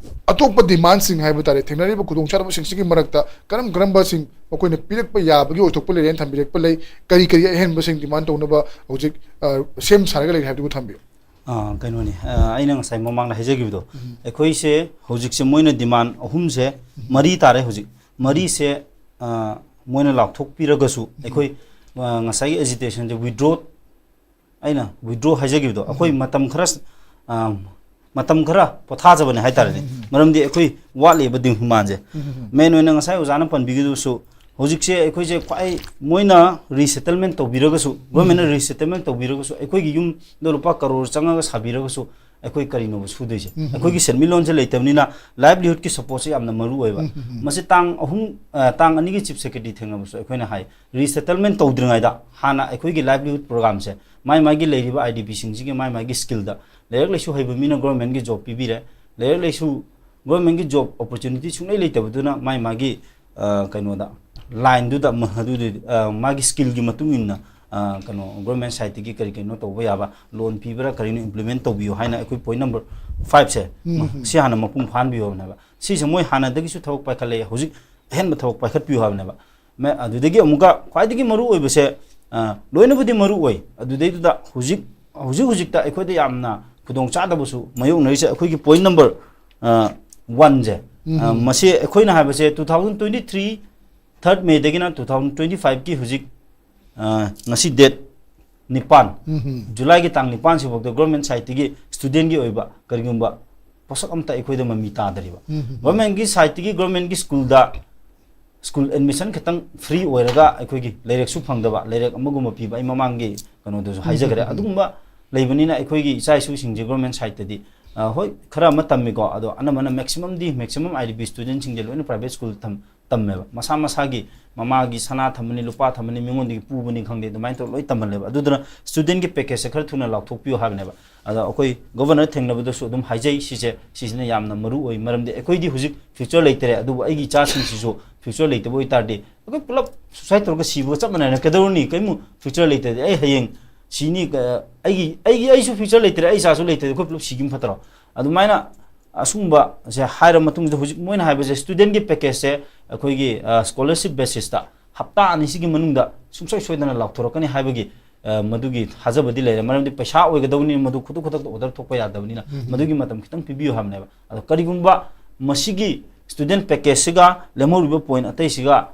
ꯑꯇꯣꯞꯄ ꯗꯤꯃꯥꯟꯁꯤꯡ ꯍꯥꯏꯕ ꯇꯥꯔꯦ, ꯊꯦꯡꯅꯔꯤꯕ ꯈꯨꯗꯣꯡꯆꯥꯗꯕꯁꯤꯡꯁꯤꯒꯤ ꯃꯔꯛꯇ ꯀꯔꯝ ꯀꯔꯝꯕꯁꯤꯡ ꯃꯈꯣꯏꯅ ꯄꯤꯔꯛꯄ ꯌꯥꯕꯒꯤ ꯑꯣꯏꯊꯣꯛꯄ ꯂꯩꯔꯦꯅ ꯊꯝꯕꯤꯔꯛꯄ ꯂꯩ, ꯀꯔꯤ ꯀꯔꯤ ꯑꯍꯦꯟꯕꯁꯤꯡ ꯗꯤꯃꯥꯟ ꯇꯧꯅꯕ ꯍꯧꯖꯤꯛ, ꯑ, ꯁꯦꯝ ꯁꯥꯔꯒ ꯂꯩꯔꯤ ꯍꯥꯏꯕꯗꯨꯕꯨ ꯊꯝꯕꯤꯌꯨ꯫ ꯑꯥ, ꯀꯩꯅꯣꯅꯤ, ꯑꯥ, ꯑꯩꯅ ꯉꯁꯥꯏ ꯃꯃꯥꯡꯗ ꯍꯥꯏꯖꯈꯤꯕꯗꯣ, ꯎꯝ꯫ ꯑꯩꯈꯣꯏꯁꯦ ꯍꯧꯖꯤꯛꯁꯦ ꯃꯣꯏꯅ ꯗꯤꯃꯥꯟ ꯑꯍꯨꯝꯁꯦ, ꯎꯝ꯫ ꯃꯔꯤ ꯇꯥꯔꯦ ꯍꯧꯖꯤꯛ꯫ ꯃꯔꯤꯁꯦ, ꯑꯥ, ꯃꯣꯏꯅ ꯂꯥꯎꯊꯣꯛꯄꯤꯔꯒꯁꯨ, ꯎꯝ꯫ ꯑꯩꯈꯣꯏ, ꯑꯥ, ꯉꯁꯥꯏꯒꯤ ꯑꯦꯖꯤꯇꯦꯁꯟꯁꯦ ꯋꯤꯗ꯭ꯔꯣ, ꯑꯩꯅ ꯋꯤꯗ꯭ꯔꯣ ꯍꯥꯏꯖꯈꯤꯕꯗꯣ, ꯑꯩꯈꯣꯏ ꯎꯝ꯫ ꯃꯇꯝ ꯈꯔ, ꯑꯥ, ꯃꯇꯝ ꯈꯔ ꯄꯣꯊꯥꯖꯕꯅꯦ ꯍꯥꯏꯇꯥꯔꯦꯅꯦ꯫ ꯎꯝ꯫ ꯃꯔꯝꯗꯤ ꯑꯩꯈꯣꯏ ꯋꯥꯠꯂꯤꯕ ꯗꯤꯃꯥꯟꯁꯦ꯫ ꯎꯝ꯫ ꯃꯦꯟ ꯑꯣꯏꯅ ꯉꯁꯥꯏ ꯑꯣꯖꯥꯅ ꯄꯟꯕꯤꯈꯤꯕꯗꯨꯁꯨ, ꯍꯧꯖꯤꯛꯁꯦ ꯑꯩꯈꯣꯏꯁꯦ ꯈ꯭ꯋꯥꯏ ꯃꯣꯏꯅ ꯔꯤꯁꯦꯇꯜꯃꯦꯟ ꯇꯧꯕꯤꯔꯒꯁꯨ, ꯒꯣꯔꯃꯦꯟꯅ ꯎꯝ꯫ ꯔꯤꯁꯦꯇꯜꯃꯦꯟ ꯇꯧꯕꯤꯔꯒꯁꯨ, ꯑꯩꯈꯣꯏꯒꯤ ꯌꯨꯝꯗꯣ ꯂꯨꯄꯥ ꯀꯔꯣꯔ ꯆꯪꯉꯒ ꯁꯥꯕꯤꯔꯒꯁꯨ, ꯑꯩꯈꯣꯏ ꯀꯔꯤꯅꯣꯕ ꯁꯨꯗꯣꯏꯁꯦ? ꯎꯝ꯫ ꯑꯩꯈꯣꯏꯒꯤ ꯁꯦꯟꯃꯤꯠꯂꯣꯟꯁꯦ ꯂꯩꯇꯕꯅꯤꯅ, ꯂꯥꯏꯚꯂꯤꯍꯨꯗꯀꯤ ꯁꯄꯣꯔꯠꯁꯦ ꯌꯥꯝꯅ ꯃꯔꯨ ꯑꯣꯏꯕ꯫ ꯎꯝ꯫ ꯃꯁꯤ ꯇꯥꯡ ꯑꯍꯨꯝ, ꯑ, ꯇꯥꯡ ꯑꯅꯤꯒꯤ ꯆꯤꯐ ꯁꯦꯀ꯭ꯔꯦꯇꯔꯤ ꯊꯦꯡꯅꯕꯁꯨ ꯑꯩꯈꯣꯏꯅ ꯍꯥꯏ, ꯔꯤꯁꯦꯇꯜꯃꯦꯟ ꯇꯧꯗ꯭ꯔꯤꯉꯩꯗ ꯍꯥꯟꯅ ꯑꯩꯈꯣꯏꯒꯤ ꯂꯥꯏꯚꯂꯤꯍꯨꯗ ꯄ꯭ꯔꯣꯒ꯭ꯔꯥꯝꯁꯦ, ꯃꯥꯏ ꯃꯥꯒꯤ ꯂꯩꯔꯤꯕ ꯑꯥꯏ ꯗꯤ ꯄꯤꯁꯤꯡꯁꯤꯒꯤ ꯃꯥꯏ ꯃꯥꯒꯤ ꯁ꯭ꯀꯤꯜꯗ, ꯂꯥꯏꯔꯤꯛ ꯂꯥꯏꯁꯨ ꯍꯩꯕ ꯃꯤꯅ ꯒꯣꯔꯃꯦꯟꯒꯤ ꯖꯣꯕ ꯄꯤꯕꯤꯔꯦ, ꯂꯥꯏꯔꯤꯛ ꯂꯥꯏꯁꯨ ꯒꯣꯔꯃꯦꯟꯒꯤ ꯖꯣꯕ ꯑꯣꯄꯣꯔꯆꯨꯅꯤꯇꯤ ꯁꯨꯡꯂꯩ ꯂꯩꯇꯕꯗꯨꯅ ꯃꯥꯏ ꯃꯥꯒꯤ, ꯑ, ꯀꯩꯅꯣꯗ, ꯂꯥꯏꯟꯗꯨꯗ, ꯃ-, ꯑꯗꯨꯗꯤ, ꯑ, ꯃꯥꯒꯤ ꯁ꯭ꯀꯤꯜꯒꯤ ꯃꯇꯨꯡ ꯏꯟꯅ, ꯑ, ꯀꯩꯅꯣ, government sideꯇꯒꯤ ꯀꯔꯤ ꯀꯔꯤꯅꯣ ꯇꯧꯕ ꯌꯥꯕ, loan ꯄꯤꯕ꯭ꯔꯥ ꯀꯔꯤꯅꯣ implement ꯇꯧꯕꯤꯌꯨ ꯍꯥꯏꯅ ꯑꯩꯈꯣꯏ point number fiveꯁꯦ, ꯎꯝ, ꯎꯝ꯫ ꯁꯤ ꯍꯥꯟꯅ ꯃꯄꯨꯡ ꯐꯥꯍꯟꯕꯤꯌꯣ ꯍꯥꯏꯕꯅꯦꯕ꯫ ꯁꯤꯁꯦ ꯃꯣꯏ ꯍꯥꯟꯅꯗꯒꯤꯁꯨ ꯊꯕꯛ ꯄꯥꯏꯈꯠꯂꯛꯑꯦ, ꯍꯧꯖꯤꯛ ꯑꯍꯦꯟꯕ ꯊꯕꯛ ꯄꯥꯏꯈꯠꯄꯤꯌꯨ ꯍꯥꯏꯕꯅꯦꯕ꯫ ꯃ-, ꯑꯗꯨꯗꯒꯤ ꯑꯃꯨꯛꯀ ꯈ꯭ꯋꯥꯏꯗꯒꯤ ꯃꯔꯨ ꯑꯣꯏꯕꯁꯦ, ꯑ, ꯂꯣꯏꯅꯕꯨꯗꯤ ꯃꯔꯨ ꯑꯣꯏ, ꯑꯗꯨꯗꯩꯗꯨꯗ ꯍꯧꯖꯤꯛ, ꯍꯧꯖꯤꯛ ꯍꯧꯖꯤꯛꯇ ꯑꯩꯈꯣꯏꯗ ꯌꯥꯝꯅ ꯈꯨꯗꯣꯡ ꯆꯥꯗꯕꯁꯨ ꯃꯥꯌꯣꯛꯅꯔꯤꯁꯦ ꯑꯩꯈꯣꯏꯒꯤ point number, ꯑ, oneꯁꯦ꯫ ꯎꯝ꯫ ꯑ, ꯃꯁꯤ ꯑꯩꯈꯣꯏꯅ ꯍꯥꯏꯕꯁꯦ two thousand twenty three third Mayꯗꯒꯤꯅ two thousand twenty fiveꯀꯤ ꯍꯧꯖꯤꯛ, ꯑ, ꯉꯁꯤ date ꯅꯤꯄꯥꯟ, ꯎꯝ꯫ Julyꯒꯤ ꯇꯥꯡ ꯅꯤꯄꯥꯟ ꯁꯤꯐꯥꯎꯗ government sideꯇꯒꯤ studentꯀꯤ ꯑꯣꯏꯕ ꯀꯔꯤꯒꯨꯝꯕ ꯄꯣꯠꯁꯛ ꯑꯃꯠꯇ ꯑꯩꯈꯣꯏꯗ ꯃꯃꯤ ꯇꯥꯗꯔꯤꯕ꯫ ꯎꯝ꯫ Governmentꯀꯤ sideꯇꯒꯤ, governmentꯀꯤ schoolꯗ school admission ꯈꯤꯇꯪ free ꯑꯣꯏꯔꯒ ꯑꯩꯈꯣꯏꯒꯤ ꯂꯥꯏꯔꯤꯛꯁꯨ ꯐꯪꯗꯕ, ꯂꯥꯏꯔꯤꯛ ꯑꯃꯒꯨꯝꯕ ꯄꯤꯕ, ꯑꯩ ꯃꯃꯥꯡꯒꯤ ꯀꯩꯅꯣꯗꯁꯨ ꯎꯝ, ꯍꯥꯏꯖꯈ꯭ꯔꯦ꯫ ꯎꯝ, ꯎꯝ꯫ ꯑꯗꯨꯒꯨꯝꯕ ꯂꯩꯕꯅꯤꯅ ꯑꯩꯈꯣꯏꯒꯤ ꯏꯆꯥ ꯏꯁꯨꯁꯤꯡꯁꯦ government sideꯇꯗꯤ, ꯑ, ꯍꯣꯏ, ꯈꯔ ꯑꯃ ꯇꯝꯃꯤꯀꯣ, ꯑꯗꯣ ꯑꯅꯝꯕꯅ maximumꯗꯤ, maximum IDP studentꯁꯤꯡꯁꯦ ꯂꯣꯏꯅ private school ꯊꯝ-, ꯇꯝꯃꯦꯕ꯫ ꯃꯁꯥ ꯃꯁꯥꯒꯤ ꯃꯃꯥꯒꯤ ꯁꯅꯥ ꯊꯝꯕꯅꯤ, ꯂꯨꯄꯥ ꯊꯝꯕꯅꯤ, ꯃꯤꯉꯣꯟꯗꯒꯤ ꯄꯨꯕꯅꯤ ꯈꯪꯗꯦ, ꯑꯗꯨꯃꯥꯏꯅ ꯇꯧꯔ ꯂꯣꯏ ꯇꯝꯍꯜꯂꯦꯕ꯫ ꯑꯗꯨꯗꯨꯅ studentꯀꯤ packageꯁꯦ ꯈꯔ ꯊꯨꯅ ꯂꯥꯎꯊꯣꯛꯄꯤꯌꯨ ꯍꯥꯏꯕꯅꯦꯕ꯫ ꯑꯗꯣ ꯑꯩꯈꯣꯏ governor ꯊꯦꯡꯅꯕꯗꯁꯨ ꯑꯗꯨꯝ ꯍꯥꯏꯖꯩ, ꯁꯤꯁꯦ, ꯁꯤꯁꯤꯅ ꯌꯥꯝꯅ ꯃꯔꯨ ꯑꯣꯏ, ꯃꯔꯝꯗꯤ ꯑꯩꯈꯣꯏꯗꯤ ꯍꯧꯖꯤꯛ future ꯂꯩꯇꯔꯦ, ꯑꯗꯨꯕꯨ ꯑꯩꯒꯤ ꯏꯆꯥꯁꯤꯡꯁꯤꯁꯨ future ꯂꯩꯇꯕ ꯑꯣꯏꯇꯥꯔꯗꯤ ꯑꯩꯈꯣꯏ ꯄꯨꯂꯞ suicide ꯇꯧꯔꯒ ꯁꯤꯕꯒ ꯆꯞ ꯃꯥꯟꯅꯔꯦ꯫ ꯀꯩꯗꯧꯔꯨꯅꯤ? ꯀꯩꯃꯨ future ꯂꯩꯇ꯭ꯔꯗꯤ ꯑꯩ ꯍꯌꯦꯡ ꯁꯤꯅꯤ, ꯀ-, ꯑꯩꯒꯤ, ꯑꯩꯒꯤ, ꯑꯩꯁꯨ future ꯂꯩꯇ꯭ꯔꯦ, ꯑꯩ ꯏꯆꯥꯁꯨ ꯂꯩꯇ꯭ꯔꯗꯤ ꯑꯩꯈꯣꯏ ꯄꯨꯂꯞ ꯁꯤꯈꯤꯕ ꯐꯠꯇ꯭ꯔꯣ? ꯑꯗꯨꯃꯥꯏꯅ ꯑꯁꯨꯝꯕꯁꯦ ꯍꯥꯏꯔ ꯃꯇꯨꯡꯁꯤꯗ ꯍꯧꯖꯤꯛ ꯃꯣꯏꯅ ꯍꯥꯏꯕꯁꯦ studentꯀꯤ packageꯁꯦ ꯑꯩꯈꯣꯏꯒꯤ, ꯑ, scholarship basisꯇ ꯍꯞꯇꯥ ꯑꯅꯤꯁꯤꯒꯤ ꯃꯅꯨꯡꯗ ꯁꯨꯡꯁꯣꯏ ꯁꯣꯏꯗꯅ ꯂꯥꯎꯊꯣꯔꯛꯀꯅꯤ ꯍꯥꯏꯕꯒꯤ, ꯑ, ꯃꯗꯨꯒꯤ ꯊꯥꯖꯕꯗꯤ ꯂꯩꯔꯦ꯫ ꯃꯔꯝꯗꯤ ꯄꯩꯁꯥ ꯑꯣꯏꯒꯗꯕꯅꯤꯅ ꯃꯗꯨ ꯈꯨꯗꯛ ꯈꯨꯗꯛꯇ order ꯊꯣꯛꯄ ꯌꯥꯗꯕꯅꯤꯅ ꯎꯝ꯫ ꯃꯗꯨꯒꯤ ꯃꯇꯝ ꯈꯤꯇꯪ ꯄꯤꯕꯤꯌꯨ ꯍꯥꯏꯕꯅꯦꯕ꯫ ꯑꯗꯣ ꯀꯔꯤꯒꯨꯝꯕ ꯃꯁꯤꯒꯤ student packageꯁꯤꯒ ꯂꯦꯝꯍꯧꯔꯤꯕ point ꯑꯇꯩꯁꯤꯒ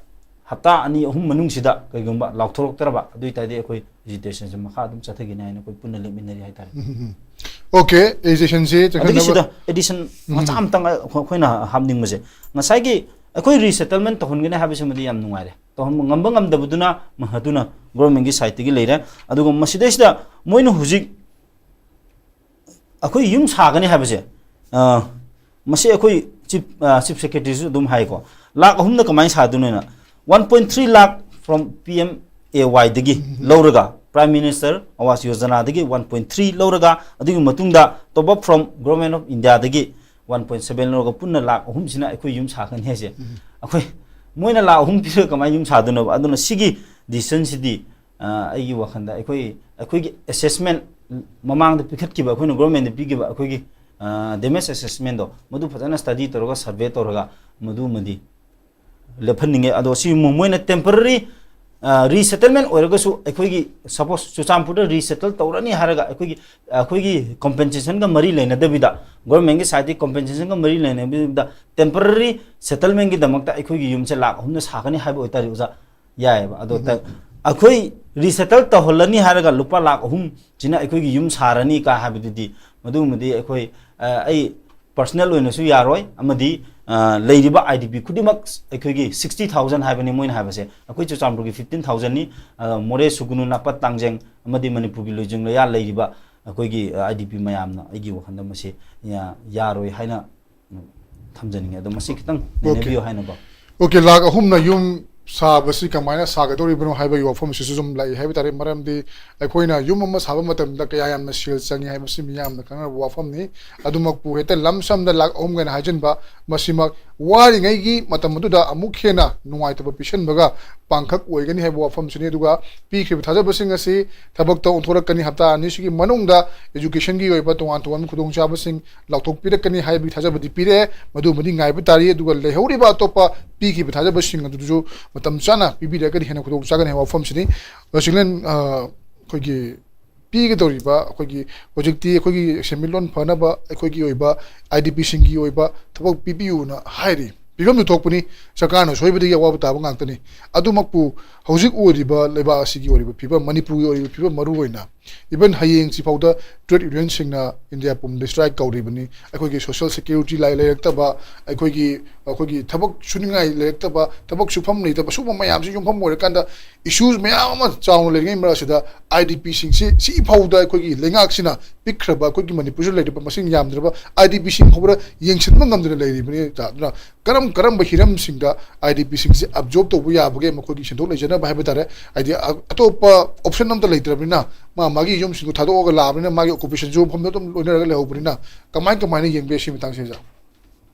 ꯍꯞꯇꯥ ꯑꯅꯤ ꯑꯍꯨꯝ ꯃꯅꯨꯡꯁꯤꯗ ꯀꯔꯤꯒꯨꯝꯕ ꯂꯥꯎꯊꯣꯔꯛꯇ꯭ꯔꯕ, ꯑꯗꯨ ꯑꯣꯏꯇꯥꯔꯗꯤ ꯑꯩꯈꯣꯏ agitationꯁꯦ ꯃꯈꯥ ꯑꯗꯨꯝ ꯆꯠꯊꯒꯅꯤ ꯍꯥꯏꯅ ꯑꯩꯈꯣꯏ ꯄꯨꯟꯅ ꯂꯦꯞꯃꯤꯟꯅꯔꯤ ꯍꯥꯏꯇꯥꯔꯦ꯫ ꯎꯝ, ꯎꯝ, ꯎꯝ꯫ OK, agitationꯁꯦ ꯑꯗꯨꯒꯤ ꯆꯠꯊꯅꯕ ꯁꯤꯗ addition ꯎꯝ꯫ ꯃꯆꯥ ꯑꯃꯇꯪ ꯑꯩꯈꯣꯏꯅ ꯍꯥꯞꯅꯤꯡꯕꯁꯦ, ꯉꯁꯥꯏꯒꯤ ꯑꯩꯈꯣꯏ resettlement ꯇꯧꯍꯟꯒꯅꯤ ꯍꯥꯏꯕꯁꯤꯃꯗꯤ ꯌꯥꯝ ꯅꯨꯡꯉꯥꯏꯔꯦ꯫ ꯇꯧꯍꯟꯕ ꯉꯝꯕ ꯉꯝꯗꯕꯗꯨꯅ ꯃꯗꯨꯅ governmentꯀꯤ sideꯇꯒꯤ ꯂꯩꯔꯦ꯫ ꯑꯗꯨꯒ ꯃꯁꯤꯗꯩꯁꯤꯗ ꯃꯣꯏꯅ ꯍꯧꯖꯤꯛ ꯑꯩꯈꯣꯏ ꯌꯨꯝ ꯁꯥꯒꯅꯤ ꯍꯥꯏꯕꯁꯦ, ꯑ, ꯃꯁꯤ ꯑꯩꯈꯣꯏ chief, ꯑ, chief secretaryꯁꯨ ꯑꯗꯨꯝ ꯍꯥꯏꯀꯣ, ꯂꯥꯛ ꯑꯍꯨꯝꯅ ꯀꯃꯥꯏꯅ ꯁꯥꯗꯣꯏꯅꯣꯅ꯫ One point three lakh from PMAYꯗꯒꯤ ꯎꯝ꯫ ꯂꯧꯔꯒ, Prime Minister Awas Yojanaꯗꯒꯤ one point three ꯂꯧꯔꯒ, ꯑꯗꯨꯒꯤ ꯃꯇꯨꯡꯗ top up from Government of Indiaꯗꯒꯤ one point seven ꯂꯧꯔꯒ, ꯄꯨꯟꯅ ꯂꯥꯛ ꯑꯍꯨꯝꯁꯤꯅ ꯑꯩꯈꯣꯏ ꯌꯨꯝ ꯁꯥꯒꯅꯤ ꯍꯥꯏꯁꯦ꯫ ꯎꯝ꯫ ꯑꯩꯈꯣꯏ, ꯃꯣꯏꯅ ꯂꯥꯛ ꯑꯍꯨꯝ ꯄꯤꯔꯒ ꯀꯃꯥꯏꯅ ꯌꯨꯝ ꯁꯥꯗꯣꯏꯅꯣꯕ? ꯑꯗꯨꯅ ꯁꯤꯒꯤ decisionꯁꯤꯗꯤ ꯑꯩꯒꯤ ꯋꯥꯈꯜꯗ ꯑꯩꯈꯣꯏ ꯑꯩꯈꯣꯏꯒꯤ ꯑꯦꯁꯦꯁꯃꯦꯟ ꯃꯃꯥꯡꯗ ꯄꯤꯈꯠꯈꯤꯕ, ꯑꯩꯈꯣꯏꯅ ꯒꯣꯔꯃꯦꯟꯗ ꯄꯤꯈꯤꯕ ꯑꯩꯈꯣꯏꯒꯤ ꯗꯦꯃꯦꯖ ꯑꯦꯁꯦꯁꯃꯦꯟꯗꯣ, ꯃꯗꯨ ꯐꯖꯅ ꯁ꯭ꯇꯗꯤ ꯇꯧꯔꯒ, ꯁꯔꯚꯦ ꯇꯧꯔꯒ, ꯃꯗꯨꯃꯗꯤ ꯂꯦꯞꯍꯟꯅꯤꯡꯉꯦ꯫ ꯑꯗꯣ ꯁꯤ ꯃꯣꯏꯅ ꯇꯦꯝꯄꯔꯔꯤ ꯔꯤꯁꯦꯇꯜꯃꯦꯟ ꯑꯣꯏꯔꯒꯁꯨ, ꯑꯩꯈꯣꯏꯒꯤ ꯁꯄꯣꯁ ꯆꯨꯔꯆꯥꯟꯄꯨꯔꯗ ꯔꯤꯁꯦꯇꯜ ꯇꯧꯔꯅꯤ ꯍꯥꯏꯔꯒ, ꯑꯩꯈꯣꯏꯒꯤ ꯑꯩꯈꯣꯏꯒꯤ ꯀꯣꯝꯄꯦꯟꯁꯦꯁꯟꯒ ꯃꯔꯤ ꯂꯩꯅꯗꯕꯤꯗ, ꯒꯣꯔꯃꯦꯟꯒꯤ ꯁꯥꯏꯠꯇꯒꯤ ꯀꯣꯝꯄꯦꯟꯁꯦꯁꯟꯒ ꯃꯔꯤ ꯂꯩꯅꯗꯕꯤꯗ, ꯇꯦꯝꯄꯔꯔꯤ ꯁꯦꯇꯜꯃꯦꯟꯒꯤꯗꯃꯛꯇ ꯑꯩꯈꯣꯏꯒꯤ ꯌꯨꯝꯁꯦ ꯂꯥꯛ ꯑꯍꯨꯝꯅ ꯁꯥꯒꯅꯤ ꯍꯥꯏꯕ ꯑꯣꯏꯇꯥꯔꯗꯤ, ꯑꯣꯖꯥ, ꯌꯥꯏꯑꯕ꯫ ꯑꯗꯣ ꯇ- ꯑꯩꯈꯣꯏ ꯔꯤꯁꯦꯇꯜ ꯇꯧꯍꯜꯂꯅꯤ ꯍꯥꯏꯔꯒ ꯂꯨꯄꯥ ꯂꯥꯛ ꯑꯍꯨꯝꯁꯤꯅ ꯑꯩꯈꯣꯏꯒꯤ ꯌꯨꯝ ꯁꯥꯔꯅꯤ ꯀꯥ ꯍꯥꯏꯕꯗꯨꯗꯤ, ꯃꯗꯨꯃꯗꯤ ꯑꯩꯈꯣꯏ, ꯑ, ꯑꯩ ꯄꯔꯁꯅꯦꯜ ꯑꯣꯏꯅꯁꯨ ꯌꯥꯔꯣꯏ, ꯑꯃꯗꯤ, ꯑ, ꯂꯩꯔꯤꯕ ꯑꯥꯏ ꯗꯤ ꯄꯤ ꯈꯨꯗꯤꯡꯃꯛ, ꯑꯩꯈꯣꯏꯒꯤ ꯁꯤꯛꯁꯇꯤ ꯊꯥꯎꯖꯟ ꯍꯥꯏꯕꯅꯤ ꯃꯣꯏꯅ ꯍꯥꯏꯕꯁꯦ, ꯑꯩꯈꯣꯏ ꯆꯨꯔꯆꯥꯟꯄꯨꯔꯒꯤ ꯐꯤꯐꯇꯤꯟ ꯊꯥꯎꯖꯟꯅꯤ꯫ ꯑ, ꯃꯣꯔꯦ, ꯁꯨꯒꯨꯅꯨ, ꯅꯥꯄꯠ, ꯇꯥꯡꯖꯦꯡ ꯑꯃꯗꯤ ꯃꯅꯤꯄꯨꯔꯒꯤ ꯂꯣꯏꯖꯤꯡ ꯂꯣꯌꯥ ꯂꯩꯔꯤꯕ ꯑꯩꯈꯣꯏꯒꯤ, ꯑ, ꯑꯥꯏ ꯗꯤ ꯄꯤ ꯃꯌꯥꯝꯅ ꯑꯩꯒꯤ ꯋꯥꯈꯜꯗ ꯃꯁꯤ ꯌꯥ- ꯌꯥꯔꯣꯏ ꯍꯥꯏꯅ ꯊꯝꯖꯅꯤꯡꯉꯦ꯫ ꯑꯗꯣ ꯃꯁꯤ ꯈꯤꯇꯪ Okay. ꯅꯩꯅꯕꯤꯌꯨ ꯍꯥꯏꯅꯀꯣ꯫ Okay, ꯂꯥꯛ ꯑꯍꯨꯝꯅ ꯌꯨꯝ ꯁꯥꯕꯁꯤ ꯀꯃꯥꯏꯅ ꯁꯥꯒꯗꯧꯔꯤꯕꯅꯣ ꯍꯥꯏꯕꯒꯤ ꯋꯥꯐꯝꯁꯤꯁꯨ ꯁꯨꯝ ꯂꯥꯛꯏ ꯍꯥꯏꯕ ꯇꯥꯔꯦ꯫ ꯃꯔꯝꯗꯤ ꯑꯩꯈꯣꯏꯅ ꯌꯨꯝ ꯑꯃ ꯁꯥꯕ ꯃꯇꯝꯗ ꯀꯌꯥ ꯌꯥꯝꯅ ꯁꯦꯜ ꯆꯪꯉꯤ ꯍꯥꯏꯕꯁꯤ ꯃꯤꯌꯥꯝꯅ ꯈꯪꯅꯔꯕ ꯋꯥꯐꯝꯅꯤ꯫ ꯑꯗꯨꯃꯛꯄꯨ ꯍꯦꯛꯇ ꯂꯝ ꯁꯝꯗ ꯂꯥꯛ ꯑꯍꯨꯝ ꯀꯥꯏꯅ ꯍꯥꯏꯖꯤꯟꯕ, ꯃꯁꯤꯃꯛ ꯋꯥꯔꯤꯉꯩꯒꯤ ꯃꯇꯝ ꯑꯗꯨꯗ ꯑꯃꯨꯛ ꯍꯦꯟꯅ ꯅꯨꯡꯉꯥꯏꯇꯕ ꯄꯤꯁꯟꯕꯒ ꯄꯥꯡꯈꯛ ꯑꯣꯏꯒꯅꯤ ꯍꯥꯏꯕ ꯋꯥꯐꯝꯁꯤꯅꯤ꯫ ꯑꯗꯨꯒ ꯄꯤꯈ꯭ꯔꯤꯕ ꯊꯥꯖꯕꯁꯤꯡ ꯑꯁꯤ ꯊꯕꯛꯇ ꯑꯣꯟꯊꯣꯔꯛꯀꯅꯤ꯫ ꯍꯞꯇꯥ ꯑꯅꯤꯁꯤꯒꯤ ꯃꯅꯨꯡꯗ educationꯒꯤ ꯑꯣꯏꯕ ꯇꯣꯉꯥꯟ ꯇꯣꯉꯥꯟꯕ ꯈꯨꯗꯣꯡꯆꯥꯕꯁꯤꯡ ꯂꯥꯎꯊꯣꯛꯄꯤꯔꯛꯀꯅꯤ ꯍꯥꯏꯕꯒꯤ ꯊꯥꯖꯕꯗꯤ ꯄꯤꯔꯦ꯫ ꯃꯗꯨꯃꯗꯤ ꯉꯥꯏꯕ ꯇꯥꯔꯤ꯫ ꯑꯗꯨꯒ ꯂꯩꯍꯧꯔꯤꯕ ꯑꯇꯣꯞꯄ ꯄꯤꯈꯤꯕ ꯊꯥꯖꯕꯁꯤꯡ ꯑꯗꯨꯁꯨ ꯃꯇꯝ ꯆꯥꯅ ꯄꯤꯕꯤꯔꯛꯑꯒꯗꯤ ꯍꯦꯟꯅ ꯈꯨꯗꯣꯡ ꯆꯥꯒꯅꯤ ꯍꯥꯏꯕ ꯋꯥꯐꯝꯁꯤꯅꯤ꯫ ꯑꯗꯣ ꯆꯤꯡꯂꯦꯟ, ꯑ, ꯑꯩꯈꯣꯏꯒꯤ ꯄꯤꯒꯗꯧꯔꯤꯕ, ꯑꯩꯈꯣꯏꯒꯤ ꯍꯧꯖꯤꯛꯇꯤ ꯑꯩꯈꯣꯏꯒꯤ ꯁꯦꯟꯃꯤꯠꯂꯣꯟ ꯐꯅꯕ ꯑꯩꯈꯣꯏꯒꯤ ꯑꯣꯏꯕ ꯑꯥꯏ ꯗꯤ ꯄꯤꯁꯤꯡꯒꯤ ꯑꯣꯏꯕ ꯊꯕꯛ ꯄꯤꯕꯤꯌꯨꯅ ꯍꯥꯏꯔꯤ꯫ ꯄꯤꯐꯝꯁꯨ ꯊꯣꯛꯄꯅꯤ, ꯁꯔꯀꯥꯔꯅ ꯁꯣꯏꯕꯗꯒꯤ ꯑꯋꯥꯕ ꯇꯥꯕ ꯉꯥꯛꯇꯅꯤ꯫ ꯑꯗꯨꯃꯛꯄꯨ ꯍꯧꯖꯤꯛ ꯑꯣꯏꯔꯤꯕ ꯂꯩꯕꯥꯛ ꯑꯁꯤꯒꯤ ꯑꯣꯏꯔꯤꯕ ꯐꯤꯕꯝ, ꯃꯅꯤꯄꯨꯔꯒꯤ ꯑꯣꯏꯔꯤꯕ ꯐꯤꯕꯝ ꯃꯔꯨ ꯑꯣꯏꯅ, even ꯍꯌꯦꯡꯁꯤ ꯐꯥꯎꯗ trade unionꯁꯤꯡꯅ ꯏꯟꯗꯤꯌꯥ ꯄꯨꯝꯕꯗ strike ꯀꯧꯔꯤꯕꯅꯤ꯫ ꯑꯩꯈꯣꯏꯒꯤ social security ꯂꯩ-, ꯂꯩꯔꯛꯇꯕ, ꯑꯩꯈꯣꯏꯒꯤ, ꯑꯩꯈꯣꯏꯒꯤ ꯊꯕꯛ ꯁꯨꯅꯤꯡꯉꯥꯏ ꯂꯩꯔꯛꯇꯕ, ꯊꯕꯛ ꯁꯨꯐꯝ ꯂꯩꯇꯕ, ꯁꯨꯝꯕ ꯃꯌꯥꯝꯁꯤ ꯌꯨꯝꯐꯝ ꯑꯣꯏꯔꯀꯥꯟꯗ issues ꯃꯌꯥꯝ ꯑꯃ ꯆꯥꯎꯅ ꯂꯩꯔꯤꯉꯩ ꯃꯔꯛꯁꯤꯗ, ꯑꯥꯏ ꯗꯤ ꯄꯤꯁꯤꯡꯁꯤ ꯁꯤ ꯐꯥꯎꯗ ꯑꯩꯈꯣꯏꯒꯤ ꯂꯩꯉꯥꯛꯁꯤꯅ ꯄꯤꯛꯈ꯭ꯔꯕ, ꯑꯩꯈꯣꯏꯒꯤ ꯃꯅꯤꯄꯨꯔꯁꯤꯗ ꯂꯩꯔꯤꯕ ꯃꯁꯤꯡ ꯌꯥꯝꯗ꯭ꯔꯕ ꯑꯥꯏ ꯗꯤ ꯄꯤꯁꯤꯡ ꯐꯥꯎꯕꯗ ꯌꯦꯡꯁꯤꯟꯕ ꯉꯝꯗꯅ ꯂꯩꯔꯤꯕꯅꯤ꯫ ꯑꯗꯨꯅ ꯀꯔꯝ ꯀꯔꯝꯕ ꯍꯤꯔꯝꯁꯤꯡꯗ ꯑꯥꯏ ꯗꯤ ꯄꯤꯁꯤꯡꯁꯤ absorb ꯇꯧꯕ ꯌꯥꯕꯒꯦ, ꯃꯈꯣꯏꯒꯤ ꯁꯦꯟꯊꯣꯛ ꯂꯩꯖꯅꯕ ꯍꯥꯏꯕ ꯇꯥꯔꯦ? ꯍꯥꯏꯗꯤ ꯑ-, ꯑꯇꯣꯞꯄ option ꯑꯝꯇ ꯂꯩꯇ꯭ꯔꯕꯅꯤꯅ, ꯃꯥ ꯃꯥꯒꯤ ꯌꯨꯝꯁꯤꯡꯗꯣ ꯊꯥꯗꯣꯛꯑꯒ ꯂꯥꯛꯑꯕꯅꯤꯅ, ꯃꯥꯒꯤ occupationꯁꯨ ꯃꯐꯝꯗꯣ ꯑꯗꯨꯝ ꯂꯣꯏꯅꯔꯒ ꯂꯩꯍꯧꯕꯅꯤꯅ, ꯀꯃꯥꯏ ꯀꯃꯥꯏꯅ ꯌꯦꯡꯕꯤꯔꯦ ꯁꯤ ꯃꯇꯥꯡꯁꯤꯗ?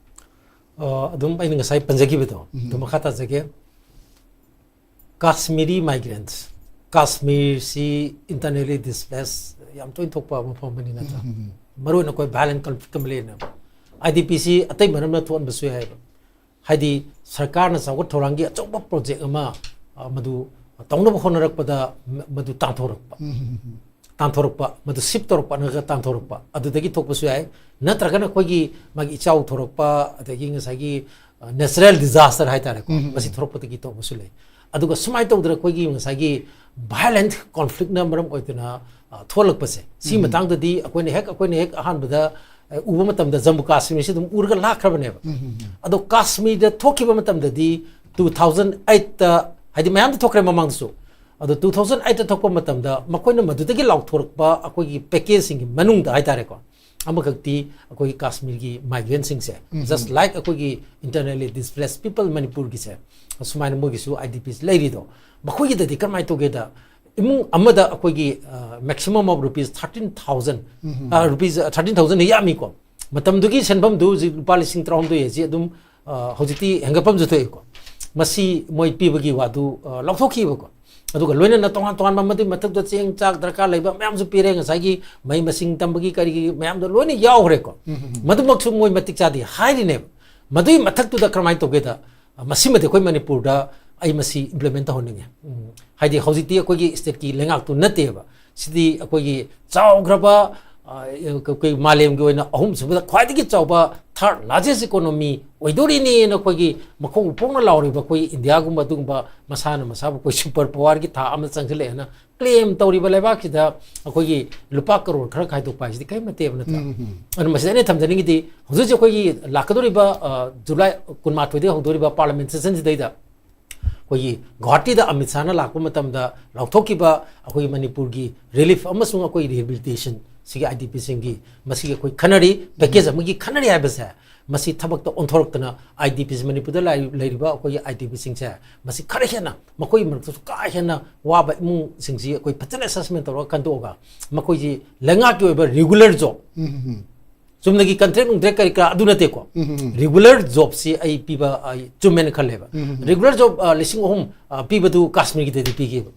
ꯑ, ꯑꯗꯨꯝ ꯑꯩꯅ ꯉꯁꯥꯏ ꯄꯟꯖꯈꯤꯕꯗꯣ, ꯎꯝ꯫ ꯑꯗꯨ ꯃꯈꯥ ꯇꯥꯖꯒꯦ꯫ Kashmiri migrants, ꯀꯥꯁꯃꯤꯔꯁꯤ internally displaced ꯌꯥꯝ ꯇꯣꯏꯅ ꯊꯣꯛꯄ ꯃꯐꯝ ꯑꯃꯅꯤ ꯅꯠꯇ꯭ꯔꯥ? ꯃꯔꯨꯑꯣꯏꯅ ꯑꯩꯈꯣꯏ violent conflict ꯑꯃ ꯂꯩꯅ, IDPꯁꯤ ꯑꯇꯩ ꯃꯔꯝꯅ ꯊꯣꯛꯍꯟꯕꯁꯨ ꯌꯥꯏꯑꯕ꯫ ꯍꯥꯏꯗꯤ ꯁꯔꯀꯥꯔꯅ ꯆꯥꯎꯈꯠ ꯊꯧꯔꯥꯡꯒꯤ ꯑꯆꯧꯕ project ꯑꯃ, ꯑ, ꯃꯗꯨ ꯇꯧꯅꯕ ꯍꯣꯠꯅꯔꯛꯄꯗ ꯃ-, ꯃꯗꯨ ꯇꯥꯟꯊꯣꯔꯛꯄ, ꯇꯥꯟꯊꯣꯔꯛꯄ, ꯃꯗꯨ shift ꯇꯧꯔꯛꯄ ꯅꯠꯇ꯭ꯔꯒ ꯇꯥꯟꯊꯣꯔꯛꯄ, ꯑꯗꯨꯗꯒꯤ ꯊꯣꯛꯄꯁꯨ ꯌꯥꯏ꯫ ꯅꯠꯇ꯭ꯔꯒꯅ ꯑꯩꯈꯣꯏꯒꯤ ꯃꯥꯒꯤ ꯏꯆꯥꯎ ꯊꯣꯔꯛꯄ, ꯑꯗꯒꯤ ꯉꯁꯥꯏꯒꯤ, ꯑ, natural disaster ꯍꯥꯏꯇꯥꯔꯦꯀꯣ, ꯃꯁꯤ ꯊꯣꯔꯛꯄꯗꯒꯤ ꯇꯧꯕꯁꯨ ꯂꯩ꯫ ꯑꯗꯨꯒ ꯁꯨꯃꯥꯏꯅ ꯇꯧꯗꯅ ꯑꯩꯈꯣꯏꯒꯤ ꯉꯁꯥꯏꯒꯤ violent conflictꯅ ꯃꯔꯝ ꯑꯣꯏꯗꯨꯅ, ꯑ, ꯊꯣꯛꯂꯛꯄꯁꯦ, ꯁꯤ ꯃꯇꯥꯡꯗꯗꯤ ꯑꯩꯈꯣꯏꯅ ꯍꯦꯛ, ꯑꯩꯈꯣꯏꯅ ꯍꯦꯛ ꯑꯍꯥꯟꯕꯗ, ꯑ, ꯎꯕ ꯃꯇꯝꯗ ꯖꯝꯃꯨ ꯀꯥꯁꯃꯤꯔꯁꯤ ꯑꯗꯨꯝ ꯎꯔꯒ ꯂꯥꯛꯈ꯭ꯔꯕꯅꯦꯕ꯫ ꯑꯗꯣ ꯀꯥꯁꯃꯤꯔꯗ ꯊꯣꯛꯈꯤꯕ ꯃꯇꯝꯗꯗꯤ two thousand eightꯇ, ꯍꯥꯏꯗꯤ ꯃꯌꯥꯝꯗ ꯊꯣꯛꯈ꯭ꯔꯦ ꯃꯃꯥꯡꯗꯁꯨ, ꯑꯗꯣ two thousand eightꯇ ꯊꯣꯛꯄ ꯃꯇꯝꯗ ꯃꯈꯣꯏꯅ ꯃꯗꯨꯗꯒꯤ ꯂꯥꯎꯊꯣꯔꯛꯄ ꯑꯩꯈꯣꯏꯒꯤ packageꯁꯤꯡꯒꯤ ꯃꯅꯨꯡꯗ ꯍꯥꯏꯇꯥꯔꯦꯀꯣ, ꯑꯃꯈꯛꯇꯤ ꯑꯩꯈꯣꯏꯒꯤ ꯀꯥꯁꯃꯤꯔꯒꯤ migrantꯁꯤꯡꯁꯦ, just like ꯑꯩꯈꯣꯏꯒꯤ internally displaced people ꯃꯅꯤꯄꯨꯔꯒꯤꯁꯦ, ꯁꯨꯃꯥꯏꯅ ꯃꯣꯏꯒꯤꯁꯨ IDPs ꯂꯩꯔꯤꯗꯣ, ꯃꯈꯣꯏꯒꯤꯗꯗꯤ ꯀꯔꯝꯍꯥꯏꯅ ꯇꯧꯒꯦꯗ, ꯏꯃꯨꯡ ꯑꯃꯗ ꯑꯩꯈꯣꯏꯒꯤ, ꯑ, maximum of rupees thirteen thousand, ꯑ, rupees, ꯑ, thirteen thousand ꯌꯥꯝꯃꯤꯀꯣ꯫ ꯃꯇꯝꯗꯨꯒꯤ ꯁꯦꯟꯐꯝꯗꯨ ꯍꯧꯖꯤꯛ ꯂꯨꯄꯥ ꯂꯤꯁꯤꯡ ꯇꯔꯥꯍꯨꯝꯗꯣꯏ ꯑꯁꯤ ꯑꯗꯨꯝ, ꯑ, ꯍꯧꯖꯤꯛꯇꯤ ꯍꯦꯟꯒꯠꯐꯝꯁꯨ ꯊꯣꯛꯏꯀꯣ꯫ ꯃꯁꯤ ꯃꯣꯏ ꯄꯤꯕꯒꯤ ꯋꯥꯗꯨ, ꯑ, ꯂꯧꯊꯣꯛꯈꯤꯕꯀꯣ꯫ ꯑꯗꯨꯒ ꯂꯣꯏꯅꯅ ꯇꯣꯉꯥꯟ ꯇꯣꯉꯥꯟꯕ ꯃꯗꯨꯒꯤ ꯃꯊꯛꯇ ꯆꯦꯡ ꯆꯥꯛ ꯗꯔꯀꯥꯔ ꯂꯩꯕ ꯃꯌꯥꯝꯁꯨ ꯄꯤꯔꯦ, ꯉꯁꯥꯏꯒꯤ ꯃꯍꯩ ꯃꯁꯤꯡ ꯇꯝꯕꯒꯤ ꯀꯔꯤꯒꯤ ꯃꯌꯥꯝꯗꯣ ꯂꯣꯏꯅ ꯌꯥꯎꯈ꯭ꯔꯦꯀꯣ꯫ ꯃꯗꯨꯃꯛꯁꯨ ꯃꯣꯏ ꯃꯇꯤꯛ ꯆꯥꯗꯦ ꯍꯥꯏꯔꯤꯅꯦꯕ꯫ ꯃꯗꯨꯒꯤ ꯃꯊꯛꯇꯨꯗ ꯀꯔꯝꯍꯥꯏꯅ ꯇꯧꯒꯦꯗ, ꯃꯁꯤꯃꯗꯤ ꯑꯩꯈꯣꯏ ꯃꯅꯤꯄꯨꯔꯗ ꯑꯩ ꯃꯁꯤ implement ꯇꯧꯍꯟꯅꯤꯡꯉꯦ꯫ ꯎꯝ, ꯍꯥꯏꯗꯤ ꯍꯧꯖꯤꯛꯇꯤ ꯑꯩꯈꯣꯏꯒꯤ stateꯀꯤ ꯂꯩꯉꯥꯛꯇꯨ ꯅꯠꯇꯦꯕ꯫ ꯁꯤꯗꯤ ꯑꯩꯈꯣꯏꯒꯤ ꯆꯥꯎꯈ꯭ꯔꯕ, ꯑ, ꯑꯩꯈꯣꯏ ꯃꯥꯂꯦꯝꯒꯤ ꯑꯣꯏꯅ ꯑꯍꯨꯝꯁꯨꯕꯗ ꯈ꯭ꯋꯥꯏꯗꯒꯤ ꯆꯥꯎꯕ third largest economy ꯑꯣꯏꯗꯣꯔꯤꯅꯦꯅ ꯑꯩꯈꯣꯏꯒꯤ ꯃꯈꯣꯡ ꯄꯣꯛꯅ ꯂꯥꯎꯔꯤꯕ ꯑꯩꯈꯣꯏ ꯏꯟꯗꯤꯌꯥꯒꯨꯝꯕ ꯑꯗꯨꯒꯨꯝꯕ ꯃꯁꯥꯅ ꯃꯁꯥꯕꯨ ꯑꯩꯈꯣꯏ super powerꯒꯤ ꯊꯥꯛ ꯑꯃ ꯆꯪꯁꯤꯜꯂꯛꯑꯦꯅ claim ꯇꯧꯔꯤꯕ ꯂꯩꯕꯥꯛꯁꯤꯗ ꯑꯩꯈꯣꯏꯒꯤ ꯂꯨꯄꯥ ꯀꯔꯣꯔ ꯈꯔ ꯈꯥꯏꯗꯣꯛꯄ ꯍꯥꯏꯁꯤꯗꯤ ꯀꯔꯤꯝ ꯅꯠꯇꯦꯕ ꯅꯠꯇ꯭ꯔꯥ? ꯑꯗꯨ ꯃꯁꯤꯗ ꯑꯩꯅ ꯊꯝꯖꯅꯤꯡꯉꯤꯗꯤ ꯍꯧꯖꯤꯛ ꯍꯧꯖꯤꯛ ꯑꯩꯈꯣꯏꯒꯤ ꯂꯥꯛꯀꯗꯧꯔꯤꯕ, ꯑ, ꯖꯨꯂꯥꯏ ꯀꯨꯟꯃꯥꯊꯣꯏꯗꯒꯤ ꯍꯧꯗꯧꯔꯤꯕ parliament sessionꯁꯤꯗꯩꯗ ꯑꯩꯈꯣꯏꯒꯤ ꯒꯨꯋꯥꯍꯥꯇꯤꯗ ꯑꯃꯤꯠ ꯁꯥꯍꯅ ꯂꯥꯛꯄ ꯃꯇꯝꯗ ꯂꯥꯎꯊꯣꯛꯈꯤꯕ ꯑꯩꯈꯣꯏꯒꯤ ꯃꯅꯤꯄꯨꯔꯒꯤ relief ꯑꯃꯁꯨꯡ ꯑꯩꯈꯣꯏ rehabilitation ꯁꯤꯒꯤ IDPꯁꯤꯡꯒꯤ ꯃꯁꯤꯒꯤ ꯑꯩꯈꯣꯏ ꯈꯟꯅꯔꯤ, package ꯑꯃꯒꯤ ꯈꯟꯅꯔꯤ ꯍꯥꯏꯕꯁꯦ, ꯃꯁꯤ ꯊꯕꯛꯇ ꯑꯣꯟꯊꯣꯔꯛꯇꯅ IDPs ꯃꯅꯤꯄꯨꯔꯗ ꯂꯩ-, ꯂꯩꯔꯤꯕ ꯑꯩꯈꯣꯏꯒꯤ IDPꯁꯤꯡꯁꯦ ꯃꯁꯤ ꯈꯔ ꯍꯦꯟꯅ ꯃꯈꯣꯏꯒꯤ ꯃꯔꯛꯇꯁꯨ ꯀꯥ ꯍꯦꯟꯅ ꯋꯥꯕ ꯏꯃꯨꯡꯁꯤꯡꯁꯤ ꯑꯩꯈꯣꯏ ꯐꯖꯅ assessment ꯇꯧꯔꯒ ꯈꯟꯗꯣꯛꯑꯒ ꯃꯈꯣꯏꯁꯤ ꯂꯩꯉꯥꯛꯀꯤ ꯑꯣꯏꯕ regular job, ꯆꯨꯝꯅꯒꯤ ꯀꯟꯇ꯭ꯔꯦꯛ ꯅꯨꯡꯇ꯭ꯔꯦꯛ ꯀꯔꯤ ꯀꯔꯥ ꯑꯗꯨ ꯅꯠꯇꯦꯀꯣ꯫ ꯔꯤꯒꯨꯂꯔ ꯖꯣꯕꯁꯤ ꯑꯩ ꯄꯤꯕ ꯑꯩ ꯆꯨꯝꯃꯦꯅ ꯈꯜꯂꯦꯕ꯫ ꯔꯤꯒꯨꯂꯔ ꯖꯣꯕ ꯂꯤꯁꯤꯡ ꯑꯍꯨꯝ ꯄꯤꯕꯗꯨ ꯀꯥꯁꯃꯤꯔꯒꯤꯗꯗꯤ ꯄꯤꯈꯤꯕ꯫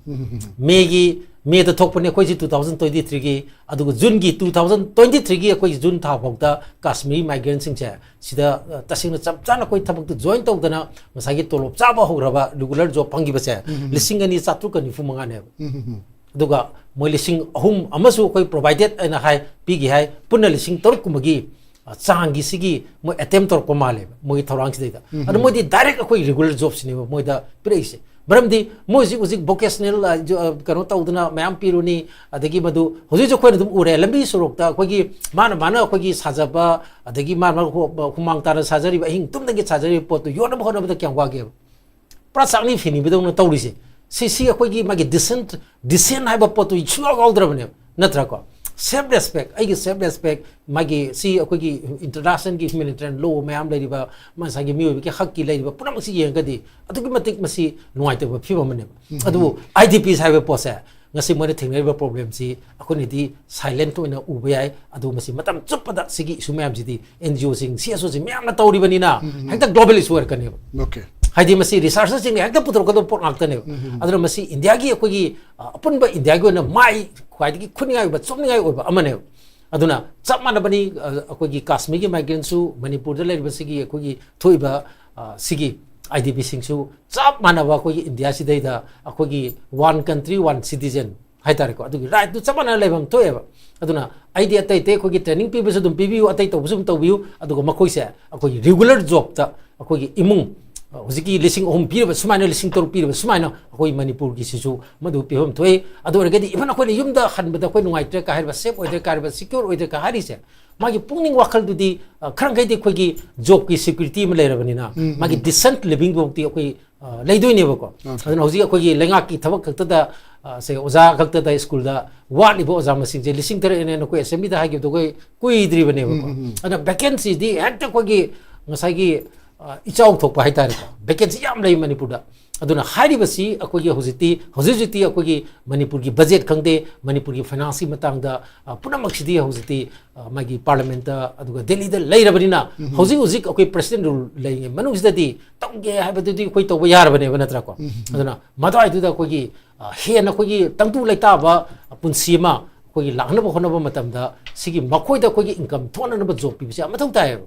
ꯃꯦꯒꯤ ꯃꯦꯗ ꯊꯣꯛꯄꯅꯦ ꯑꯩꯈꯣꯏꯁꯤ ꯇꯨ ꯊꯥꯎꯖꯟ ꯇ꯭ꯋꯦꯟꯇꯤ ꯊ꯭ꯔꯤꯒꯤ꯫ ꯑꯗꯨꯒ ꯖꯨꯟꯒꯤ ꯇꯨ ꯊꯥꯎꯖꯟ ꯇ꯭ꯋꯦꯟꯇꯤ ꯊ꯭ꯔꯤꯒꯤ ꯑꯩꯈꯣꯏꯒꯤ ꯖꯨꯟ ꯊꯥ ꯐꯥꯎꯗ ꯀꯥꯁꯃꯤꯔꯤ ꯃꯥꯏꯒ꯭ꯔꯦꯟꯁꯤꯡꯁꯦ ꯁꯤꯗ ꯑ, ꯇꯁꯦꯡꯅ ꯆꯞ ꯆꯥꯅ ꯑꯩꯈꯣꯏ ꯊꯕꯛꯇꯨ ꯖꯣꯏꯟ ꯇꯧꯗꯅ ꯉꯁꯥꯏꯒꯤ ꯇꯣꯂꯣꯞ ꯆꯥꯕ ꯍꯧꯈ꯭ꯔꯕ ꯔꯤꯒꯨꯂꯔ ꯖꯣꯕ ꯐꯪꯈꯤꯕꯁꯦ ꯂꯤꯁꯤꯡ ꯑꯅꯤ ꯆꯥꯇ꯭ꯔꯨꯛꯀ ꯅꯤꯐꯨ ꯃꯉꯥꯅꯦꯕ꯫ ꯑꯗꯨꯒ ꯃꯣꯏ ꯂꯤꯁꯤꯡ ꯑꯍꯨꯝ ꯑꯃꯁꯨ ꯑꯩꯈꯣꯏ ꯄ꯭ꯔꯣꯚꯥꯏꯗꯦꯠ ꯑꯩꯅ ꯍꯥꯏ ꯄꯤꯈꯤ ꯍꯥꯏ, ꯄꯨꯟꯅ ꯂꯤꯁꯤꯡ ꯇꯔꯨꯛ ꯀꯨꯝꯕꯒꯤ ꯑ, ꯆꯥꯡꯒꯤ ꯁꯤꯒꯤ ꯃꯣꯏ ꯑꯦꯇꯦꯝ ꯇꯧꯔꯛꯄ ꯃꯥꯜꯂꯦꯕ ꯃꯣꯏꯒꯤ ꯊꯧꯔꯥꯡꯁꯤꯗꯩꯗ꯫ ꯑꯗꯣ ꯃꯣꯏꯗꯤ ꯗꯥꯏꯔꯦꯛ ꯑꯩꯈꯣꯏ ꯔꯤꯒꯨꯂꯔ ꯖꯣꯕꯁꯤꯅꯦꯕ ꯃꯣꯏꯗ ꯄꯤꯔꯛꯏꯁꯦ꯫ ꯃꯔꯝꯗꯤ ꯃꯣꯏ ꯍꯧꯖꯤꯛ ꯍꯧꯖꯤꯛ ꯚꯣꯀꯦꯁꯅꯦꯜ ꯀꯩꯅꯣ ꯇꯧꯗꯅ ꯃꯌꯥꯝ ꯄꯤꯔꯨꯅꯤ꯫ ꯑꯗꯒꯤ ꯃꯗꯨ ꯍꯧꯖꯤꯛ ꯍꯧꯖꯤꯛ ꯑꯩꯈꯣꯏꯅ ꯑꯗꯨꯝ ꯎꯔꯦ, ꯂꯝꯕꯤ ꯁꯣꯔꯣꯛꯇ ꯑꯩꯈꯣꯏꯒꯤ ꯃꯥꯅ ꯃꯥꯅ ꯑꯩꯈꯣꯏꯒꯤ ꯁꯥꯖꯕ, ꯑꯗꯒꯤ ꯃꯥꯅ ꯃꯥꯅ ꯍꯨ- ꯍꯨꯃꯥꯡ ꯇꯥꯅ ꯁꯥꯖꯔꯤꯕ, ꯑꯍꯤꯡ ꯇꯨꯝꯗꯒꯤ ꯁꯥꯖꯔꯤꯕ ꯄꯣꯠꯇꯨ ꯌꯣꯟꯅꯕ ꯍꯣꯠꯅꯕꯗ ꯀꯌꯥꯝ ꯋꯥꯒꯦꯕ? ꯄꯨꯔꯥ ꯆꯥꯛꯅꯤ ꯐꯤꯅꯤꯕꯗꯧꯅ ꯇꯧꯔꯤꯁꯦ꯫ ꯁꯤ ꯁꯤ ꯑꯩꯈꯣꯏꯒꯤ ꯃꯥꯒꯤ ꯗꯤꯁꯦꯟ ꯗꯤꯁꯦꯟ ꯍꯥꯏꯕ ꯄꯣꯠꯇꯨ ꯁꯨꯡꯌꯥꯎ ꯌꯥꯎꯗ꯭ꯔꯕꯅꯦꯕ, ꯅꯠꯇ꯭ꯔꯥꯀꯣ? ꯁꯦꯜꯐ ꯔꯦꯁꯄꯦꯛ, ꯑꯩꯒꯤ ꯁꯦꯜꯐ ꯔꯦꯁꯄꯦꯛ, ꯃꯥꯒꯤ ꯁꯤ ꯑꯩꯈꯣꯏꯒꯤ ꯏꯟꯇꯔꯅꯦꯁꯅꯦꯜꯒꯤ ꯍ꯭ꯌꯨꯃꯦꯅꯤꯇꯦꯔꯤꯌꯟ ꯂꯣ ꯃꯌꯥꯝ ꯂꯩꯔꯤꯕ, ꯉꯁꯥꯏꯒꯤ ꯃꯤꯑꯣꯏꯕꯒꯤ ꯍꯛꯀꯤ ꯂꯩꯔꯤꯕ ꯄꯨꯝꯅꯃꯛꯁꯤ ꯌꯦꯡꯉꯒꯗꯤ ꯑꯗꯨꯛꯀꯤ ꯃꯇꯤꯛ ꯃꯁꯤ ꯅꯨꯡꯉꯥꯏꯇꯕ ꯐꯤꯕꯝ ꯑꯃꯅꯦꯕ꯫ ꯑꯗꯨꯕꯨ ꯑꯥꯏ ꯗꯤ ꯄꯤꯁ ꯍꯥꯏꯕ ꯄꯣꯠꯁꯦ ꯉꯁꯤ ꯃꯣꯏꯅ ꯊꯦꯡꯅꯔꯤꯕ ꯄ꯭ꯔꯣꯕ꯭ꯂꯦꯝꯁꯤ ꯑꯩꯈꯣꯏꯅꯗꯤ ꯁꯥꯏꯂꯦꯟꯠ ꯑꯣꯏꯅ ꯎꯕ ꯌꯥꯏ, ꯑꯗꯨꯕꯨ ꯃꯁꯤ ꯃꯇꯝ ꯆꯨꯞꯄꯗ ꯁꯤꯒꯤ ꯏꯁꯨ ꯃꯌꯥꯝꯁꯤꯗꯤ ꯑꯦꯟ ꯖꯤ ꯑꯣꯁꯤꯡ, ꯁꯤ ꯑꯦꯁ ꯑꯣꯁꯤꯡ ꯃꯌꯥꯝꯅ ꯇꯧꯔꯤꯕꯅꯤꯅ ꯍꯦꯛꯇ ꯒ꯭ꯂꯣꯕꯦꯜ ꯏꯁꯨ ꯑꯣꯏꯔꯛꯀꯅꯦꯕ꯫ ꯑꯣꯀꯦ꯫ ꯍꯥꯏꯗꯤ ꯃꯁꯤ ꯔꯤꯁꯥꯔꯁꯔꯁꯤꯡꯅ ꯍꯦꯛꯇ ꯄꯨꯊꯣꯔꯛꯀꯗꯕ ꯄꯣꯠ ꯉꯥꯛꯇꯅꯦꯕ꯫ ꯑꯗꯨꯅ ꯃꯁꯤ ꯏꯟꯗꯤꯌꯥꯒꯤ ꯑꯩꯈꯣꯏꯒꯤ ꯑ, ꯑꯄꯨꯟꯕ ꯏꯟꯗꯤꯌꯥꯒꯤ ꯑꯣꯏꯅ ꯃꯥꯏ ꯈ꯭ꯋꯥꯏꯗꯒꯤ ꯈꯨꯠꯅꯤꯡꯉꯥꯏ ꯑꯣꯏꯕ, ꯆꯨꯞꯅꯤꯡꯉꯥꯏ ꯑꯣꯏꯕ ꯑꯃꯅꯦꯕ꯫ ꯑꯗꯨꯅ ꯆꯞ ꯃꯥꯟꯅꯕꯅꯤ, ꯑ, ꯑꯩꯈꯣꯏꯒꯤ ꯀꯥꯁꯃꯤꯔꯒꯤ ꯃꯥꯏꯒ꯭ꯔꯦꯟꯁꯨ, ꯃꯅꯤꯄꯨꯔꯗ ꯂꯩꯔꯤꯕ ꯁꯤꯒꯤ ꯑꯩꯈꯣꯏꯒꯤ ꯊꯣꯛꯏꯕ, ꯑ, ꯁꯤꯒꯤ ꯑꯥꯏ ꯗꯤ ꯄꯤꯁꯤꯡꯁꯨ ꯆꯞ ꯃꯥꯟꯅꯕ ꯑꯩꯈꯣꯏꯒꯤ ꯏꯟꯗꯤꯌꯥꯁꯤꯗꯩꯗ ꯑꯩꯈꯣꯏꯒꯤ ꯋꯥꯟ ꯀꯟꯇ꯭ꯔꯤ ꯋꯥꯟ ꯁꯤꯇꯤꯖꯦꯟ ꯍꯥꯏꯇꯥꯔꯦꯀꯣ, ꯑꯗꯨꯒꯤ ꯔꯥꯏꯠꯇꯨ ꯆꯞ ꯃꯥꯟꯅꯅ ꯂꯩꯐꯝ ꯊꯣꯛꯑꯦꯕ꯫ ꯑꯗꯨꯅ ꯑꯩꯗꯤ ꯑꯇꯩ ꯑꯇꯩ ꯑꯩꯈꯣꯏꯒꯤ ꯇ꯭ꯔꯦꯅꯤꯡ ꯄꯤꯕꯁꯨ ꯑꯗꯨꯝ ꯄꯤꯕꯤꯌꯨ, ꯑꯇꯩ ꯇꯧꯕꯁꯨ ꯑꯗꯨꯝ ꯇꯧꯕꯤꯌꯨ, ꯑꯗꯨꯒ ꯃꯈꯣꯏꯁꯦ ꯑꯩꯈꯣꯏꯒꯤ ꯔꯤꯒꯨꯂꯔ ꯖꯣꯕꯇ ꯑꯩꯈꯣꯏꯒꯤ ꯏꯃꯨꯡ, ꯑ, ꯍꯧꯖꯤꯛꯀꯤ ꯂꯤꯁꯤꯡ ꯑꯍꯨꯝ ꯄꯤꯔꯕ ꯁꯨꯃꯥꯏꯅ, ꯂꯤꯁꯤꯡ ꯇꯔꯨꯛ ꯄꯤꯔꯕ ꯁꯨꯃꯥꯏꯅ ꯑꯩꯈꯣꯏ ꯃꯅꯤꯄꯨꯔꯒꯤꯁꯤꯁꯨ ꯃꯗꯨ ꯄꯤꯐꯝ ꯊꯣꯛꯏ꯫ ꯑꯗꯨ ꯑꯣꯏꯔꯒꯗꯤ ꯏꯚꯟ ꯑꯩꯈꯣꯏꯅ ꯌꯨꯝꯗ ꯍꯟꯕꯗ ꯑꯩꯈꯣꯏ ꯅꯨꯡꯉꯥꯏꯇ꯭ꯔꯦ ꯀꯥ ꯍꯥꯏꯔꯤꯕ, ꯁꯦꯐ ꯑꯣꯏꯗ꯭ꯔꯦ ꯀꯥ ꯍꯥꯏꯔꯤꯕ, ꯁꯤꯀ꯭ꯌꯣꯔ ꯑꯣꯏꯗ꯭ꯔꯦ ꯀꯥ ꯍꯥꯏꯔꯤꯁꯦ ꯃꯥꯒꯤ ꯄꯨꯛꯅꯤꯡ ꯋꯥꯈꯜꯗꯨꯗꯤ, ꯑ, ꯈꯔ ꯃꯈꯩꯗꯤ ꯑꯩꯈꯣꯏꯒꯤ ꯖꯣꯕꯀꯤ ꯁꯦꯀ꯭ꯌꯨꯔꯤꯇꯤ ꯑꯃ ꯂꯩꯔꯕꯅꯤꯅ ꯃꯥꯒꯤ ꯗꯤꯁꯦꯟꯠ ꯂꯤꯕꯤꯡ ꯐꯥꯎꯗꯤ ꯑꯩꯈꯣꯏ, ꯑ, ꯂꯩꯗꯣꯏꯅꯦꯕꯀꯣ꯫ ꯑꯗꯨꯅ ꯍꯧꯖꯤꯛ ꯑꯩꯈꯣꯏꯒꯤ ꯂꯩꯉꯥꯛꯀꯤ ꯊꯕꯛ ꯈꯛꯇꯗ, ꯑ, ꯁꯦ ꯑꯣꯖꯥ ꯈꯛꯇꯗ ꯁ꯭ꯀꯨꯜꯗ ꯋꯥꯠꯂꯤꯕ ꯑꯣꯖꯥ ꯃꯁꯤꯡꯁꯦ ꯂꯤꯁꯤꯡ ꯇꯔꯦꯠ ꯍꯦꯟꯅ ꯑꯩꯈꯣꯏ ꯑꯦꯁꯦꯝꯕ꯭ꯂꯤꯗ ꯍꯥꯏꯈꯤꯕꯗꯣ ꯑꯩꯈꯣꯏ ꯀꯨꯏꯗ꯭ꯔꯤꯕꯅꯦꯕꯀꯣ꯫ ꯑꯗꯨꯅ ꯚꯦꯀꯦꯟꯁꯤꯗꯤ ꯍꯦꯛꯇ ꯑꯩꯈꯣꯏꯒꯤ ꯉꯁꯥꯏꯒꯤ, ꯑ, ꯏꯆꯥꯎ ꯊꯣꯛꯄ ꯍꯥꯏꯇꯥꯔꯦꯀꯣ, ꯚꯦꯀꯦꯟꯁꯤ ꯌꯥꯝ ꯂꯩ ꯃꯅꯤꯄꯨꯔꯗ꯫ ꯑꯗꯨꯅ ꯍꯥꯏꯔꯤꯕꯁꯤ ꯑꯩꯈꯣꯏꯒꯤ ꯍꯧꯖꯤꯛꯇꯤ, ꯍꯧꯖꯤꯛ ꯍꯧꯖꯤꯛꯇꯤ ꯑꯩꯈꯣꯏꯒꯤ ꯃꯅꯤꯄꯨꯔꯒꯤ ꯕꯖꯦꯠ ꯈꯪꯗꯦ, ꯃꯅꯤꯄꯨꯔꯒꯤ ꯐꯥꯏꯅꯥꯟꯁꯀꯤ ꯃꯇꯥꯡꯗ, ꯑ, ꯄꯨꯝꯅꯃꯛꯁꯤꯗꯤ ꯍꯧꯖꯤꯛꯇꯤ, ꯑ, ꯃꯥꯒꯤ ꯄꯥꯔꯂꯤꯌꯥꯃꯦꯟꯠꯇ ꯑꯗꯨꯒ ꯗꯦꯜꯂꯤꯗ ꯂꯩꯔꯕꯅꯤꯅ, ꯎꯝ꯫ ꯍꯧꯖꯤꯛ ꯍꯧꯖꯤꯛ ꯑꯩꯈꯣꯏ ꯄ꯭ꯔꯦꯁꯤꯗꯦꯟꯠ ꯔꯨꯜ ꯂꯩꯔꯤꯉꯩ ꯃꯅꯨꯡꯁꯤꯗꯗꯤ ꯇꯧꯒꯦ ꯍꯥꯏꯕꯗꯨꯗꯤ ꯑꯩꯈꯣꯏ ꯇꯧꯕ ꯌꯥꯔꯕꯅꯦꯕ, ꯅꯠꯇ꯭ꯔꯥꯀꯣ? ꯎꯝ꯫ ꯑꯗꯨꯅ ꯃꯗꯨꯋꯥꯏꯗꯨꯗ ꯑꯩꯈꯣꯏꯒꯤ, ꯑ, ꯍꯦꯟꯅ ꯑꯩꯈꯣꯏꯒꯤ ꯇꯪꯗꯨ ꯂꯩꯇꯥꯕ ꯄꯨꯟꯁꯤ ꯑꯃ ꯑꯩꯈꯣꯏꯒꯤ ꯂꯥꯛꯅꯕ ꯍꯣꯠꯅꯕ ꯃꯇꯝꯗ ꯁꯤꯒꯤ ꯃꯈꯣꯏꯗ ꯑꯩꯈꯣꯏꯒꯤ ꯏꯟꯀꯝ ꯊꯣꯛꯅꯅꯕ ꯖꯣꯕ ꯄꯤꯕꯁꯦ ꯌꯥꯝ ꯃꯊꯧ ꯇꯥꯏꯌꯦꯕ꯫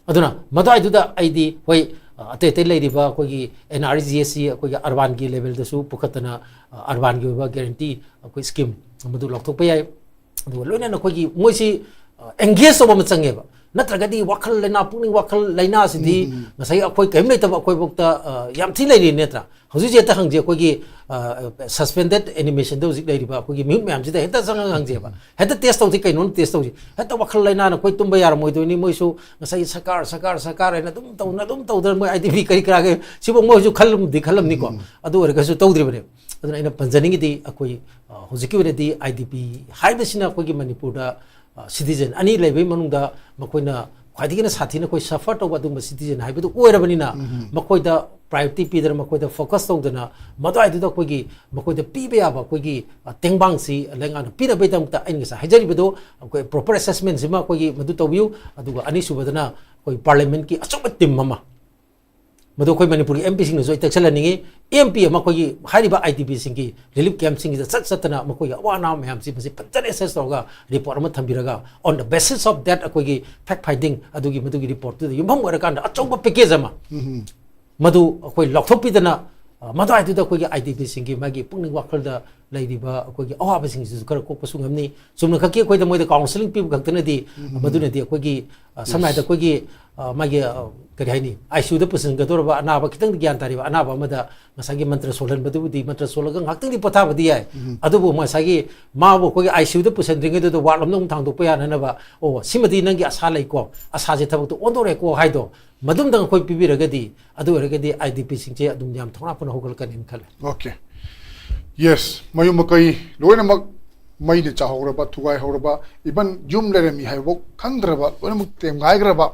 ꯑꯗꯨꯅ ꯃꯗꯨꯋꯥꯏꯗꯨꯗ ꯑꯩꯗꯤ, ꯍꯣꯏ, ꯑ, ꯑꯇꯩ ꯑꯇꯩ ꯂꯩꯔꯤꯕ ꯑꯩꯈꯣꯏꯒꯤ and R G S C ꯑꯩꯈꯣꯏꯒꯤ ꯑꯔꯕꯥꯟꯒꯤ ꯂꯦꯚꯦꯜꯗꯁꯨ ꯄꯨꯈꯠꯇꯅ, ꯑ, ꯑꯔꯕꯥꯟꯒꯤ ꯑꯣꯏꯕ ꯒꯦꯔꯦꯟꯇꯤ ꯑꯩꯈꯣꯏ ꯁ꯭ꯀꯤꯝ ꯑꯃꯗꯨ ꯂꯧꯊꯣꯛꯄ ꯌꯥꯏ꯫ ꯑꯗꯨꯒ ꯂꯣꯏꯅꯅ ꯑꯩꯈꯣꯏꯒꯤ ꯃꯣꯏꯁꯤ, ꯑ, ꯑꯦꯡꯒꯦꯖ ꯇꯧꯕ ꯑꯃ ꯆꯪꯉꯦꯕ꯫ ꯅꯠꯇ꯭ꯔꯒꯗꯤ ꯋꯥꯈꯜ ꯂꯩꯅꯥ, ꯄꯨꯛꯅꯤꯡ ꯋꯥꯈꯜ ꯂꯩꯅꯥꯁꯤꯗꯤ ꯎꯝ, ꯎꯝ꯫ ꯉꯁꯥꯏꯒꯤ ꯑꯩꯈꯣꯏ ꯀꯔꯤꯝ ꯂꯩꯇꯕ ꯑꯩꯈꯣꯏꯐꯥꯎꯗ, ꯑ, ꯌꯥꯝ ꯊꯤ ꯂꯩꯔꯤ ꯅꯠꯇ꯭ꯔꯥ? ꯍꯧꯖꯤꯛ ꯍꯧꯖꯤꯛ ꯍꯦꯛꯇ ꯍꯪꯁꯦ, ꯑꯩꯈꯣꯏꯒꯤ, ꯑ, ꯁꯁꯄꯦꯟꯗꯦꯗ ꯑꯦꯅꯤꯃꯦꯁꯟꯗ ꯍꯧꯖꯤꯛ ꯂꯩꯔꯤꯕ ꯑꯩꯈꯣꯏꯒꯤ ꯃꯤꯍꯨꯠ ꯃꯌꯥꯝꯁꯤꯗ ꯍꯦꯛꯇ ꯆꯪꯉꯒ ꯍꯪꯁꯦꯕ꯫ ꯍꯦꯛꯇ ꯇꯦꯁ ꯇꯧꯁꯤ, ꯀꯩꯅꯣꯅ ꯇꯦꯁ ꯇꯧꯁꯤ꯫ ꯍꯦꯛꯇ ꯋꯥꯈꯜ ꯂꯩꯅꯥꯅ ꯑꯩꯈꯣꯏ ꯇꯨꯝꯕ ꯌꯥꯔꯝꯃꯣꯏꯗꯣꯏꯅꯤ꯫ ꯃꯣꯏꯁꯨ ꯉꯁꯥꯏꯒꯤ ꯁꯔꯀꯥꯔ, ꯁꯔꯀꯥꯔ, ꯁꯔꯀꯥꯔ ꯍꯥꯏꯅ ꯑꯗꯨꯝ ꯇꯧꯅ, ꯑꯗꯨꯝ ꯇꯧꯗꯅ ꯃꯣꯏ ꯑꯥꯏ ꯗꯤ ꯄꯤ ꯀꯔꯤ ꯀꯔꯥꯒꯤ ꯁꯤꯐꯥꯎ ꯃꯣꯏꯁꯨ ꯈꯜꯂꯝꯗꯤ ꯈꯜꯂꯝꯅꯤꯀꯣ꯫ ꯎꯝ꯫ ꯑꯗꯨ ꯑꯣꯏꯔꯒꯁꯨ ꯇꯧꯗ꯭ꯔꯤꯕꯅꯦ꯫ ꯑꯗꯨꯅ ꯑꯩꯅ ꯄꯟꯖꯅꯤꯡꯉꯤꯗꯤ ꯑꯩꯈꯣꯏ, ꯑ, ꯍꯧꯖꯤꯛꯀꯤ ꯑꯣꯏꯅꯗꯤ ꯑꯥꯏ ꯗꯤ ꯄꯤ ꯍꯥꯏꯕꯁꯤꯅ ꯑꯩꯈꯣꯏꯒꯤ ꯃꯅꯤꯄꯨꯔꯗ, ꯑ, ꯁꯤꯇꯤꯖꯦꯟ ꯑꯅꯤ ꯂꯩꯕꯒꯤ ꯃꯅꯨꯡꯗ ꯃꯈꯣꯏꯅ ꯈ꯭ꯋꯥꯏꯗꯒꯤ ꯍꯦꯟꯅ ꯁꯥꯊꯤꯅ ꯑꯩꯈꯣꯏ ꯁꯐꯔ ꯇꯧꯕ ꯑꯗꯨꯒꯨꯝꯕ ꯁꯤꯇꯤꯖꯦꯟ ꯍꯥꯏꯕꯗꯨ ꯑꯣꯏꯔꯕꯅꯤꯅ, ꯎꯝ꯫ ꯃꯈꯣꯏꯗ ꯄ꯭ꯔꯥꯏꯌꯣꯔꯤꯇꯤ ꯄꯤꯗꯅ, ꯃꯈꯣꯏꯗ ꯐꯣꯀꯁ ꯇꯧꯗꯅ, ꯃꯗꯨꯋꯥꯏꯗꯨꯗ ꯑꯩꯈꯣꯏꯒꯤ ꯃꯈꯣꯏꯗ ꯄꯤꯕ ꯌꯥꯕ ꯑꯩꯈꯣꯏꯒꯤ, ꯑ, ꯇꯦꯡꯕꯥꯡꯁꯤ ꯂꯩꯉꯥꯛꯅ ꯄꯤꯅꯕꯒꯤꯗꯃꯛꯇ ꯑꯩꯅ ꯉꯁꯥꯏ ꯍꯥꯏꯖꯔꯤꯕꯗꯣ, ꯑꯩꯈꯣꯏ ꯄ꯭ꯔꯣꯄꯔ ꯑꯦꯁꯦꯁꯃꯦꯟꯁꯤꯃ ꯑꯩꯈꯣꯏꯒꯤ ꯃꯗꯨ ꯇꯧꯕꯤꯌꯨ꯫ ꯑꯗꯨꯒ ꯑꯅꯤꯁꯨꯕꯗꯅ ꯑꯩꯈꯣꯏ ꯄꯥꯔꯂꯤꯌꯥꯃꯦꯟꯠꯀꯤ ꯑꯆꯧꯕ ꯇꯤꯝ ꯑꯃ, ꯃꯗꯨ ꯑꯩꯈꯣꯏ ꯃꯅꯤꯄꯨꯔꯒꯤ ꯑꯦꯝ ꯄꯤꯁꯤꯡꯅꯁꯨ ꯑꯩ ꯇꯛꯁꯜꯍꯟꯅꯤꯡꯉꯤ, ꯑꯦꯝ ꯄꯤ ꯑꯃ ꯑꯩꯈꯣꯏꯒꯤ ꯍꯥꯏꯔꯤꯕ ꯑꯥꯏ ꯗꯤ ꯄꯤꯁꯤꯡꯒꯤ ꯔꯤꯂꯤꯐ ꯀꯦꯝꯞꯁꯤꯡꯁꯤꯗ ꯆꯠ ꯆꯠꯇꯅ ꯃꯈꯣꯏꯒꯤ ꯑꯋꯥ ꯑꯅꯥ ꯃꯌꯥꯝꯁꯤ ꯃꯁꯤ ꯐꯖꯅ ꯑꯦꯁꯦꯁ ꯇꯧꯔꯒ ꯔꯤꯄꯣꯔꯠ ꯑꯃ ꯊꯝꯕꯤꯔꯒ, on the basis of that ꯑꯩꯈꯣꯏꯒꯤ ꯐꯦꯛ ꯐꯥꯏꯟꯗꯤꯡ ꯑꯗꯨꯒꯤ ꯃꯗꯨꯒꯤ ꯔꯤꯄꯣꯔꯠꯇꯨꯗ ꯌꯨꯝꯐꯝ ꯑꯣꯏꯔꯀꯥꯟꯗ ꯑꯆꯧꯕ ꯄꯦꯀꯦꯖ ꯑꯃ ꯎꯝ꯫ ꯃꯗꯨ ꯑꯩꯈꯣꯏ ꯂꯥꯎꯊꯣꯛꯄꯤꯗꯅ, ꯑ, ꯃꯗꯨꯋꯥꯏꯗꯨꯗ ꯑꯩꯈꯣꯏꯒꯤ ꯑꯥꯏ ꯗꯤ ꯄꯤꯁꯤꯡꯒꯤ ꯃꯥꯒꯤ ꯄꯨꯛꯅꯤꯡ ꯋꯥꯈꯜꯗ ꯂꯩꯔꯤꯕ ꯑꯩꯈꯣꯏꯒꯤ ꯑꯋꯥꯕꯁꯤꯡꯁꯤꯁꯨ ꯈꯔ ꯀꯣꯛꯄꯁꯨ ꯉꯝꯅꯤ꯫ ꯆꯨꯝꯅꯈꯛꯀꯤ ꯑꯩꯈꯣꯏꯗ ꯃꯣꯏꯗ ꯀꯥꯎꯟꯁꯤꯂꯤꯡ ꯄꯤꯕ ꯈꯛꯇꯅꯗꯤ, ꯎꯝ꯫ ꯃꯗꯨꯅꯗꯤ ꯑꯩꯈꯣꯏꯒꯤ, ꯑ, ꯁꯝꯅ ꯍꯥꯏꯔꯕꯗ ꯑꯩꯈꯣꯏꯒꯤ, ꯑ, ꯃꯥꯒꯤ, ꯑ, ꯀꯔꯤ ꯍꯥꯏꯅꯤ, ꯑꯥꯏ ꯁꯤ ꯌꯨꯗ ꯄꯨꯁꯤꯟꯒꯗꯧꯔꯕ ꯑꯅꯥꯕ, ꯈꯤꯇꯪꯗꯤ ꯒ꯭ꯌꯥꯟ ꯇꯥꯔꯤꯕ ꯑꯅꯥꯕ ꯑꯃꯗ ꯉꯁꯥꯏꯒꯤ ꯃꯟꯇ꯭ꯔ ꯁꯣꯜꯍꯟꯕꯗꯨꯕꯨꯗꯤ, ꯃꯟꯇ꯭ꯔ ꯁꯣꯜꯂꯒ ꯉꯥꯏꯍꯥꯛꯇꯪꯗꯤ ꯄꯣꯊꯥꯕꯗꯤ ꯌꯥꯏ꯫ ꯎꯝ꯫ ꯑꯗꯨꯕꯨ ꯉꯁꯥꯏꯒꯤ ꯃꯥꯕꯨ ꯑꯩꯈꯣꯏꯒꯤ ꯑꯥꯏ ꯁꯤ ꯌꯨꯗ ꯄꯨꯁꯤꯟꯗ꯭ꯔꯤꯉꯩꯗꯨꯗ ꯋꯥꯔꯗ ꯑꯃꯗ ꯑꯃꯨꯛ ꯊꯥꯡꯗꯣꯛꯄ ꯌꯥꯅꯅꯕ, "ꯑꯣ, ꯁꯤꯃꯗꯤ ꯅꯪꯒꯤ ꯑꯁꯥ ꯂꯩꯀꯣ, ꯑꯁꯥꯁꯦ ꯊꯕꯛꯇ ꯑꯣꯟꯗꯣꯔꯦꯀꯣ" ꯍꯥꯏꯗꯣ, ꯃꯗꯨꯝꯗꯪ ꯑꯩꯈꯣꯏ ꯄꯤꯕꯤꯔꯒꯗꯤ, ꯑꯗꯨ ꯑꯣꯏꯔꯒꯗꯤ ꯑꯥꯏ ꯗꯤ ꯄꯤꯁꯤꯡꯁꯦ ꯑꯗꯨꯝ ꯌꯥꯝ ꯊꯧꯅꯥ ꯐꯅ ꯍꯧꯒꯠꯂꯛꯀꯅꯤꯅ ꯈꯜꯂꯦ꯫ ꯑꯣꯀꯦ꯫ ꯌꯦꯁ, ꯃꯌꯨꯝ ꯃꯀꯩ ꯂꯣꯏꯅꯃꯛ ꯃꯩꯅ ꯆꯥꯍꯧꯔꯕ, ꯊꯨꯒꯥꯏꯍꯧꯔꯕ, ꯏꯚꯟ ꯌꯨꯝ ꯂꯩꯔꯝꯃꯤ ꯍꯥꯏꯕꯐꯥꯎ ꯈꯪꯗ꯭ꯔꯕ, ꯂꯣꯏꯅꯃꯛ ꯇꯦꯝꯒꯥꯏꯈ꯭ꯔꯕ,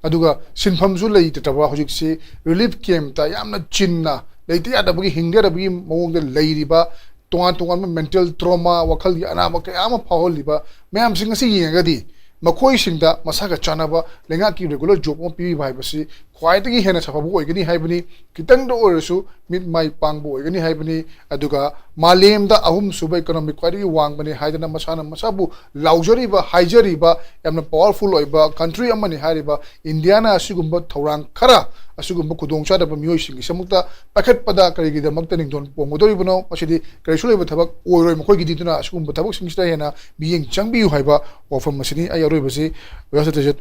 ꯑꯗꯨꯒ ꯁꯤꯟꯐꯝꯁꯨ ꯂꯩꯇ꯭ꯔꯕ, ꯍꯧꯖꯤꯛꯁꯤ ꯔꯤꯂꯤꯐ ꯀꯦꯝꯞꯇ ꯌꯥꯝꯅ ꯆꯤꯟꯅ ꯂꯩꯇ ꯌꯥꯗꯕꯒꯤ, ꯍꯤꯡꯗ ꯌꯥꯗꯕꯒꯤ ꯃꯑꯣꯡꯗ ꯂꯩꯔꯤꯕ, ꯇꯣꯉꯥꯟ ꯇꯣꯉꯥꯟꯕ mental trauma, ꯋꯥꯈꯜꯒꯤ ꯑꯅꯥꯕ ꯀꯌꯥ ꯑꯃ ꯐꯥꯎꯍꯜꯂꯤꯕ ꯃꯌꯥꯝꯁꯤꯡ ꯑꯁꯤ ꯌꯦꯡꯉꯒꯗꯤ, ꯃꯈꯣꯏꯁꯤꯡꯗ ꯃꯁꯥꯒ ꯆꯥꯟꯅꯕ ꯂꯩꯉꯥꯛꯀꯤ regular job ꯑꯃ ꯄꯤꯕꯤꯕ ꯍꯥꯏꯕꯁꯤ ꯈ꯭ꯋꯥꯏꯗꯒꯤ ꯍꯦꯟꯅ ꯁꯥꯐꯕ ꯑꯣꯏꯒꯅꯤ ꯍꯥꯏꯕꯅꯤ꯫ ꯈꯤꯇꯪꯗ ꯑꯣꯏꯔꯁꯨ ꯃꯤꯠ ꯃꯥꯏ ꯄꯥꯡꯕ ꯑꯣꯏꯒꯅꯤ ꯍꯥꯏꯕꯅꯤ꯫ ꯑꯗꯨꯒ ꯃꯥꯂꯦꯝꯗ ꯑꯍꯨꯝꯁꯨꯕ economic ꯈ꯭ꯋꯥꯏꯗꯒꯤ ꯋꯥꯡꯕꯅꯤ ꯍꯥꯏꯗꯅ ꯃꯁꯥꯅ ꯃꯁꯥꯕꯨ ꯂꯥꯎꯖꯔꯤꯕ, ꯍꯥꯏꯖꯔꯤꯕ, ꯌꯥꯝꯅ powerful ꯑꯣꯏꯕ country ꯑꯃꯅꯤ ꯍꯥꯏꯔꯤꯕ ꯏꯟꯗꯤꯌꯥꯅ ꯑꯁꯤꯒꯨꯝꯕ ꯊꯧꯔꯥꯡ ꯈꯔ, ꯑꯁꯤꯒꯨꯝꯕ ꯈꯨꯗꯣꯡꯆꯥꯗꯕ ꯃꯤꯑꯣꯏꯁꯤꯡꯒꯤꯁꯃꯛꯇ ꯄꯥꯏꯈꯠꯄꯗ ꯀꯔꯤꯒꯤꯗꯃꯛꯇ ꯅꯤꯡꯊꯧ ꯄꯣꯡꯒꯗꯧꯔꯤꯕꯅꯣ? ꯃꯁꯤꯗꯤ ꯀꯔꯤꯁꯨ ꯂꯩꯕ ꯊꯕꯛ ꯑꯣꯏꯔꯣꯏ ꯃꯈꯣꯏꯒꯤꯗꯤ꯫ ꯑꯗꯨꯅ ꯑꯁꯤꯒꯨꯝꯕ ꯊꯕꯛꯁꯤꯡꯁꯤꯗ ꯍꯦꯟꯅ ꯃꯤꯠꯌꯦꯡ ꯆꯪꯕꯤꯌꯨ ꯍꯥꯏꯕ ꯋꯥꯐꯝ ꯑꯁꯤꯅꯤ꯫ ꯑꯩ ꯑꯔꯣꯏꯕꯁꯤ ꯑꯣꯖꯥ ꯁꯇ꯭ꯌꯖꯤꯠ,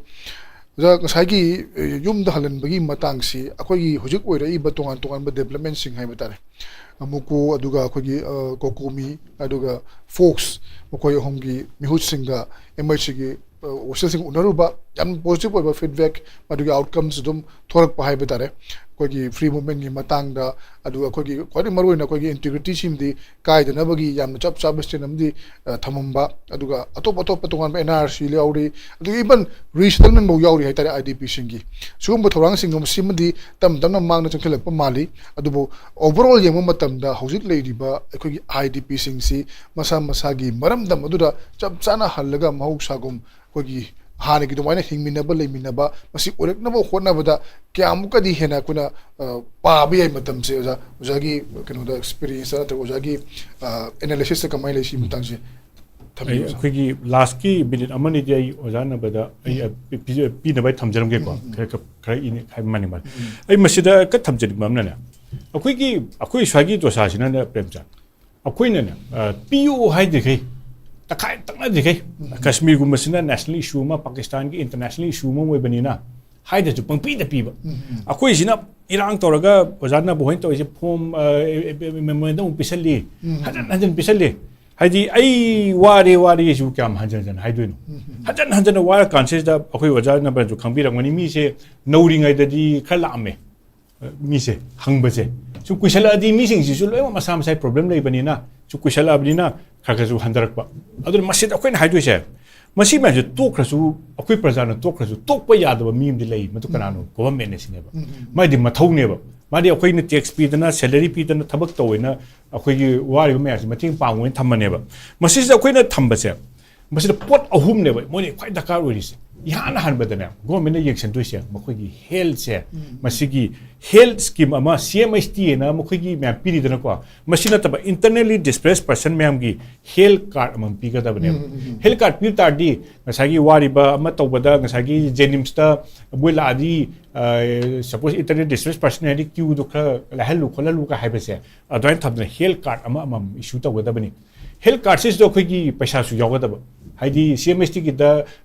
ꯑꯣꯖꯥ, ꯉꯁꯥꯏꯒꯤ, ꯑ, ꯌꯨꯝꯗ ꯍꯜꯍꯟꯕꯒꯤ ꯃꯇꯥꯡꯁꯤ ꯑꯩꯈꯣꯏꯒꯤ ꯍꯧꯖꯤꯛ ꯑꯣꯏꯔꯛꯏꯕ ꯇꯣꯉꯥꯟ ꯇꯣꯉꯥꯟꯕ developmentꯁꯤꯡ ꯍꯥꯏꯕ ꯇꯥꯔꯦ, ꯑꯃꯨꯀꯣ, ꯑꯗꯨꯒ ꯑꯩꯈꯣꯏꯒꯤ, ꯑ, ꯀꯣꯀꯣꯃꯤ, ꯑꯗꯨꯒ ꯐꯣꯛꯁ, ꯃꯈꯣꯏ ꯑꯍꯨꯝꯒꯤ ꯃꯤꯍꯨꯠꯁꯤꯡꯒ ꯑꯦꯝ ꯑꯩꯆ ꯁꯤꯒꯤ, ꯑ, officialꯁꯤꯡ ꯎꯅꯔꯨꯕ, ꯌꯥꯝ positive ꯑꯣꯏꯕ feedback, ꯃꯗꯨꯒꯤ outcomes ꯑꯗꯨꯝ ꯊꯣꯔꯛꯄ ꯍꯥꯏꯕ ꯇꯥꯔꯦ꯫ ꯑꯩꯈꯣꯏꯒꯤ free movementꯀꯤ ꯃꯇꯥꯡꯗ, ꯑꯗꯨꯒ ꯑꯩꯈꯣꯏꯒꯤ ꯈ꯭ꯋꯥꯏꯗꯒꯤ ꯃꯔꯨꯑꯣꯏꯅ ꯑꯩꯈꯣꯏꯒꯤ integrityꯁꯤꯃꯗꯤ ꯀꯥꯏꯗꯅꯕꯒꯤ ꯌꯥꯝꯅ ꯆꯞ ꯆꯥꯕ stand ꯑꯃꯗꯤ, ꯑ, ꯊꯝꯃꯝꯕ, ꯑꯗꯨꯒ ꯑꯇꯣꯞ ꯑꯇꯣꯞꯄ ꯇꯣꯉꯥꯟꯕ N R C ꯌꯥꯎꯔꯤ, ꯑꯗꯨꯒ even resettlement ꯐꯥꯎ ꯌꯥꯎꯔꯤ ꯍꯥꯏꯇꯥꯔꯦ, IDPꯁꯤꯡꯒꯤ꯫ ꯁꯤꯒꯨꯝꯕ ꯊꯧꯔꯥꯡꯁꯤꯡ ꯑꯁꯤꯃꯗꯤ ꯇꯞ ꯇꯞꯅ ꯃꯥꯡꯗ ꯆꯪꯁꯤꯜꯂꯛꯄ ꯃꯥꯜꯂꯤ꯫ ꯑꯗꯨꯕꯨ overall ꯌꯦꯡꯕ ꯃꯇꯝꯗ ꯍꯧꯖꯤꯛ ꯂꯩꯔꯤꯕ ꯑꯩꯈꯣꯏꯒꯤ IDPꯁꯤꯡꯁꯤ ꯃꯁꯥ ꯃꯁꯥꯒꯤ ꯃꯔꯝꯗꯝ ꯑꯗꯨꯗ ꯆꯞ ꯆꯥꯅ ꯍꯜꯂꯒ ꯃꯍꯧꯁꯥꯒꯨꯝ ꯑꯩꯈꯣꯏꯒꯤ ꯍꯥꯟꯅꯒꯤ ꯑꯗꯨꯃꯥꯏꯅ ꯍꯤꯡꯃꯤꯟꯅꯕ, ꯂꯩꯃꯤꯟꯅꯕ, ꯃꯁꯤ ꯑꯣꯏꯔꯛꯅꯕ ꯍꯣꯠꯅꯕꯗ ꯀꯌꯥꯃꯨꯛꯀꯗꯤ ꯍꯦꯟꯅ ꯑꯩꯈꯣꯏꯅ, ꯑ, ꯄꯥꯕ ꯌꯥꯏ ꯃꯇꯝꯁꯦ, ꯑꯣꯖꯥ? ꯑꯣꯖꯥꯒꯤ ꯀꯩꯅꯣꯗ experienceꯇ ꯅꯠꯇ꯭ꯔꯒ ꯑꯣꯖꯥꯒꯤ, ꯑ, analysisꯇ ꯀꯃꯥꯏꯅ ꯂꯩ ꯁꯤꯒꯤ ꯃꯇꯥꯡꯁꯦ? ꯑꯩ ꯊꯝꯕꯤꯌꯨ, ꯑꯣꯖꯥ꯫ ꯑꯩꯈꯣꯏꯒꯤ lastꯀꯤ minute ꯑꯃꯅꯤꯗꯤ ꯑꯩ ꯑꯣꯖꯥ ꯅꯕꯗ ꯑꯩ, ꯎꯝ꯫ ꯑ, ꯄꯤ-, ꯄꯤ-, ꯄꯤꯅꯕ ꯑꯩ ꯊꯝꯖꯔꯝꯒꯦꯀꯣ꯫ ꯎꯝ, ꯎꯝ꯫ ꯈꯔ, ꯈꯔ ꯏꯅꯤ ꯍꯥꯏꯕ ꯃꯥꯅꯤ, ꯃꯥꯅꯤ꯫ ꯎꯝ꯫ ꯑꯩ ꯃꯁꯤꯗ ꯀ ꯊꯝꯖꯅꯤꯡꯕ ꯑꯃꯅꯅꯦ, ꯑꯩꯈꯣꯏꯒꯤ, ꯑꯩꯈꯣꯏ ꯁ꯭ꯋꯥꯏꯒꯤ ꯗꯣꯁꯥꯁꯤꯅꯅꯦ, ꯄ꯭ꯔꯦꯝꯆꯥꯟ, ꯑꯩꯈꯣꯏꯅꯅꯦ, ꯑ, ꯄꯤꯌꯨ ꯍꯥꯏꯗ꯭ꯔꯤꯈꯩ, ꯇꯛꯈꯥꯏ ꯇꯛꯅꯗ꯭ꯔꯤꯈꯩ, ꯎꯝ꯫ ꯀꯥꯁꯃꯤꯔꯒꯨꯝꯕꯁꯤꯅ national issue ꯑꯃ, ꯄꯥꯀꯤꯁꯇꯥꯟꯒꯤ international issue ꯑꯃ ꯑꯣꯏꯕꯅꯤꯅ, ꯍꯥꯏꯗ꯭ꯔꯁꯨ ꯄꯪꯄꯤꯗ ꯄꯤꯕ꯫ ꯎꯝ, ꯎꯝ꯫ ꯑꯩꯈꯣꯏꯁꯤꯅ ꯏꯔꯥꯡ ꯇꯧꯔꯒ ꯑꯣꯖꯥ ꯅꯕꯨ ꯍꯣꯏꯅ ꯇꯧꯔꯤꯁꯦ form, ꯑ, memorandum ꯑꯃꯨꯛ ꯄꯤꯁꯜꯂꯤ, ꯎꯝ꯫ ꯍꯟꯖꯟ ꯍꯟꯖꯟ ꯄꯤꯁꯜꯂꯤ꯫ ꯍꯥꯏꯗꯤ ꯑꯩ ꯋꯥꯔꯦ, ꯋꯥꯔꯦꯁꯤꯕꯨ ꯀꯌꯥꯝ ꯍꯟꯖꯟ ꯍꯟꯖꯟ ꯍꯥꯏꯗꯣꯏꯅꯣ? ꯎꯝ, ꯎꯝ꯫ ꯍꯟꯖꯟ ꯍꯟꯖꯟꯅ ꯋꯥꯔ ꯀꯥꯟꯁꯤꯗ ꯑꯩꯈꯣꯏ ꯑꯣꯖꯥ ꯅꯕꯅꯁꯨ ꯈꯪꯕꯤꯔꯝꯒꯅꯤ, ꯃꯤꯁꯦ ꯅꯧꯔꯤꯉꯩꯗꯗꯤ ꯈꯔ ꯂꯥꯛꯑꯝꯃꯦ꯫ ꯃꯤꯁꯦ ꯍꯪꯕꯁꯦ ꯁꯨꯝ ꯀꯨꯏꯁꯜꯂꯛꯑꯗꯤ ꯃꯤꯁꯤꯡꯁꯤꯁꯨ ꯂꯣꯏꯅꯃꯛ ꯃꯁꯥ ꯃꯁꯥꯒꯤ problem ꯂꯩꯕꯅꯤꯅ, ꯁꯨꯝ ꯀꯨꯏꯁꯜꯂꯛꯑꯕꯅꯤꯅ ꯈꯔ ꯈꯔꯁꯨ ꯍꯟꯊꯔꯛꯄ꯫ ꯑꯗꯨꯅ ꯃꯁꯤꯗ ꯑꯩꯈꯣꯏꯅ ꯍꯥꯏꯗꯣꯏꯁꯦ, ꯃꯁꯤ ꯃꯌꯥꯝꯁꯦ ꯇꯣꯛꯈ꯭ꯔꯁꯨ, ꯑꯩꯈꯣꯏ ꯄ꯭ꯔꯖꯥꯅ ꯇꯣꯛꯈ꯭ꯔꯁꯨ, ꯇꯣꯛꯄ ꯌꯥꯗꯕ ꯃꯤ ꯑꯃꯗꯤ ꯂꯩ꯫ ꯃꯗꯨ ꯀꯅꯥꯅꯣ? ꯎꯝ꯫ Governmentꯅ ꯁꯤꯅꯦꯕ꯫ ꯎꯝ, ꯎꯝ꯫ ꯃꯥꯏꯗꯤ ꯃꯊꯧꯅꯦꯕ꯫ ꯃꯥꯗꯤ ꯑꯩꯈꯣꯏꯅ ꯇꯦꯛꯁ ꯄꯤꯗꯅ, ꯁꯦꯂꯔꯤ ꯄꯤꯗꯅ, ꯊꯕꯛ ꯇꯧꯋꯦꯅ ꯑꯩꯈꯣꯏꯒꯤ ꯋꯥꯔꯤꯕ ꯃꯌꯥꯝꯁꯦ ꯃꯇꯦꯡ ꯄꯥꯡꯉꯣꯅ ꯊꯝꯕꯅꯦꯕ꯫ ꯃꯁꯤꯁꯤꯗ ꯑꯩꯈꯣꯏꯅ ꯊꯝꯕꯁꯦ, ꯃꯁꯤꯗ ꯄꯣꯠ ꯑꯍꯨꯝꯅꯦꯕ ꯃꯣꯏꯅ ꯈ꯭ꯋꯥꯏ ꯗꯔꯀꯥꯔ ꯑꯣꯏꯔꯤꯁꯦ꯫ ꯏꯍꯥꯟ ꯍꯥꯟꯕꯗꯅꯦ, ꯒꯣꯔꯃꯦꯟꯅ ꯌꯦꯡꯁꯤꯟꯗꯣꯏꯁꯦ ꯃꯈꯣꯏꯒꯤ ꯍꯦꯜꯠꯁꯦ, ꯃꯁꯤꯒꯤ ꯍꯦꯜꯠ ꯁ꯭ꯀꯤꯝ ꯑꯃ, ꯁꯤ ꯑꯦꯝ ꯑꯩꯆ ꯇꯤ ꯍꯥꯏꯅ ꯃꯈꯣꯏꯒꯤ ꯃꯌꯥꯝ ꯄꯤꯔꯤꯗꯅꯀꯣ꯫ ꯃꯁꯤ ꯅꯠꯇꯕ, ꯏꯟꯇꯔꯅꯦꯂꯤ ꯗꯤꯁꯄ꯭ꯂꯦꯁ ꯄꯔꯁꯟ ꯃꯌꯥꯝꯒꯤ ꯍꯦꯜꯠ ꯀꯥꯔꯗ ꯑꯃꯃꯝ ꯄꯤꯒꯗꯕꯅꯦꯕ꯫ ꯍꯦꯜꯠ ꯀꯥꯔꯗ ꯄꯤꯕ ꯇꯥꯔꯗꯤ, ꯉꯁꯥꯏꯒꯤ ꯋꯥꯔꯤꯕ ꯑꯃ ꯇꯧꯕꯗ, ꯉꯁꯥꯏꯒꯤ ꯖꯦꯅꯤꯝꯁꯇ ꯃꯣꯏ ꯂꯥꯛꯑꯗꯤ, ꯁꯄꯣꯁ ꯏꯟꯇꯔꯅꯦꯂꯤ ꯗꯤꯁꯄ꯭ꯂꯦꯁ ꯄꯔꯁꯟ ꯍꯥꯏꯗꯤ ꯀ꯭ꯌꯨꯗꯣ ꯈꯔ ꯂꯥꯏꯍꯜꯂꯨ ꯈꯣꯠꯍꯜꯂꯨꯒ ꯍꯥꯏꯕꯁꯦ, ꯑꯗꯨꯃꯥꯏꯅ ꯊꯝꯗꯅ ꯍꯦꯜꯠ ꯀꯥꯔꯗ ꯑꯃ ꯑꯃꯃꯝ ꯏꯁꯨ ꯇꯧꯒꯗꯕꯅꯤ꯫ ꯍꯦꯜꯠ ꯀꯥꯔꯗꯁꯤꯁꯨ ꯑꯩꯈꯣꯏꯒꯤ ꯄꯩꯁꯥꯁꯨ ꯌꯥꯎꯒꯗꯕ, ꯍꯥꯏꯗꯤ ꯁꯤ ꯑꯦꯝ ꯑꯩꯆ ꯇꯤꯒꯤꯗ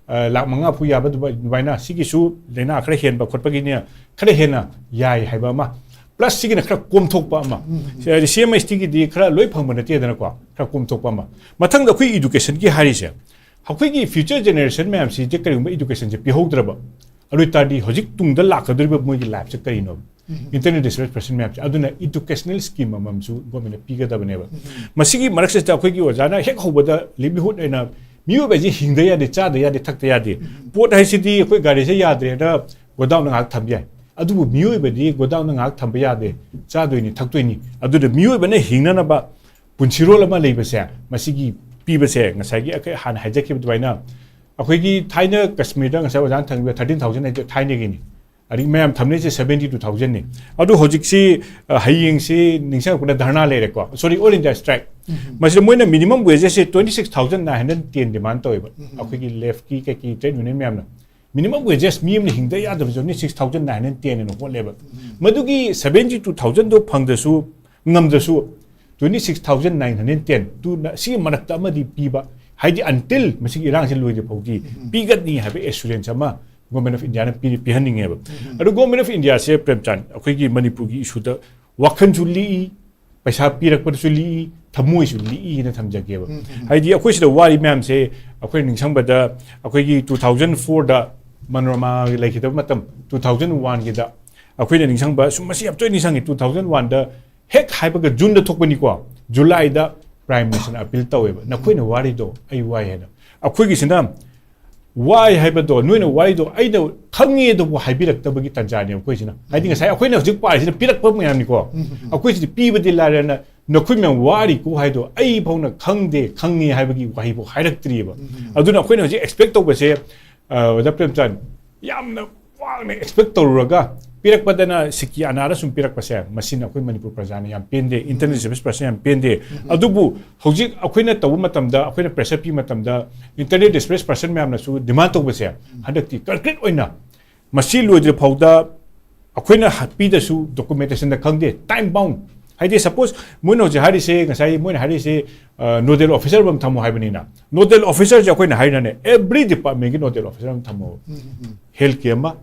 ꯂꯥꯛ ꯃꯉꯥ ꯐꯥꯎ ꯌꯥꯕ ꯑꯗꯨꯃꯥꯏꯅ, ꯁꯤꯒꯤꯁꯨ ꯂꯥꯏꯅꯥ ꯈꯔ ꯍꯦꯟꯕ ꯈꯣꯠꯄꯒꯤꯅꯦ, ꯈꯔ ꯍꯦꯟꯅ ꯌꯥꯏ ꯍꯥꯏꯕ ꯑꯃ, ꯄ꯭ꯂꯁ ꯁꯤꯒꯤꯅ ꯈꯔ ꯀꯣꯝꯊꯣꯛꯄ ꯑꯃ꯫ ꯁꯤ ꯍꯥꯏꯗꯤ ꯁꯤ ꯑꯦꯝ ꯑꯩꯆ ꯇꯤꯒꯤꯗꯤ ꯈꯔ ꯂꯣꯏ ꯐꯪꯕ ꯅꯠꯇꯦꯗꯅꯀꯣ, ꯈꯔ ꯀꯣꯝꯊꯣꯛꯄ ꯑꯃ꯫ ꯃꯊꯪꯗ ꯑꯩꯈꯣꯏ ꯏꯗꯨꯀꯦꯁꯟꯒꯤ ꯍꯥꯏꯔꯤꯁꯦ, ꯑꯩꯈꯣꯏꯒꯤ ꯐ꯭ꯌꯨꯆꯔ ꯖꯦꯅꯦꯔꯦꯁꯟ ꯃꯌꯥꯝꯁꯤꯁꯦ ꯀꯔꯤꯒꯨꯝꯕ ꯏꯗꯨꯀꯦꯁꯟꯁꯦ ꯄꯤꯍꯧꯗ꯭ꯔꯕ, ꯑꯗꯨ ꯑꯣꯏ ꯇꯥꯔꯗꯤ ꯍꯧꯖꯤꯛ ꯇꯨꯡꯗ ꯂꯥꯛꯀꯗꯧꯔꯤꯕ ꯃꯣꯏꯒꯤ ꯂꯥꯏꯐꯁꯦ ꯀꯔꯤꯅꯣ? ꯏꯟꯇꯔꯅꯦꯜ ꯗꯤꯁꯄ꯭ꯂꯦꯁ ꯄꯔꯁꯟ ꯃꯌꯥꯝꯁꯦ꯫ ꯑꯗꯨꯅ ꯏꯗꯨꯀꯦꯁꯅꯦꯜ ꯁ꯭ꯀꯤꯝ ꯑꯃꯃꯝꯁꯨ ꯒꯣꯔꯃꯦꯟꯅ ꯄꯤꯒꯗꯕꯅꯦꯕ꯫ ꯃꯁꯤꯒꯤ ꯃꯔꯛꯁꯤꯗ ꯑꯩꯈꯣꯏꯒꯤ ꯑꯣꯖꯥꯅ ꯍꯦꯛ ꯍꯧꯕꯗ ꯂꯤꯚꯂꯤꯍꯨꯗ ꯍꯥꯏꯅ ꯃꯤꯑꯣꯏꯕ ꯍꯥꯏꯁꯦ ꯍꯤꯡꯗ ꯌꯥꯗꯦ, ꯆꯥꯗ ꯌꯥꯗꯦ, ꯊꯛꯇ ꯌꯥꯗꯦ꯫ ꯄꯣꯠ ꯍꯥꯏꯁꯤꯗꯤ ꯑꯩꯈꯣꯏ ꯒꯥꯔꯤꯁꯦ ꯌꯥꯗ꯭ꯔꯦꯅ ꯒꯣꯗꯥꯎꯟꯗ ꯉꯥꯏꯍꯥꯛ ꯊꯝꯕ ꯌꯥꯏ, ꯑꯗꯨꯕꯨ ꯃꯤꯑꯣꯏꯕꯗꯤ ꯒꯣꯗꯥꯎꯟꯗ ꯉꯥꯏꯍꯥꯛ ꯊꯝꯕ ꯌꯥꯗꯦ, ꯆꯥꯗꯣꯏꯅꯤ, ꯊꯛꯇꯣꯏꯅꯤ꯫ ꯑꯗꯨꯅ ꯃꯤꯑꯣꯏꯕꯅ ꯍꯤꯡꯅꯅꯕ ꯄꯨꯟꯁꯤꯔꯣꯜ ꯑꯃ ꯂꯩꯕꯁꯦ, ꯃꯁꯤꯒꯤ ꯄꯤꯕꯁꯦ, ꯉꯁꯥꯏꯒꯤ ꯑꯩꯈꯣꯏ ꯍꯥꯟꯅ ꯍꯥꯏꯖꯈꯤꯕ ꯑꯗꯨꯃꯥꯏꯅ, ꯑꯩꯈꯣꯏꯒꯤ ꯊꯥꯏꯅ ꯀꯁꯃꯤꯔꯗ ꯉꯁꯥꯏ ꯑꯣꯖꯥꯅ ꯊꯝꯕꯤꯕ ꯊꯥꯔꯇꯤꯟ ꯊꯥꯎꯖꯟ ꯍꯥꯏꯗꯣ ꯊꯥꯏꯅꯒꯤꯅꯤ꯫ ꯑꯗꯒꯤ ꯃꯌꯥꯝ ꯊꯝꯅꯩꯁꯦ ꯁꯕꯦꯟꯇꯤ ꯇꯨ ꯊꯥꯎꯖꯟꯅꯤ꯫ ꯑꯗꯨ ꯍꯧꯖꯤꯛꯁꯤ, ꯑ, ꯍꯌꯦꯡꯁꯤ ꯅꯤꯡꯁꯤꯡꯉꯛꯄꯗ ꯙꯔꯅꯥ ꯂꯩꯔꯦꯀꯣ, ꯁꯣꯔꯤ, ꯑꯣꯜ ꯏꯟꯗꯤꯌꯥ ꯁ꯭ꯇ꯭ꯔꯥꯏꯛ꯫ ꯃꯁꯤꯗ ꯃꯣꯏꯅ ꯃꯤꯅꯤꯃꯝ ꯋꯦꯖꯦꯁꯁꯦ twenty six thousand nine hundred ten ꯗꯤꯃꯥꯟ ꯇꯧꯋꯦꯕ, ꯑꯩꯈꯣꯏꯒꯤ ꯂꯦꯐꯀꯤ ꯀꯩꯀꯩ ꯇ꯭ꯔꯦꯗ ꯌꯨꯅꯤꯌꯟ ꯃꯌꯥꯝꯅ꯫ ꯃꯤꯅꯤꯃꯝ ꯋꯦꯖꯦꯁ ꯃꯤ ꯑꯃꯅ ꯍꯤꯡꯗ ꯌꯥꯗꯕꯁꯨ twenty six thousand nine hundred ten ꯑꯅ ꯍꯣꯠꯂꯦꯕ꯫ ꯃꯗꯨꯒꯤ ꯁꯕꯦꯟꯇꯤ ꯇꯨ ꯊꯥꯎꯖꯟꯗꯣ ꯐꯪꯗ꯭ꯔꯁꯨ, ꯉꯝꯗ꯭ꯔꯁꯨ, twenty six thousand nine hundred ten ꯇꯨꯅ ꯁꯤꯒꯤ ꯃꯔꯛꯇ ꯑꯃꯗꯤ ꯄꯤꯕ, ꯍꯥꯏꯗꯤ ꯑꯟꯇꯤꯜ ꯃꯁꯤꯒꯤ ꯏꯔꯥꯡꯁꯤ ꯂꯣꯏꯗ꯭ꯔꯤ ꯐꯥꯎꯗꯤ ꯄꯤꯒꯅꯤ ꯍꯥꯏꯕ ꯑꯦꯁꯨꯔꯦꯟꯁ ꯑꯃ ꯒꯣꯔꯃꯦꯟ ꯑꯣꯐ ꯏꯟꯗꯤꯌꯥꯅ ꯄꯤ-, ꯄꯤꯍꯟꯅꯤꯡꯉꯦꯕ꯫ ꯑꯗꯨ ꯒꯣꯔꯃꯦꯟ ꯑꯣꯐ ꯏꯟꯗꯤꯌꯥꯁꯦ, ꯄ꯭ꯔꯦꯝꯆꯥꯟ, ꯑꯩꯈꯣꯏꯒꯤ ꯃꯅꯤꯄꯨꯔꯒꯤ ꯏꯁꯨꯗ ꯋꯥꯈꯜꯁꯨ ꯂꯤꯛꯏ, ꯄꯩꯁꯥ ꯄꯤꯔꯛꯄꯗꯁꯨ ꯂꯤꯛꯏ, ꯊꯃꯣꯏꯁꯨ ꯂꯤꯛꯏꯅ ꯊꯝꯖꯒꯦꯕ꯫ ꯍꯥꯏꯗꯤ ꯑꯩꯈꯣꯏ ꯁꯤꯗ ꯋꯥꯔꯤ ꯃꯌꯥꯝꯁꯦ, ꯑꯩꯈꯣꯏ ꯅꯤꯡꯁꯤꯡꯕꯗ, ꯑꯩꯈꯣꯏꯒꯤ ꯇꯨ ꯊꯥꯎꯖꯟ ꯐꯣꯔꯗ ꯃꯅꯣꯔꯃꯥ ꯂꯩꯈꯤꯗꯕ ꯃꯇꯝ, ꯇꯨ ꯊꯥꯎꯖꯟ ꯋꯥꯟꯒꯤꯗ ꯑꯩꯈꯣꯏꯅ ꯅꯤꯡꯁꯤꯡꯕ, ꯁꯨꯝ ꯃꯁꯤ ꯌꯥꯝ ꯇꯣꯏꯅ ꯅꯤꯡꯁꯤꯡꯉꯤ, ꯇꯨ ꯊꯥꯎꯖꯟ ꯋꯥꯟꯗ ꯍꯦꯛ ꯍꯥꯏꯕꯒ ꯖꯨꯟꯗ ꯊꯣꯛꯄꯅꯤꯀꯣ, ꯖꯨꯂꯥꯏꯗ ꯄ꯭ꯔꯥꯏꯝ ꯃꯤꯅꯤꯁꯇꯔꯅ ꯑꯄꯤꯜ ꯇꯧꯋꯦꯕ, "ꯅꯈꯣꯏꯅ ꯋꯥꯔꯤꯗꯣ ꯑꯩ ꯋꯥꯏ" ꯍꯥꯏꯅ꯫ ꯑꯩꯈꯣꯏꯒꯤꯁꯤꯅ ꯋꯥꯏ ꯍꯥꯏꯕꯗꯣ, ꯅꯣꯏꯅ ꯋꯥꯔꯤꯗꯣ ꯑꯩꯅ ꯈꯪꯉꯦ ꯑꯗꯨꯕꯨ ꯍꯥꯏꯕꯤꯔꯛꯇꯕꯒꯤ ꯇꯥꯟꯖꯥꯅꯦꯕ ꯑꯩꯈꯣꯏꯁꯤꯅ꯫ ꯍꯥꯏꯗꯤ ꯉꯁꯥꯏ ꯑꯩꯈꯣꯏꯅ ꯍꯧꯖꯤꯛ ꯄꯥꯔꯤꯁꯤꯅ ꯄꯤꯔꯛꯄ ꯃꯌꯥꯝꯅꯤꯀꯣ꯫ ꯑꯩꯈꯣꯏꯁꯤꯗꯤ ꯄꯤꯕꯗꯤ ꯂꯥꯏꯔꯅ ꯅꯈꯣꯏ ꯃꯌꯥꯝ ꯋꯥꯔꯤꯀꯣ ꯍꯥꯏꯗꯣ ꯑꯩ ꯐꯥꯎꯅ ꯈꯪꯗꯦ, ꯈꯪꯉꯦ ꯍꯥꯏꯕꯒꯤ ꯋꯥꯍꯩꯐꯥꯎ ꯍꯥꯏꯔꯛꯇ꯭ꯔꯤꯑꯕ꯫ ꯑꯗꯨꯅ ꯑꯩꯈꯣꯏꯅ ꯍꯧꯖꯤꯛ expect ꯇꯧꯕꯁꯦ, ꯑ, ꯑꯣꯖꯥ ꯄ꯭ꯔꯦꯝꯆꯥꯟ, ꯌꯥꯝꯅ ꯋꯥꯡꯅ expect ꯇꯧꯔꯨꯔꯒ ꯄꯤꯔꯛꯄꯗꯅ ꯁꯤꯀꯤ ꯑꯅꯥꯗ ꯁꯨꯝ ꯄꯤꯔꯛꯄꯁꯦ, ꯃꯁꯤꯅ ꯑꯩꯈꯣꯏ ꯃꯅꯤꯄꯨꯔ ꯄ꯭ꯔꯖꯥꯅ ꯌꯥꯝ ꯄꯦꯟꯗꯦ, internally displaced person ꯌꯥꯝ ꯄꯦꯟꯗꯦ꯫ ꯑꯗꯨꯕꯨ ꯍꯧꯖꯤꯛ ꯑꯩꯈꯣꯏꯅ ꯇꯧꯕ ꯃꯇꯝꯗ, ꯑꯩꯈꯣꯏꯅ pressure ꯄꯤꯕ ꯃꯇꯝꯗ, internally displaced person ꯃꯌꯥꯝꯅꯁꯨ demand ꯇꯧꯕꯁꯦ, ꯍꯟꯗꯛꯇꯤ concrete ꯑꯣꯏꯅ ꯃꯁꯤ ꯂꯣꯏꯗ꯭ꯔꯤ ꯐꯥꯎꯗ ꯑꯩꯈꯣꯏꯅ ꯍꯥꯠꯄꯤꯗꯁꯨ documentation ꯗ ꯈꯪꯗꯦ, time bound꯫ ꯍꯥꯏꯗꯤ, suppose, ꯃꯣꯏꯅ ꯍꯧꯖꯤꯛ ꯍꯥꯏꯔꯤꯁꯦ, ꯉꯁꯥꯏ ꯃꯣꯏꯅ ꯍꯥꯏꯔꯤꯁꯦ, ꯑ, nodal officer ꯑꯃ ꯊꯝꯃꯣ ꯍꯥꯏꯕꯅꯤꯅ, nodal officer ꯁꯦ ꯑꯩꯈꯣꯏꯅ ꯍꯥꯏꯔꯤꯅꯅꯦ, every department ꯀꯤ nodal officer ꯑꯃ ꯊꯝꯃꯣ꯫ Health ꯀꯤ ꯑꯃ,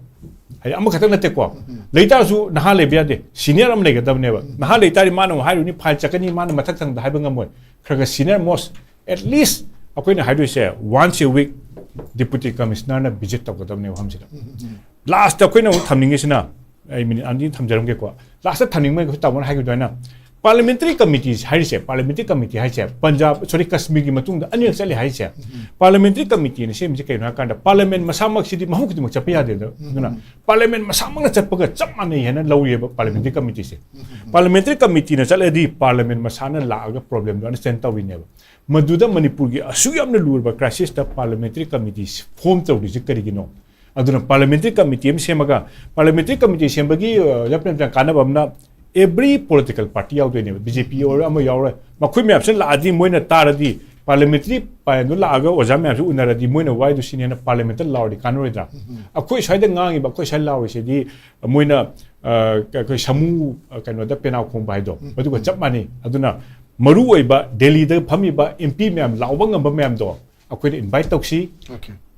ꯍꯥꯏꯗꯤ, ꯑꯃꯈꯛꯇꯪ ꯅꯠꯇꯦꯀꯣ꯫ ꯂꯩꯇꯥꯔꯁꯨ ꯅꯍꯥ ꯂꯩꯕ ꯌꯥꯗꯦ, senior ꯑꯃ ꯂꯩꯒꯗꯕꯅꯦꯕ꯫ ꯅꯍꯥ ꯂꯩꯇꯥꯔꯗꯤ ꯃꯥꯅ ꯑꯃꯨꯛ ꯍꯥꯏꯔꯨꯅꯤ, file ꯆꯠꯀꯅꯤ, ꯃꯥꯅ ꯃꯊꯛ ꯊꯪꯕꯗ ꯍꯥꯏꯕ ꯉꯝꯃꯣꯏ꯫ ꯈꯔ ꯈꯔ senior most, at least ꯑꯩꯈꯣꯏꯅ ꯍꯥꯏꯗꯣꯏꯁꯦ, once a week deputy commissioner ꯅ visit ꯇꯧꯒꯗꯕꯅꯦ ꯃꯐꯝꯁꯤꯗ꯫ Last ꯑꯩꯈꯣꯏꯅ ꯑꯃꯨꯛ ꯊꯝꯅꯤꯡꯉꯤꯁꯤꯅ, ꯑꯩ minute ꯑꯅꯤ ꯊꯝꯖꯔꯝꯒꯦꯀꯣ꯫ Last ꯊꯝꯅꯤꯡꯕ ꯑꯩꯈꯣꯏ ꯇꯥꯃꯣꯅ ꯍꯥꯏꯈꯤꯕ ꯑꯗꯨꯃꯥꯏꯅ, parliamentary committee ꯍꯥꯏꯔꯤꯁꯦ, parliamentary committee ꯍꯥꯏꯁꯦ, ꯄꯟꯖꯥꯕ, sorry, ꯀꯥꯁꯃꯤꯔꯒꯤ ꯃꯇꯨꯡꯗ ꯑꯅꯤꯔꯛ ꯆꯠꯂꯤ ꯍꯥꯏꯁꯦ꯫ Parliamentary committee ꯅ ꯁꯦꯝꯃꯤꯁꯦ ꯀꯩꯅꯣ ꯍꯥꯏ ꯀꯥꯟꯗ, parliament ꯃꯁꯥꯃꯛꯁꯤꯗꯤ ꯃꯐꯝ ꯈꯨꯗꯤꯡꯃꯛ ꯆꯠꯄ ꯌꯥꯗꯦꯗꯅ꯫ ꯑꯗꯨꯅ parliament ꯃꯁꯥꯃꯛꯅ ꯆꯠꯄꯒ ꯆꯞ ꯃꯥꯟꯅꯩ ꯍꯥꯏꯅ ꯂꯧꯔꯤꯑꯕ parliamentary committee ꯁꯦ꯫ Parliamentary committee ꯅ ꯆꯠꯂꯗꯤ parliament ꯃꯁꯥꯅ ꯂꯥꯛꯑꯒ problem ꯗꯣ understand ꯇꯧꯔꯤꯅꯦꯕ꯫ ꯃꯗꯨꯗ ꯃꯅꯤꯄꯨꯔꯒꯤ ꯑꯁꯨꯛ ꯌꯥꯝꯅ ꯂꯨꯔꯕ crisis ꯇ parliamentary committee form ꯇꯧꯔꯤꯁꯦ ꯀꯔꯤꯒꯤꯅꯣ? ꯑꯗꯨꯅ parliamentary committee ꯑꯃ ꯁꯦꯝꯃꯒ, parliamentary committee ꯁꯦꯝꯕꯒꯤ, ꯑ, ꯌꯥꯝ ꯌꯥꯝ ꯀꯥꯟꯅꯕ ꯑꯃꯅ, every political party ꯌꯥꯎꯗꯣꯏꯅꯦꯕ, ꯕꯤ ꯖꯦ ꯄꯤ ꯑꯣꯏꯔꯣ, ꯑꯃ ꯌꯥꯎꯔꯣꯏ, ꯃꯈꯣꯏ ꯃꯌꯥꯝꯁꯤꯅ ꯂꯥꯛꯑꯗꯤ, ꯃꯣꯏꯅ ꯇꯥꯔꯗꯤ, parliamentary ꯄꯥꯏꯟꯗꯨ ꯂꯥꯛꯑꯒ ꯑꯣꯖꯥ ꯃꯌꯥꯝꯁꯨ ꯎꯅꯔꯗꯤ, ꯃꯣꯏꯅ ꯋꯥꯏꯗꯨ ꯁꯤꯅꯦꯅ parliament ꯇ ꯂꯥꯎꯔꯗꯤ ꯀꯥꯟꯅꯔꯣꯏꯗ꯭ꯔꯥ? ꯑꯩꯈꯣꯏ ꯁ꯭ꯋꯥꯏꯗ ꯉꯥꯡꯉꯤꯕ, ꯑꯩꯈꯣꯏ ꯁ꯭ꯋꯥꯏꯗ ꯂꯥꯎꯔꯤꯁꯤꯗꯤ ꯃꯣꯏꯅ, ꯑ, ꯑꯩꯈꯣꯏ ꯁꯥꯃꯨ, ꯑ, ꯀꯩꯅꯣꯗ ꯄꯦꯅꯥꯎ ꯈꯣꯡꯕ ꯍꯥꯏꯗꯣ, ꯑꯗꯨꯒ ꯆꯞ ꯃꯥꯟꯅꯩ꯫ ꯑꯗꯨꯅ ꯃꯔꯨ ꯑꯣꯏꯕ ꯗꯦꯜꯂꯤꯗ ꯐꯝꯃꯤꯕ ꯑꯦꯝ ꯄꯤ ꯃꯌꯥꯝ ꯂꯥꯎꯕ ꯉꯝꯕ ꯃꯌꯥꯝꯗꯣ ꯑꯩꯈꯣꯏꯅ invite ꯇꯧꯁꯤ꯫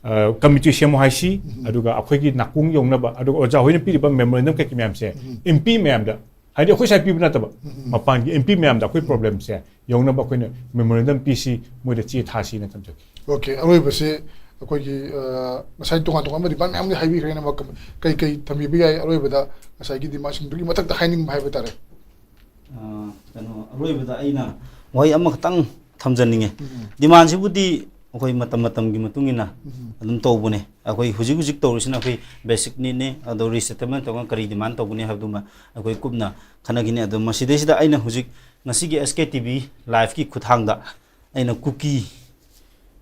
ꯑ, committee ꯁꯦꯝꯃꯣ ꯍꯥꯏꯁꯤ꯫ ꯑꯗꯨꯒ ꯑꯩꯈꯣꯏꯒꯤ ꯅꯥꯀꯣꯡ ꯌꯧꯅꯕ, ꯑꯗꯨꯒ ꯑꯣꯖꯥ ꯍꯣꯏꯅ ꯄꯤꯔꯤꯕ memorandum ꯀꯩꯀꯩ ꯃꯌꯥꯝꯁꯦ ꯑꯦꯝ ꯄꯤ ꯃꯌꯥꯝꯗ, ꯍꯥꯏꯗꯤ ꯑꯩꯈꯣꯏ ꯁ꯭ꯋꯥꯏ ꯄꯤꯕ ꯅꯠꯇꯕ, ꯃꯄꯥꯟꯒꯤ ꯑꯦꯝ ꯄꯤ ꯃꯌꯥꯝꯗ ꯑꯩꯈꯣꯏ problem ꯁꯦ ꯌꯧꯅꯕ ꯑꯩꯈꯣꯏꯅ memorandum ꯄꯤꯁꯤ, ꯃꯣꯏꯗ ꯆꯦ ꯊꯥꯁꯤꯅ ꯊꯝꯖꯒꯦ꯫ Okay, ꯑꯔꯣꯏꯕꯁꯦ ꯑꯩꯈꯣꯏꯒꯤ, ꯑ, ꯉꯁꯥꯏ ꯇꯣꯉꯥꯟ ꯇꯣꯉꯥꯟꯕ department ꯃꯌꯥꯝꯗꯤ ꯍꯥꯏꯕꯤꯈ꯭ꯔꯦ, ꯑꯩꯅ ꯀꯩ ꯀꯩ ꯊꯝꯕꯤꯕ ꯌꯥꯏ? ꯑꯔꯣꯏꯕꯗ ꯉꯁꯥꯏꯒꯤ demand ꯁꯤꯡꯗꯨꯒꯤ ꯃꯊꯛꯇ ꯍꯥꯏꯅꯤꯡꯕ ꯍꯥꯏꯕ ꯇꯥꯔꯦ꯫ ꯑ, ꯀꯩꯅꯣ, ꯑꯔꯣꯏꯕꯗ ꯑꯩꯅ ꯋꯥꯍꯩ ꯑꯃꯈꯛꯇꯪ ꯊꯝꯖꯅꯤꯡꯉꯦ꯫ Demand ꯁꯤꯕꯨꯗꯤ ꯑꯩꯈꯣꯏ ꯃꯇꯝ ꯃꯇꯝꯒꯤ ꯃꯇꯨꯡ ꯏꯟꯅ ꯑꯗꯨꯝ ꯇꯧꯕꯅꯦ꯫ ꯑꯩꯈꯣꯏ ꯍꯧꯖꯤꯛ ꯍꯧꯖꯤꯛ ꯇꯧꯔꯤꯁꯤꯅ ꯑꯩꯈꯣꯏ basic need ꯅꯤ, ꯑꯗꯣ resettlement ꯇꯧꯔꯒ ꯀꯔꯤ demand ꯇꯧꯒꯅꯤ ꯍꯥꯏꯕꯗꯨꯃ ꯑꯩꯈꯣꯏ ꯀꯨꯞꯅ ꯈꯟꯅꯈꯤꯅꯤ꯫ ꯑꯗꯣ ꯃꯁꯤꯗꯩꯁꯤꯗ ꯑꯩꯅ ꯍꯧꯖꯤꯛ ꯉꯁꯤꯒꯤ S K T V live ꯀꯤ ꯈꯨꯠꯊꯥꯡꯗ ꯑꯩꯅ ꯀꯨꯀꯤ,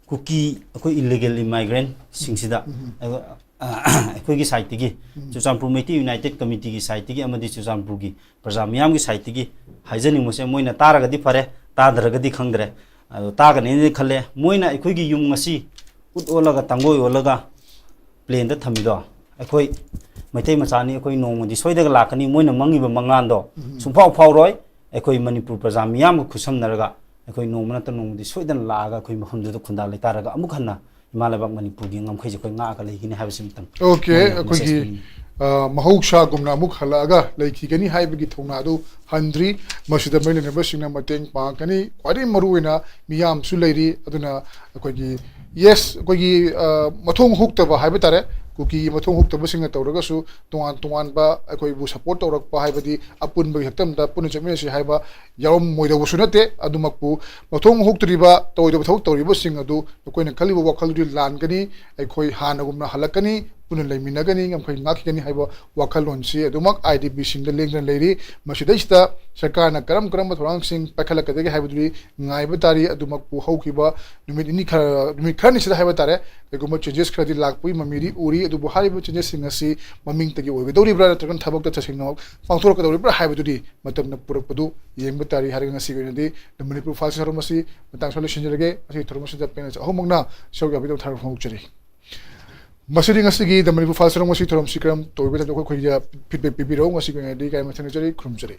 ꯀꯨꯀꯤ ꯑꯩꯈꯣꯏ illegal immigrant ꯁꯤꯡꯁꯤꯗ ꯑꯩꯈꯣꯏ, ꯑꯩꯈꯣꯏꯒꯤ side ꯇꯒꯤ, ꯆꯨꯔꯆꯥꯟꯄꯨꯔ ꯃꯩꯇꯩ United Committee ꯒꯤ side ꯇꯒꯤ ꯑꯃꯗꯤ ꯆꯨꯔꯆꯥꯟꯄꯨꯔꯒꯤ ꯄ꯭ꯔꯖꯥ ꯃꯤꯌꯥꯝꯒꯤ side ꯇꯒꯤ ꯍꯥꯏꯖꯅꯤꯡꯕꯁꯦ, ꯃꯣꯏꯅ ꯇꯥꯔꯒꯗꯤ ꯐꯔꯦ, ꯇꯥꯗ꯭ꯔꯒꯗꯤ ꯈꯪꯗ꯭ꯔꯦ꯫ ꯑꯗꯣ ꯇꯥꯒꯅꯤꯅ ꯈꯜꯂꯦ꯫ ꯃꯣꯏꯅ ꯑꯩꯈꯣꯏꯒꯤ ꯌꯨꯝ ꯉꯁꯤ ꯎꯠ ꯑꯣꯜꯂꯒ, ꯇꯥꯡꯒꯣꯏ ꯑꯣꯜꯂꯒ plane ꯗ ꯊꯝꯃꯤꯗꯣ, ꯑꯩꯈꯣꯏ ꯃꯩꯇꯩ ꯃꯆꯥꯅꯤ, ꯑꯩꯈꯣꯏ ꯅꯣꯡꯃꯗꯤ ꯁꯣꯏꯗꯅ ꯂꯥꯛꯀꯅꯤ, ꯃꯣꯏꯅ ꯃꯪꯉꯤꯕ ꯃꯪꯂꯥꯟꯗꯣ ꯁꯨꯡꯐꯥꯎ ꯐꯥꯎꯔꯣꯏ꯫ ꯑꯩꯈꯣꯏ ꯃꯅꯤꯄꯨꯔ ꯄ꯭ꯔꯖꯥ ꯃꯤꯌꯥꯝꯒ ꯈꯨꯠꯁꯝꯅꯔꯒ ꯑꯩꯈꯣꯏ ꯅꯣꯡꯃ ꯅꯠꯇ꯭ꯔ ꯅꯣꯡꯃꯗꯤ ꯁꯣꯏꯗꯅ ꯂꯥꯛꯑꯒ ꯑꯩꯈꯣꯏ ꯃꯐꯝꯗꯨꯗ ꯈꯨꯟꯗꯥ ꯂꯩꯇꯥꯔꯒ ꯑꯃꯨꯛ ꯍꯟꯅ ꯏꯃꯥ ꯂꯩꯕꯥꯛ ꯃꯅꯤꯄꯨꯔꯒꯤ ꯉꯝꯈꯩꯁꯦ ꯑꯩꯈꯣꯏ ꯉꯥꯛꯑꯒ ꯂꯩꯒꯅꯤ ꯍꯥꯏꯕꯁꯤꯃꯇꯪ OK, ꯃꯣꯏꯅ ꯑꯩꯈꯣꯏꯒꯤ, message ꯄꯤꯅꯤꯡꯉꯤ꯫ ꯑ, ꯃꯍꯧꯁꯥꯒꯨꯝꯅ ꯑꯃꯨꯛ ꯍꯜꯂꯛꯑꯒ ꯂꯩꯈꯤꯒꯅꯤ ꯍꯥꯏꯕꯒꯤ ꯊꯧꯅꯥ ꯑꯗꯨ ꯍꯟꯗ꯭ꯔꯤ꯫ ꯃꯁꯤꯗ ꯃꯔꯤ ꯂꯩꯅꯕꯁꯤꯡꯅ ꯃꯇꯦꯡ ꯄꯥꯡꯉꯛꯀꯅꯤ꯫ ꯈ꯭ꯋꯥꯏꯗꯒꯤ ꯃꯔꯨꯑꯣꯏꯅ ꯃꯤꯌꯥꯝꯁꯨ ꯂꯩꯔꯤ꯫ ꯑꯗꯨꯅ ꯑꯩꯈꯣꯏꯒꯤ, yes, ꯑꯩꯈꯣꯏꯒꯤ, ꯑ, ꯃꯊꯣꯡ ꯍꯨꯛꯇꯕ ꯍꯥꯏꯕ ꯇꯥꯔꯦ, ꯀꯨꯀꯤꯒꯤ ꯃꯊꯣꯡ ꯍꯨꯛꯇꯕꯁꯤꯡꯅ ꯇꯧꯔꯒꯁꯨ ꯇꯣꯉꯥꯟ ꯇꯣꯉꯥꯟꯕ ꯑꯩꯈꯣꯏꯕꯨ support ꯇꯧꯔꯛꯄ ꯍꯥꯏꯕꯗꯤ ꯑꯄꯨꯟꯕꯒꯤ ꯁꯛꯇꯝꯗ ꯄꯨꯟꯅ ꯆꯠꯃꯤꯟꯅꯁꯤ ꯍꯥꯏꯕ ꯌꯥꯎꯔꯝꯃꯣꯏꯗꯧꯕꯁꯨ ꯅꯠꯇꯦ꯫ ꯑꯗꯨꯃꯛꯄꯨ ꯃꯊꯣꯡ ꯍꯨꯛꯇ꯭ꯔꯤꯕ, ꯇꯧꯔꯣꯏꯗꯕ ꯊꯕꯛ ꯇꯧꯔꯤꯕꯁꯤꯡ ꯑꯗꯨ ꯅꯈꯣꯏꯅ ꯈꯜꯂꯤꯕ ꯋꯥꯈꯜꯗꯨꯗꯤ ꯂꯥꯟꯒꯅꯤ꯫ ꯑꯩꯈꯣꯏ ꯍꯥꯟꯅꯒꯨꯝꯅ ꯍꯜꯂꯛꯀꯅꯤ, ꯄꯨꯟꯅ ꯂꯩꯃꯤꯟꯅꯒꯅꯤ, ꯉꯝꯈꯩ ꯉꯥꯛꯈꯤꯒꯅꯤ ꯍꯥꯏꯕ ꯋꯥꯈꯜꯂꯣꯟꯁꯤ ꯑꯗꯨꯃꯛ IDP ꯁꯤꯡꯗ ꯂꯦꯡꯗꯅ ꯂꯩꯔꯤ꯫ ꯃꯁꯤꯗꯩꯁꯤꯗ ꯁꯔꯀꯥꯔꯅ ꯀꯔꯝ ꯀꯔꯝꯕ ꯊꯧꯔꯥꯡꯁꯤꯡ ꯄꯥꯏꯈꯠꯂꯛꯀꯗꯒꯦ ꯍꯥꯏꯕꯗꯨꯗꯤ ꯉꯥꯏꯕ ꯇꯥꯔꯤ꯫ ꯑꯗꯨꯃꯛꯄꯨ ꯍꯧꯈꯤꯕ ꯅꯨꯃꯤꯠ ꯅꯤꯅꯤ ꯈꯔ, ꯅꯨꯃꯤꯠ ꯈꯔꯅꯤꯁꯤꯗ ꯍꯥꯏꯕ ꯇꯥꯔꯦ, ꯀꯩꯒꯨꯝꯕ changes ꯈꯔꯗꯤ ꯂꯥꯛꯄꯒꯤ ꯃꯃꯤꯗꯤ ꯎꯔꯤ꯫ ꯑꯗꯨꯕꯨ ꯍꯥꯏꯔꯤꯕ changes ꯁꯤꯡ ꯑꯁꯤ ꯃꯃꯤꯡꯇꯒꯤ ꯑꯣꯏꯒꯗꯧꯔꯤꯕ꯭ꯔꯥ ꯅꯠꯇ꯭ꯔꯒꯅ ꯊꯕꯛꯇ ꯇꯁꯦꯡꯅꯃꯛ ꯄꯥꯡꯊꯣꯔꯛꯀꯗꯧꯔꯤꯕ꯭ꯔꯥ ꯍꯥꯏꯕꯗꯨꯗꯤ ꯃꯇꯝꯅ ꯄꯨꯔꯛꯄꯗꯨ ꯌꯦꯡꯕ ꯇꯥꯔꯤ ꯍꯥꯏꯔꯒ ꯉꯁꯤꯒꯤ ꯑꯣꯏꯅꯗꯤ Theꯃꯅꯤꯄꯨꯔ Files ꯊꯧꯔꯝ ꯑꯁꯤ ꯃꯇꯥꯡ ꯑꯁꯤꯗ ꯂꯣꯏꯁꯤꯟꯖꯔꯒꯦ꯫ ꯉꯁꯤꯒꯤ ꯊꯧꯔꯝ ꯑꯁꯤꯗ ꯄꯦꯅꯦꯜ ꯑꯍꯨꯝꯃꯛꯅ ꯁꯔꯨꯛ ꯌꯥꯕꯤꯗꯕ ꯊꯥꯒꯠꯄ ꯐꯣꯡꯗꯣꯛꯆꯔꯤ꯫ ꯃꯁꯤꯗꯤ ꯉꯁꯤꯒꯤ The ꯃꯅꯤꯄꯨꯔ ꯐꯥꯏꯜꯁ ꯊꯧꯔꯝ ꯑꯁꯤ ꯊꯧꯔꯝꯁꯤ ꯀꯔꯝ ꯇꯧꯕꯤꯕ ꯃꯇꯝꯗ ꯑꯩꯈꯣꯏ, ꯑꯩꯈꯣꯏꯗ feedback ꯄꯤꯕꯤꯔꯛꯎ꯫ ꯉꯁꯤꯒꯤ ꯑꯣꯏꯅꯗꯤ ꯀꯥꯏ ꯃꯊꯪ ꯅꯤꯡꯖꯔꯤ, ꯈꯨꯔꯨꯝꯖꯔꯤ꯫